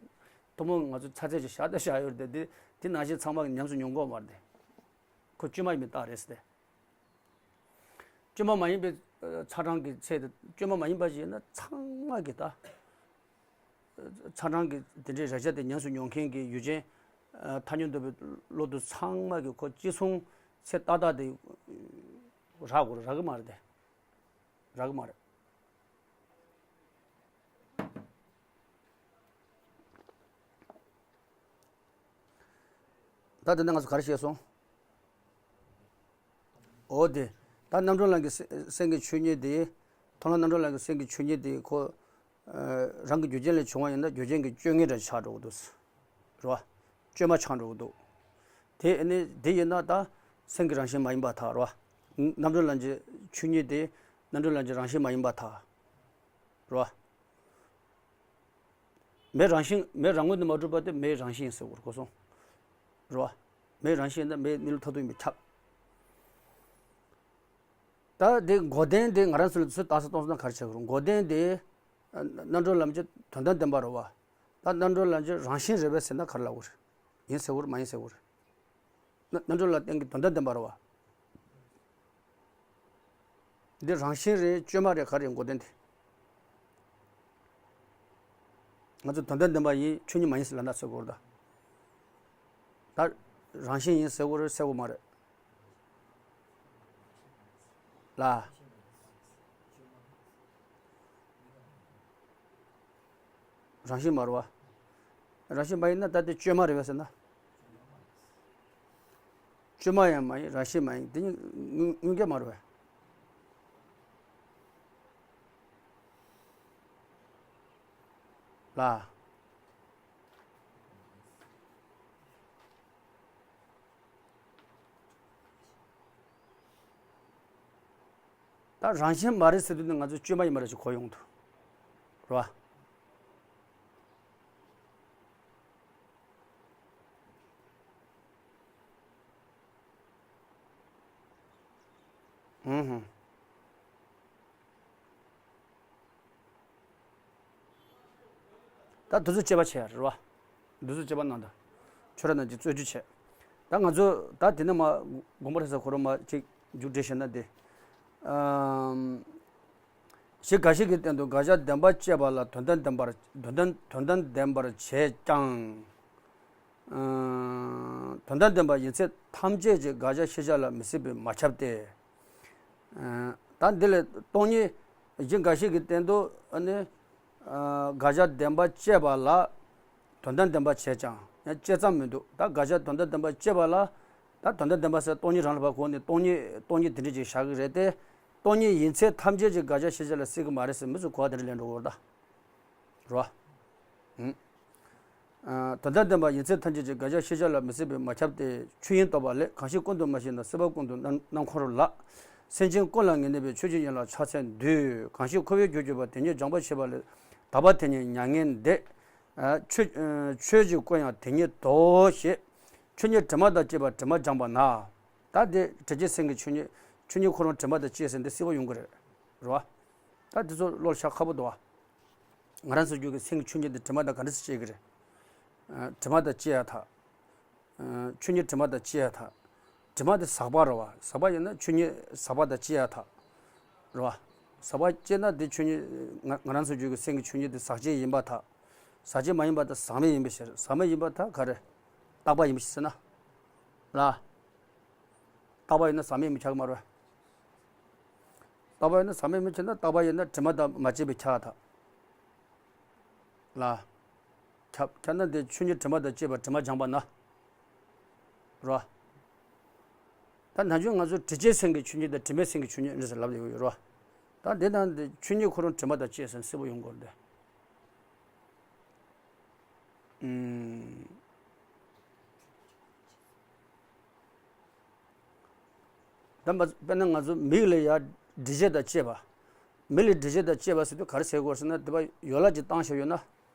དུ་མོ་ང་ཚོ་ཚ་ཚད་ཅིག་བཞག་ད་བཞག་ཡོད་རེད་དེ་དེ་ནང་བཞིན་ཚང་མ་གི་ཉམས་སུ་མྱོང་གོ་མ་རེད་དེ། ཁོ་བཅོས་མ་ཡིན་པའི་རྟགས་རེད་ཟེར་ཏེ། བཅོས་མ་མ་ཡིན་པའི་ཚ་གྲང་གི་ཚད་དེ་བཅོས་མ་མ་ཡིན་པ་ཞིག་ཡིན་ན་ཚང་མ་གི་ད། ཚ་གྲང་གི་དེ་འདྲའི་རེག་བྱ་དེ་ཉམས་སུ་མྱོང་མཁན་གྱི་ཡུལ་ཅན། ཐ་སྙད་འདོད་པའི་བློ་དེ་ཚང་མ་གི་ཁོ་ཅི་གསུང་ཚད་ཏག་ཏག་དེ་རག་དགོས་རེད་རག་གི་མ་རེད་དེ། རག་གི་མ་རེད། ད་དེ་ནས་ང་ཚོ་ག་རེ་བཤད་སོང་། འོ་དེ། ད་རྣམ་གྲོལ་ལམ་གྱི་སེ་སེམས་ཀྱི་ཆོས་ཉིད་དེ། མཐོང་ལམ་རྣམ་གྲོལ་ལམ་གྱི་སེམས་ཀྱི་ཆོས་ཉིད་དེ་ཁོ། ཨ། རང་གི་རྒྱུ་རྐྱེན་ལས་བྱུང་བ་ཡིན་ན་རྒྱུ་རྐྱེན་གྱི་བཅོ་ལྔའི་འདྲ་ཆགས་འགྲོ་གི་འདུག་རེད་བ། བཅོས་མ་ཆགས་འགྲོ་གི་འདུག་དེ་ནི་དེ་ཡིན་ན་ད་སེམས་ཀྱི་རང་བཞིན་མ་ཡིན་པར་ཐལ་རོ། རྣམ་གྲོལ་ལམ་གྱི་ཆོས་ཉིད་དེ་རྣམ་གྲོལ་ལམ་གྱི་རང་བཞིན་མ་ཡིན་པར་ཐལ་རོ། མེ་རང་བཞིན་མེ་རང་ངོས་ནས་མ་གྲུབ་པ་དེ་མེའི་རང་བཞིན་ཡིན་ཟེར་དགོས་རེད་གོ་སོང་། རོ། མེའི་རང་བཞིན་ཡིན་ན་མེ་གནས་ལུགས་མཐར་ཐུག་ཡིན་པས་ཁྱབ། ད་དེ་འགོག་བདེན་དེ་ང་རང་ཚོ་ལ་ཚུར་རྟགས་གསལ་གཏོང་ཟེར་ན་ག་རེ་བྱེད་དགོས་རེད། འགོག་བདེན་དེ་རྣམ་གྲོལ་ལམ་གྱི་དོན་དམ་བདེན་པ་རེད་བ། ད་རྣམ་གྲོལ་ལམ་གྱི་རང་བཞིན་རེད་པས་ཟེར་ན་ག་རེ་ལབ་དགོས་རེད། ཡིན་ཟེར་དགོས་རེད་མ་ཡིན་ཟེར་དགོས་རེད། རྣམ་གྲོལ་ལ་བརྟེན་གྱི་དོན་དམ་བདེན་པ་རེད་བ། འདི་རང་བཞིན་རེད་བཅོས་མ་རེད་ག་རེ་འགོག་བདེན་དེ། ང་ཚོ་དོན་དམ་བདེན་པ་ཡིན་ཆོས་ཉིད་མ་ཡིན་ཟེར་ལབ་ན་ཟེར་དགོས་རེད་ད། ད་རང་བཞིན་ཡིན་ཟེར་དགོས་རེད་ཟེར་དགོས་མ་རེད། ལ། རང་བཞིན་མ་རེད་བ། རང་བཞིན་མ་ཡིན་ན་ད་དེ་བཅོས་མ་རེད་བས་ཟེར་ན། བཅོས་མ་ཡང་མ་ཡིན་རང་བཞིན་མ་ཡིན་དེ་གཉིས་དངོས་དངོས་འགལ་མ་རེད་བས། ལ། ད་རང་བཞིན་མ་རེད་ཟེར་དུས་ནི་ང་ཚོ་བཅོས་མ་ཡིན་པ་རེད་ཅེས་གོ་ཡོང་འདུག་རེད་བ། ཧུམ་ཧུམ། ད་འདི་ཚོ་དཔྱད་པ་བྱས་རེད་བ། འདི་ཚོ་དཔྱད་པ་གནང་དང་། ཁྱོད་རང་རྣམས་ཀྱིས་རྩོད་རྒྱུ་བྱས། ད་ང་ཚོ་ད་དེ་ནས་མ་དགོངས་པ་རེད་ས་ཁོ་རང་མ་ཅིག་མཇུག་སྒྲིལ་བྱས་ན་དེ། ཨམ། གཞི་འགའ་ཞིག་གི་སྟེང་དུ་དགག་བྱ་བདེན་པ་བཅད་པ་ལ་དོན་དམ་བདེན་པར་དོན་དམ་དོན་དམ་བདེན་པར་བྱེད་ཀྱང་། ཨ། དོན་དམ་བདེན་པ་ཡིན་ཚད་ཐམས་ཅད་ཀྱི་དགག་བྱ་ཤེས་བྱ་ལ་མི་སྲིད་པས་མ་ཁྱབ་སྟེ། ཨ། ད་འདི་ལས་སྟོང་ཉིད་གཞི་འགའ་ཞིག་གི་སྟེང་དུ་ཨ་ནི། ཨ། དགག་བྱ་བདེན་པ་བཅད་པ་ལ་དོན་དམ་བདེན་པ་བྱེད་ཀྱང་ཡང་བཅད་ཙམ་མི་འདུག་ད་དགག་བྱ་དོན་དམ་བདེན་པ་བཅད་པ་ལ་ད་དོན་དམ་བདེན་པ་ཟེར་སྟོང་ཉིད་རང་ལ་ཕར་གོ་ནས་སྟོང་ཉིད་སྟོང་ཉིད་དེ་འདྲ་ཅིག་བཞག་གི་རེད་དེ། སྟོང་ཉིད་ཡིན་ཚད་ཐམས་ཅད་ཀྱི་དགག་བྱ་ཤེས་བྱ་ལ་སྲིད་ཀྱི་མ་རེད་ཟེར་མི་ཚོ་གོ་བ་དེ་འདྲ་ལེན་འགྲོ་གི་རེད་ད། རེད་བ། ཨུམ། ཨ། དོན་དམ་བདེན་པ་ཡིན་ཚད་ཐམས་ཅད་ཀྱི་དགག་བྱ་ཤེས་བྱ་ལ་མི་སྲིད་པས་མ་ཁྱབ་སྟེ། ཆོས་དབྱིངས་རྟོགས་པ་ལས། གང་ཞིག་ཀུན་ཏུ་མ་ཞིག་ན། སྲིད་པ་ཀུན་ཏུ་རྣམ་རྣམ་འཁོར་ལ། སེམས་ཅན་ཀུན་ལ་ངེས་གནས་པའི། ཆོས་ཀྱི་དབྱིངས་ལ་ཕྱག་འཚལ་འདུད། གང་ཞིག་འཁོར་བའི་རྒྱུར་གྱུར་པ། དེ་ཉིད་སྦྱངས་པར་བྱེད་པ་ལས། དག་པ་དེ་ཉིད་མྱ་ངན་འདས། ཨ། ཆོས་ཨ། ཆོས་ཀྱི་སྐུ་ཡང་དེ་ཉིད་དོ། ཞེས་ཆོས་ཉིད་དྲི་མ་དང་བཅས་པ་དྲི་མ་སྦྱངས་པ་ན། ད་དེ་དྲི་བཅས་སེམས་ཀྱི་ཆོས་ཉིད་ཆོས་ཉིད་ཁོ་རང་དྲི་མ་དང་བཅས་ཟེར་འདི་སྲིད་པ་ཡོང་གི་རེད། རེད་བ། ད་འདི་ཚོ་བློ་ལ་ཤར་ཁག་པོ་འདུག་བ། ང་རང་ཚོ་རྒྱུད་ཀྱི་སེམས་ཀྱི་ཆོས་ཉིད་འདི་དྲི་མ་དང་ག་འདྲ་སེ་བཅས་ཀྱི་རེད། ཨ། དྲི་མ་དང་བཅས་ཡ་ཐག་ཨ། ཆོས་ཉིད་དྲི་མ་དང་བཅས་ཡ་ཐག་དྲི་མ་དེ་ཟག་པ་རེད་བ། ཟག་པ་ཡིན་ན་ཆོས་ཉིད་ཟག་པ་དང་བཅས་ཡ་ཐག་རེད་བ། ཟག་པ་བཅས་ན་དེ་ཆོས་ཉིད་ང་ང་རང་ཚོ་རྒྱུད་ཀྱི་སེམས་ཀྱི་ཆོས་ཉིད་དེ་ཟག་བཅས་ཡིན་པ་ཐག་ཟག་བཅས་མ་ཡིན་པ་དང་ཟག་མེད་ཡིན་པའི་ཕྱིར། ཟག་མེད་ཡིན་པ་ཐག་ག་རེ། རྟག་པ་ཡིན་པའི་ཕྱིར་ཟེར་ན། ལ། རྟག་པ་ཡིན་ན་ཟག་མེད་མི་ཁྱབ་ཀྱི་མ་རེད་བ། རྟག་པ་ཡིན་ན་ཟག་མེད་མི་ཁྱབ་ན་རྟག་པ་ཡིན་ན་དྲི་མ་དང་མ་བཅས་པའི་ཁྱབ་ཐག་ལ། ཁྱབ་ཁྱབ་ན་དེ་ཆོས་ཉིད་དྲི་མ་དང་བཅས་པ་དྲི་མ་སྦྱངས་པ་ན། རོ། ད་ནམ་རྒྱུན་ང་ཚོ་དྲི་བཅས་སེམས་ཀྱི་ཆོས་ཉིད་དང་དྲི་མེད་སེམས་ཀྱི་ཆོས་ཉིད་འདྲ་ཟེར་ལབ་ཡོད་ཡོད་རོ། ད་འདི་དང་འདི་ཆོས་ཉིད་ཁོ་རང་དྲི་མ་དང་བཅས་ཟེར་སྲིད་པ་ཡོང་དགོས་འདི། ཨུམ། ད་མ་དཔེར་ན་ང་ཚོ་མིག་ལ་ཡ་འདྲི་བྱེད་དང་བཅས་པ། མིག་ལ་འདྲི་བྱེད་དང་བཅས་པ་ཟེར་དུས་ག་རེ་ཟེར་དགོས་ཟེར་ན་དེ་པ་ཡོ་ལ་ཅིག་བཏང་བཞག་ཡོད་ན།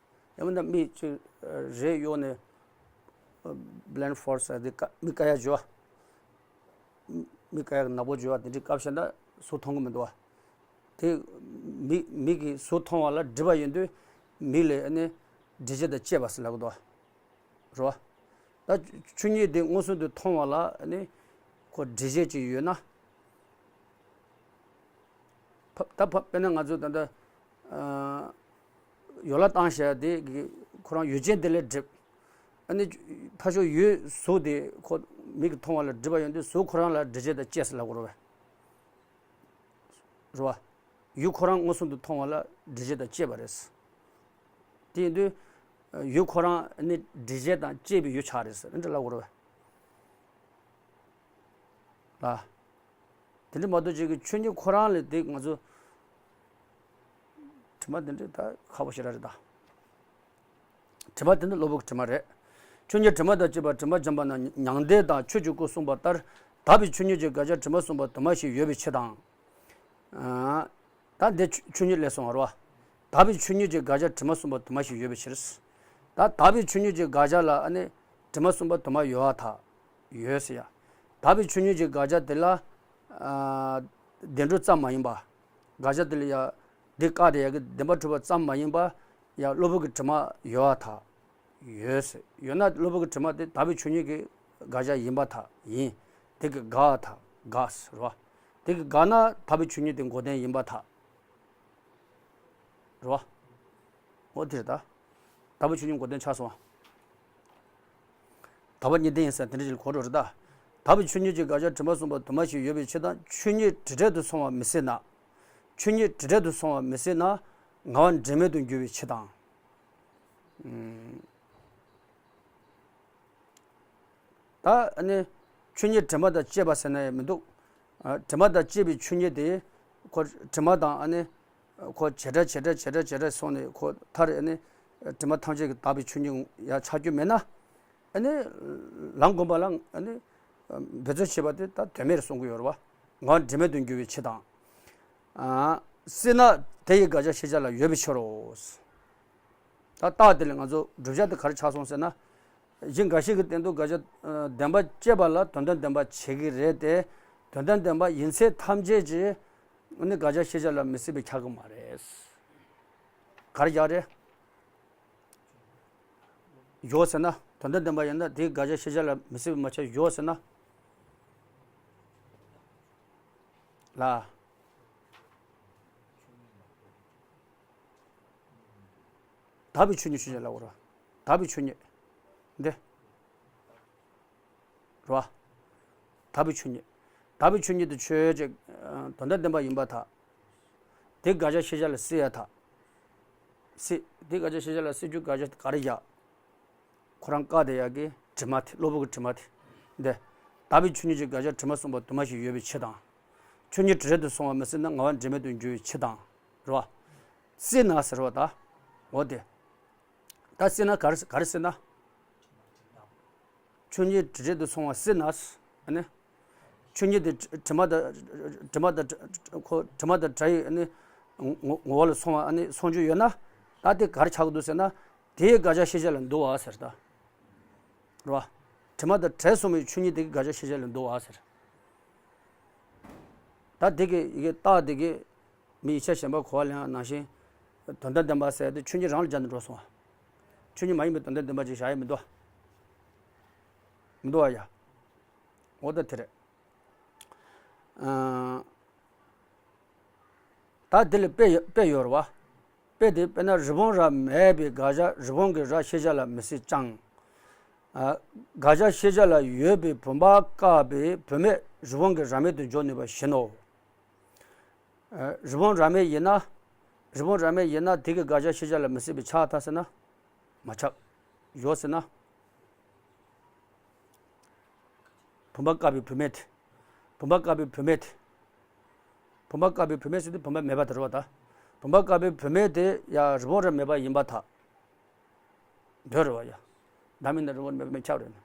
ཡང་མིན་ན་མིག་ཅིག་རེ་གཡོགས་ནས་blind fault ཟེར་དེ་ཀ་མིག་དཀར་ཡག་བྱོས་པ། མིག་དཀར་ཡག་ནག་པོ་བྱོས་པ་དེ་འདྲའི་བཀབ་བཞག་ན་གཟུགས་མཐོང་གི་མི་འདུག་བ། དེ་མིག་མིག་གིས་གཟུགས་མཐོང་བ་ལ་སྒྲིབ་པ་ཡོད་དུས་མིག་ལ་ཨ་ནི་འདྲི་བྱེད་དང་བཅས་པ་ཟེར་ལབ་གི་འདུག་བ། རེད་བ། ད་ཆོས་ཉིད་དེ་མངོན་སུམ་དུ་མཐོང་བ་ལ་ཨ་ནི་ཁོ་འདྲི་བྱེད་ཅིག་ཡོད་ན། ཕ་ད་ཕ་དཔེར་ན་ང་ཚོ་ད་ལྟ་ཨ་ཡོ་ལ་བཏང་བཞག་དེ་གི་ཁོ་རང་ཡོད་ཅན་དེ་ལས་སྒྲིབ། ཨ་ནི་ཕ་ཤོ་ཡོད་གཟུགས་དེ་ཁོ་མིག་གིས་མཐོང་བ་ལ་སྒྲིབ་པ་ཡོད་དུས་གཟུགས་ཁོ་རང་ལ་འདྲི་བྱེད་དང་བཅས་ཟེར་ལབ་དགོས་རེད་བས། རེད་བ། ཡུལ་ཁོ་རང་མངོན་སུམ་དུ་མཐོང་བ་ལ་འདྲི་བྱེད་དང་བཅས་པ་རེད། དེ་ཡིན་དུས་ཡུལ་ཁོ་རང་ནི་འདྲི་བྱེད་དང་བཅས་པའི་ཡུལ་ཆགས་རེད་ཟེར་འདྲ་ལབ་དགོས་རེད་བས། ལ། དེ་འདྲ་མ་གཏོགས་ཅིག་གི་ཆོས་ཉིད་ཁོ་རང་ལས་དེ་ང་ཚོ་དྲི་མ་དེ་འདྲ་ད་ཁག་པོ་ཞེ་དྲག་རེད་ད། དྲི་མ་དེ་ནི་གློ་བུར་གྱི་དྲི་མ་རེད། ཆོས་ཉིད་དྲི་མ་དང་བཅས་པ་དྲི་མ་སྦྱངས་པ་ན་མྱང་འདས་དང་ཆོས་ཀྱི་སྐུ་གསུངས་པ་ལྟར་དག་པའི་ཆོས་ཉིད་ཀྱི་དགག་བྱ་དྲི་མ་གསུངས་པ་དུ་མ་ཞིག་ཡོད་པའི་ཕྱིར་དང་། ཨ། ད་འདི་ཆོས་ཆོས་ཉིད་ལས་གསུངས་པ་རེད་བ། དག་པའི་ཆོས་ཉིད་ཀྱི་དགག་བྱ་དྲི་མ་གསུངས་པ་དུ་མ་ཞིག་ཡོད་པའི་ཕྱིར། ད་དག་པའི་ཆོས་ཉིད་ཀྱི་དགག་བྱ་ལ་ཨ་ནི་དྲི་མ་གསུངས་པ་དུ་མ་ཡོད་པར་ཐལ། ཡོད་ཟེར་ཡ། དག་པའི་ཆོས་ཉིད་ཀྱི་དགག་བྱ་དེ་ལ། ཨ། བདེན་གྲུབ་ཙམ་མ་ཡིན་པ། དགག་བྱ་དེ་ལ་ཡ། འདི་བཀག་སྟེ་ཡ་གི་བདེན་པ་གྲུབ་པ་ཙམ་མ་ཡིན་པ། ཡ་གློ་བུར་གྱི་དྲི་མ་ཡོད་པར་ཐལ། ཡོད་ཟེར། ཡོད་ན་གློ་བུར་གྱི་དྲི་མ་དེ་དག་པའི་ཆོས་ཉིད་ཀྱི་དགག་བྱ་ཡིན་པར་ཐལ། ཡིན། དེ་གིས་དགག་པར་ཐལ། དགག་ཟེར་བ། དེ་གིས་དགག་ན་དག་པའི་ཆོས་ཉིད་དེ་འགོག་བདེན་ཡིན་པར་ཐལ། རེད་བ། འོ་དེ་རེད་ད། དག་པའི་ཆོས་ཉིད་འགོག་བདེན་ཆགས་སོང་བ། དག་པ་གཉིས་ལྡན་ཡིན་ཟེར་དེ་འདྲ་ཞིག་གོ་འགྲོ་རེད་ད། དག་པའི་ཆོས་ཉིད་ཀྱི་དགག་བྱ་དྲི་མ་གསུངས་པ་དུ་མ་ཞིག་ཡོད་པའི་ཕྱིར་དང་ཆོས་ཉིད་དྲི་བྲལ་དུ་སོང་བ་མི་སྲིད་ན། ཆོས་ཉིད་དྲི་བྲལ་དུ་སོང་བ་མི་སྲིད་ན། ངལ་བ་འབྲས་མེད་དུ་འགྱུར་བའི་ཕྱིར་དང་། ཨུམ། ད་ཨ་ནི་ཆོས་ཉིད་དྲི་མ་དང་བཅས་པ་ཟེར་ན་ཡང་མི་འདུག་ཨ། དྲི་མ་དང་བཅས་པའི་ཆོས་ཉིད་དེ་ཁོ་དྲི་མ་དང་ཨ་ནི་ཁོ་བྱེ་བྲག་བྱེ་བྲག་བྱེ་བྲག་བྱེ་བྲག་སོང་ནས་ཁོ་མཐར་ཨ་ནི་ དྲི་མ་ཐམས་ཅད་ཀྱིས་དག་པའི་ཆོས་ཉིད་ཡང་ཆགས་རྒྱུ་མེད་ན། ཨ་ནི་ལམ་སྒོམ་པ་ལ་ཨ་ནི་འབད་རྩོལ་བྱེད་པ་དེ་ད་དོན་མེད་རེད་གསུང་གི་ཡོད་རེད་བ། ངག་དབང་དྲི་མེད་དུ་འགྱུར་བའི་ཕྱིར་དང་། ཨ། སྲིད་ན་དེ་ཡི་དགག་བྱ་ཤེས་བྱ་ལ་ཡོད་པའི་ཕྱིར་རོ། ད་རྟགས་དེ་ལས་ང་ཚོ་བསྒྲུབ་བྱ་དེ་ག་རེ་ཆགས་སོང་ཟེར་ན། གཞི་འགའ་ཞིག་གི་སྟེང་དུ་དགག་བྱ་བདེན་པ་སྐྱེས་པ་ལ་དོན་དམ་བདེན་པ་བྱེད་ཀྱི་རེད་དེ། དོན་དམ་བདེན་པ་ཡིན་ཚད་ཐམས་ཅད་ཀྱིས་ནི་དགག་བྱ་ཤེས་བྱ་ལ་མི་སྲིད་པའི་ཆགས་ཀྱི་མ་རེད། ག་རེ་རྒྱག་རེད། ཡོད་ཟེར་ན། དོན་དམ་བདེན་པ་ཡིན་ན་དེའི་དགག་བྱ་ཤེས་བྱ་ལ་མི་སྲིད་པའི་མ་ཆགས་ཡོད་ཟེར་ན། ལ། དག་པའི་ཆོས་ཉིད་ཆོས་ཅན་ལ་འོ་ར། དག་པའི་ཆོས་ཉིད། འདི། རེད་བ། དག་པའི་ཆོས་ཉིད། དག་པའི་ཆོས་ཉིད་དེ་ཆོས་ཅན། དོན་དམ་བདེན་པ་ཡིན་པར་ཐལ། དེ་དགག་བྱ་ཤེས་བྱ་ལ་སྲིད་ཡ་ཐལ། སྲིད། དེ་དགག་བྱ་ཤེས་བྱ་ལ་སྲིད་རྒྱུ་དགག་བྱ་ག་རེ་བཞག་ཁོ་རང་བཀག་བསྡད་ཡག་གི་དྲི་མ་དེ། གློ་བུར་གྱི་དྲི་མ་དེ། འདི། དག་པའི་ཆོས་ཉིད་ཀྱི་དགག་བྱ་དྲི་མ་གསུམ་པ་དུ་མ་ཞིག་ཡོད་པའི་ཕྱིར་དང་། ཆོས་ཉིད་དྲི་བྲལ་དུ་སོང་བ་མི་སྲིད་ན་ངག་དབང་དྲི་མེད་དུ་འགྱུར་བའི་ཕྱིར་དང་། རེད་བ། སྲིད་ན་ཟེར་བ་ད། འོ་དེ། ད་སྲིད་ན་ག་རེ་ག་རེ་སྲིད་ན། ཆོས་ཉིད་དྲི་བྲལ་དུ་སོང་བ་སྲིད་ན། ཨ་ནི། ཆོས་ཉིད་དེ་དྲི་མ་དང་། དྲི་མ་དང་། ཁོ་དྲི་མ་དང་བྲལ་བའི་ཨ་ནི། ངོ་ངོ་བོ་ལ་སོང་བ་ཨ་ནི་སོང་རྒྱུ་ཡོད་ན། ད་དེ་ག་རེ་ཆགས་ཀྱི་འདུག་ཟེར་ན། དེའི་དགག་བྱ་ཤེས་བྱ་ལ་འདུ་བ་ཟེར་ད། རེད་བ། དྲི་མ་དང་བྲལ་སོང་བའི་ཆོས་ཉིད་དེ་གི་དགག་བྱ་ཤེས་བྱ་ལ་འདུ་བ་ཟེར། ད་དེ་གི་ཡི་གེ་རྟགས་དེ་གི་མི་ཡིད་ཆེས་ཞེན་པ་གོ་བ་ལེན་ཡག་ནང་བཞིན། དོན་དམ་བདེན་པ་ཟེར་དེ་ཆོས་ཉིད་རང་ལ་སྦྱར་ནས་འགྲོ་སོང་བ། ཆོས་ཉིད་མ་ཡིན་པའི་དོན་དམ་བདེན་པ་ཅིག་བཞག་ཡ་མི་འདུག་མི་འདུག་བ་ཡ། འོ་ད་དེ་རེད། ཨ། ད་དེ་ལ་དཔེ་ཡོད། དཔེ་ཡོད་རེད་བ། དཔེ་དེ་དཔེར་ན་རི་བོང་རྭ་མེད་པའི་དགག་བྱ་རི་བོང་གི་རྭ་ཤེས་བྱ་ལ་མི་སྲིད་ཀྱང་། ཨ། དགག་བྱ་ཤེས་བྱ་ལ་ཡོད་པའི་བུམ་པ་བཀག་པའི་བུད་མེད་རི་བོང་གི་རྭ་མེད་དུ་འཇོག་ནུས་པ་བཞིན་ནོ། ཨ། རི་བོང་རྭ་མེད་ཡིན་ན། རི་བོང་རྭ་མེད་ཡིན་ན་དེ་གི་དགག་བྱ་ཤེས་བྱ་ལ་མི་སྲིད་པའི་ཆགས་ཐལ་ཟེར་ན། མ་ཆགས། ཡོད་ཟེར་ན། བུམ་པ་བཀག་པའི་བུད་མེད་དེ། བུམ་པ་བཀག་པའི་བུད་མེད་དེ། བུམ་པ་བཀག་པའི་བུད་མེད་ཟེར་དུས་བུམ་པ་མེད་པ་དེ་རེད་བ་ད། བུམ་པ་བཀག་པའི་བུད་མེད་དེ་ཡང་རི་བོང་རྭ་མེད་པ་ཡིན་པར་ཐལ། འདོད་རེད་བ་ཡ། ད་མིན་ན་རི་བོང་མེད་པ་མེད་ཁྱབ་རེད་ན།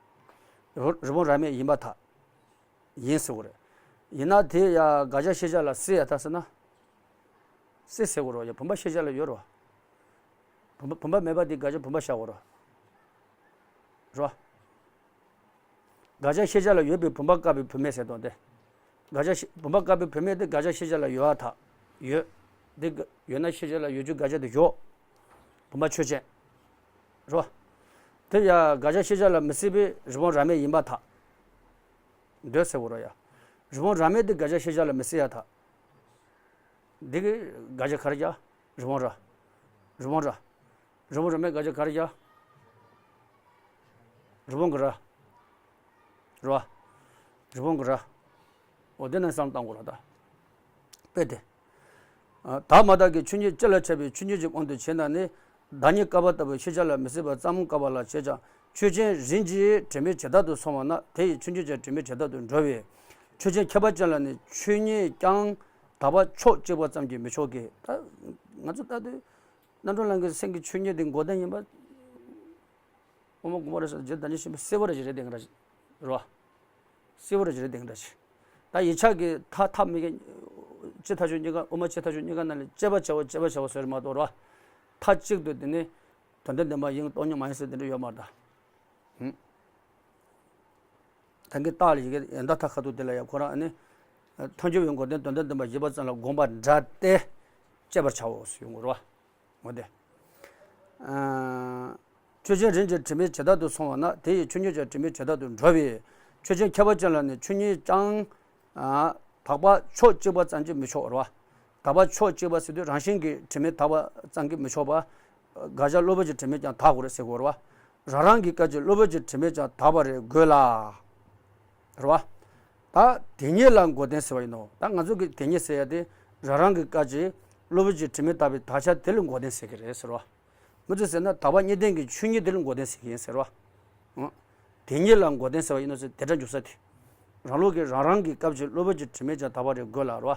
རི་བོང་རྭ་མེད་ཡིན་པར་ཐལ། ཡིན་ཟེར་བ་རེད། ཡིན་ན་དེ་ཡང་དགག་བྱ་ཤེས་བྱ་ལ་སྲིད་ཡ་ཐལ་ཟེར་ན། སྲིད་ཟེར་བ་རེད་བ་ཡ། བུམ་པ་ཤེས་བྱ་ལ་ཡོད་རེད་བ། བུམ་པ་བུམ་པ་མེད་པ་དེ་དགག་བྱ་བུམ་པ་བཞག་དགོས་རེད། རེད་བ། དགག་བྱ་ཤེས་བྱ་ལ་ཡོད་པའི་བུམ་པ་བཀག་པའི་བུད་མེད་ཟེར་དོན་ཏེ། དགག་བྱ་ཤེས་བུམ་པ་བཀག་པའི་བུད་མེད་དེ་དགག་བྱ་ཤེས་བྱ་ལ་ཡོད་པར་ཐལ། ཡོད། དེ་དགག་ཡོད་ན་ཤེས་བྱ་ལ་ཡོད་རྒྱུ་དགག་བྱ་དེ་ཡོད། བུམ་པ་ཆོས་ཅན། རེད་བ། དེ་ཡང་དགག་བྱ་ཤེས་བྱ་ལ་མི་སྲིད་པའི་རི་བོང་རྭ་མེད་ཡིན་པར་ཐལ། འདོད་ཟེར་བ་རེད་ཡ། རི་བོང་རྭ་མེད་དེ་དགག་བྱ་ཤེས་བྱ་ལ་མི་སྲིད་ཡ་ཐལ། འདི་གི་དགག་བྱ་ག་རེ་རྒྱག་རི་བོང་རྭ། རི་བོང་རྭ། རི་བོང་རྭ་མེད་དགག་བྱ་ག་རེ་རྒྱག་རི་བོང་གི་རྭ། རེད་བ། རི་བོང་གི་རྭ། འོ་དེ་ནས་བསམ་བཏང་དགོས་རེད་ད། དཔེ་དེ། ཨ། དག་མ་དག་གི་ཆོས་ཉིད་སྤྱི་ལ་ཁྱབ་པའི་ཆོས་ཉིད་ཀྱི་དབང་དུ་བྱས་ན་ནི། བདག་ཉིད་བཀག་པ་ལྟ་བུའི་ཤེས་བྱ་ལ་མི་སྲིད་པ་ཙམ་བཀག་པ་ལ་བྱེད་ཀྱང་ཆོས་ཅན་རིམ་གྱིས་དྲི་མེད་ཇི་ལྟར་དུ་སོང་བ་ན་དེ་ཡི་ཆོས་ཉིད་ཀྱང་དྲི་མེད་ཇི་ལྟར་དུ་འགྲོ་བས། ཆོས་ཅན་ཁྱད་པར་ཅན་ལ་ནི་ཆོས་ཉིད་ཀྱང་དག་པ་ཕྱོགས་གཅིག་པ་ཙམ་གྱིས་མི་ཆོག་གི། ད་ང་ཚོ་ལྟ་དུས་རྣམ་གྲོལ་གླིང་གི་སེང་གེ་ཆོས་ཉིད་དེ་འགོག་བདེན་ཡིན་པ། དབུ་མ་དགོངས་པ་རབ་གསལ་རྗེ་བདག་ཉིད་ཤེས་པའི་གསལ་བོ་རེ་ཞིག་རེད་དེ་འདྲ་ཞིག་རེད་བ། གསལ་བོ་རེ་ཞིག་རེད་དེ་འདྲ་ཞིག་ད་ཡིག་ཆ་གི་མཐའ་མཐའ་མི་དགེ་སྤྱི་མཐའ་ཆོས་གཉིས་ཀ། དབུ་མ་སྤྱི་མཐའ་ཆོས་གཉིས་ཀ་ནང་ལ་དཔྱད་པ་བྱ་བ་དཔྱད་པ་བྱ་བ་ཟེར་མ་གཏོགས་རེད་བ། མཐའ་གཅིག་ཏུ་དེ་ནི་དོན་དམ་བདེན་པ་ཡིན་སྟོང་ཉིད་མ་ཡིན་ཟེར་དེ་འདྲ་ཡོད་མ་རེད་ད། ཧུམ། ད་གིན་རྟགས་ལ་ཡི་གེ་ཡང་ད་མཐའ་ཁ་ཐུག་དེ་ལ་ཡང་ཁོ་རང་ཨ་ནི། ཐལ་འགྱུར་བའི་འགོག་བདེན་དོན་དམ་བདེན་པ་བཞི་པ་ཙམ་ལ་དགོངས་པ་འདྲ་སྟེ། དཔྱད་པར་བྱའོ་ཟེར་ཡོང་གི་རེད་བ། འོ་དེ། ཨ། ཆོས་ཅན་རིམ་གྱིས་དྲི་མེད་ཇི་ལྟར་དུ་སོང་བ་ན་དེ་ཡི་ཆོས་ཉིད་ཀྱང་དྲི་མེད་ཇི་ལྟར་དུ་འགྲོ་བས། ཆོས་ཅན་ཁྱད་པར་ཅན་ལ་ནི་ཆོས་ཉིད་ཀྱང་། ཨ། དག་པ་ཕྱོགས་གཅིག་པ་ཙམ་གྱིས་མི་ཆོག་རེད་བ། དག་པ་ཕྱོགས་གཅིག་པ་ཟེར་དུས་རང་བཞིན་གྱིས་དྲི་མེད་དག་པ་ཙམ་གྱིས་མི་ཆོག་པ། དགག་བྱ་གློ་བུར་གྱི་དྲི་མས་ཀྱང་དག་དགོས་རེད་ཟེར་དགོས་རེད་བ། རང་རང་གི་སྐབས་ཀྱི་གློ་བུར་གྱི་དྲི་མས་ཀྱང་དག་པ་རེད་དགོས་ལ། རེད་བ། ད་དེ་ཉིད་ལ་འགོག་བདེན་ཟེར་བ་ཡིན་ནོ། ད་ང་ཚོ་གི་དེ་ཉིད་ཟེར་ཡ་དེ་རང་རང་གི་སྐབས་ཀྱི་གློ་བུར་གྱི་དྲི་མས་དག་པའི་དག་བྱ་དེ་ལ་འགོག་བདེན་ཟེར་གྱི་རེད་ཟེར་བ། མི་ཚོས་ཟེར་ན་དག་པ་གཉིས་ལྡན་གྱི་ཆོས་ཉིད་དེ་ལ་འགོག་བདེན་ཟེར་གྱི་ཡིན་ཟེར་བ། ཨང་། དེ་ཉིད་ལ་འགོག་བདེན་ཟེར་བ་ཡིན་ནོ་ཟེར་དེ་སྒྲ་འཇུག་ས་དེ། རང་ལུགས་ཀྱི་རང་རང་གི་སྐབས་ཀྱི་གློ་བུར་གྱི་དྲི་མས་ཀྱང་དག་པ་རེད་དགོས་ལ་རེད་བ།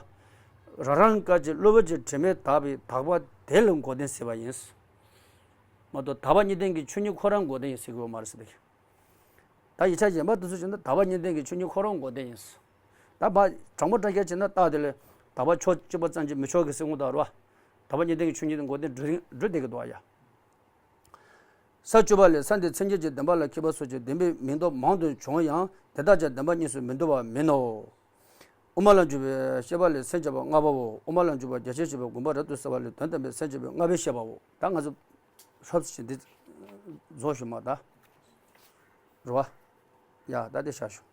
རང་རང་སྐབས་ཀྱི་གློ་བུར་གྱི་དྲི་མས་དག་པའི་དག་པ་དེ་ལ་འགོག་བདེན་ཟེར་བ་ཡིན། མ་གཏོགས་དག་པ་གཉིས་ལྡན་གྱི་ཆོས་ཉིད་ཁོ་རང་འགོག་བདེན་ཡིན་ཟེར་གྱི་ཡོད་མ་རེད་ཟེར་ཏེ། ད་ཡིག་ཆ་གཞན་པ་དེ་ཚོ་བྱས་ན་དག་པ་གཉིས་ལྡན་གྱི་ཆོས་ཉིད་ཁོ་རང་འགོག་བདེན་ཡིན། ད་ཕར་དྲང་པོ་དྲང་རྐྱང་བྱས་ན་རྟགས་དེ་ལས་དག་པ་ཕྱོགས་གཅིག་པ་ཙམ་གྱིས་མི་ཆོག་གི་ཟེར་དངོས་དང་རེད་བ། དག་པ་གཉིས་ལྡན་གྱི་ཆོས་ཉིད་འགོག་བདེན་འགྲུབ་འགྲུབ་བསྡད་ཀྱི་འདུག་བ་ཡ། ས་བཅུ་པ་ལས། ས་འདི་མཚན་ཉིད་ཀྱི་བདེན་པ་ལ་ཁེགས་པ་སོགས་ཀྱི་བདེན་པའི་མིང་འདོགས་མང་དུ་བྱུང་ཡང་དེ་དག་ཀྱང་བདེན་པ་གཉིས་སུ་མི་འདུ་བ་མིན་ནོ། དབུ་མ་ལ་འཇུག་པའི་བཤད་པ་ལས་སེམས་བསྐྱེད་པ་ལྔ་པའོ། དབུ་མ་ལ་འཇུག་པ་རྒྱ་ཆེར་བཤད་པའི་དགོངས་པ་རབ་ཏུ་གསལ་བ་ལས་དོན་དམ་པའི་སེམས་བསྐྱེད་པའི་ལྔ་པའི་བཤད་པའོ། ད་ང་ཚོ་ཧྲོབ་ཞིག་འདི་རྫོགས་ཞུ་མ་ད། རེད་བ། ཡ་ད་འདི་བཞག་ཞུ།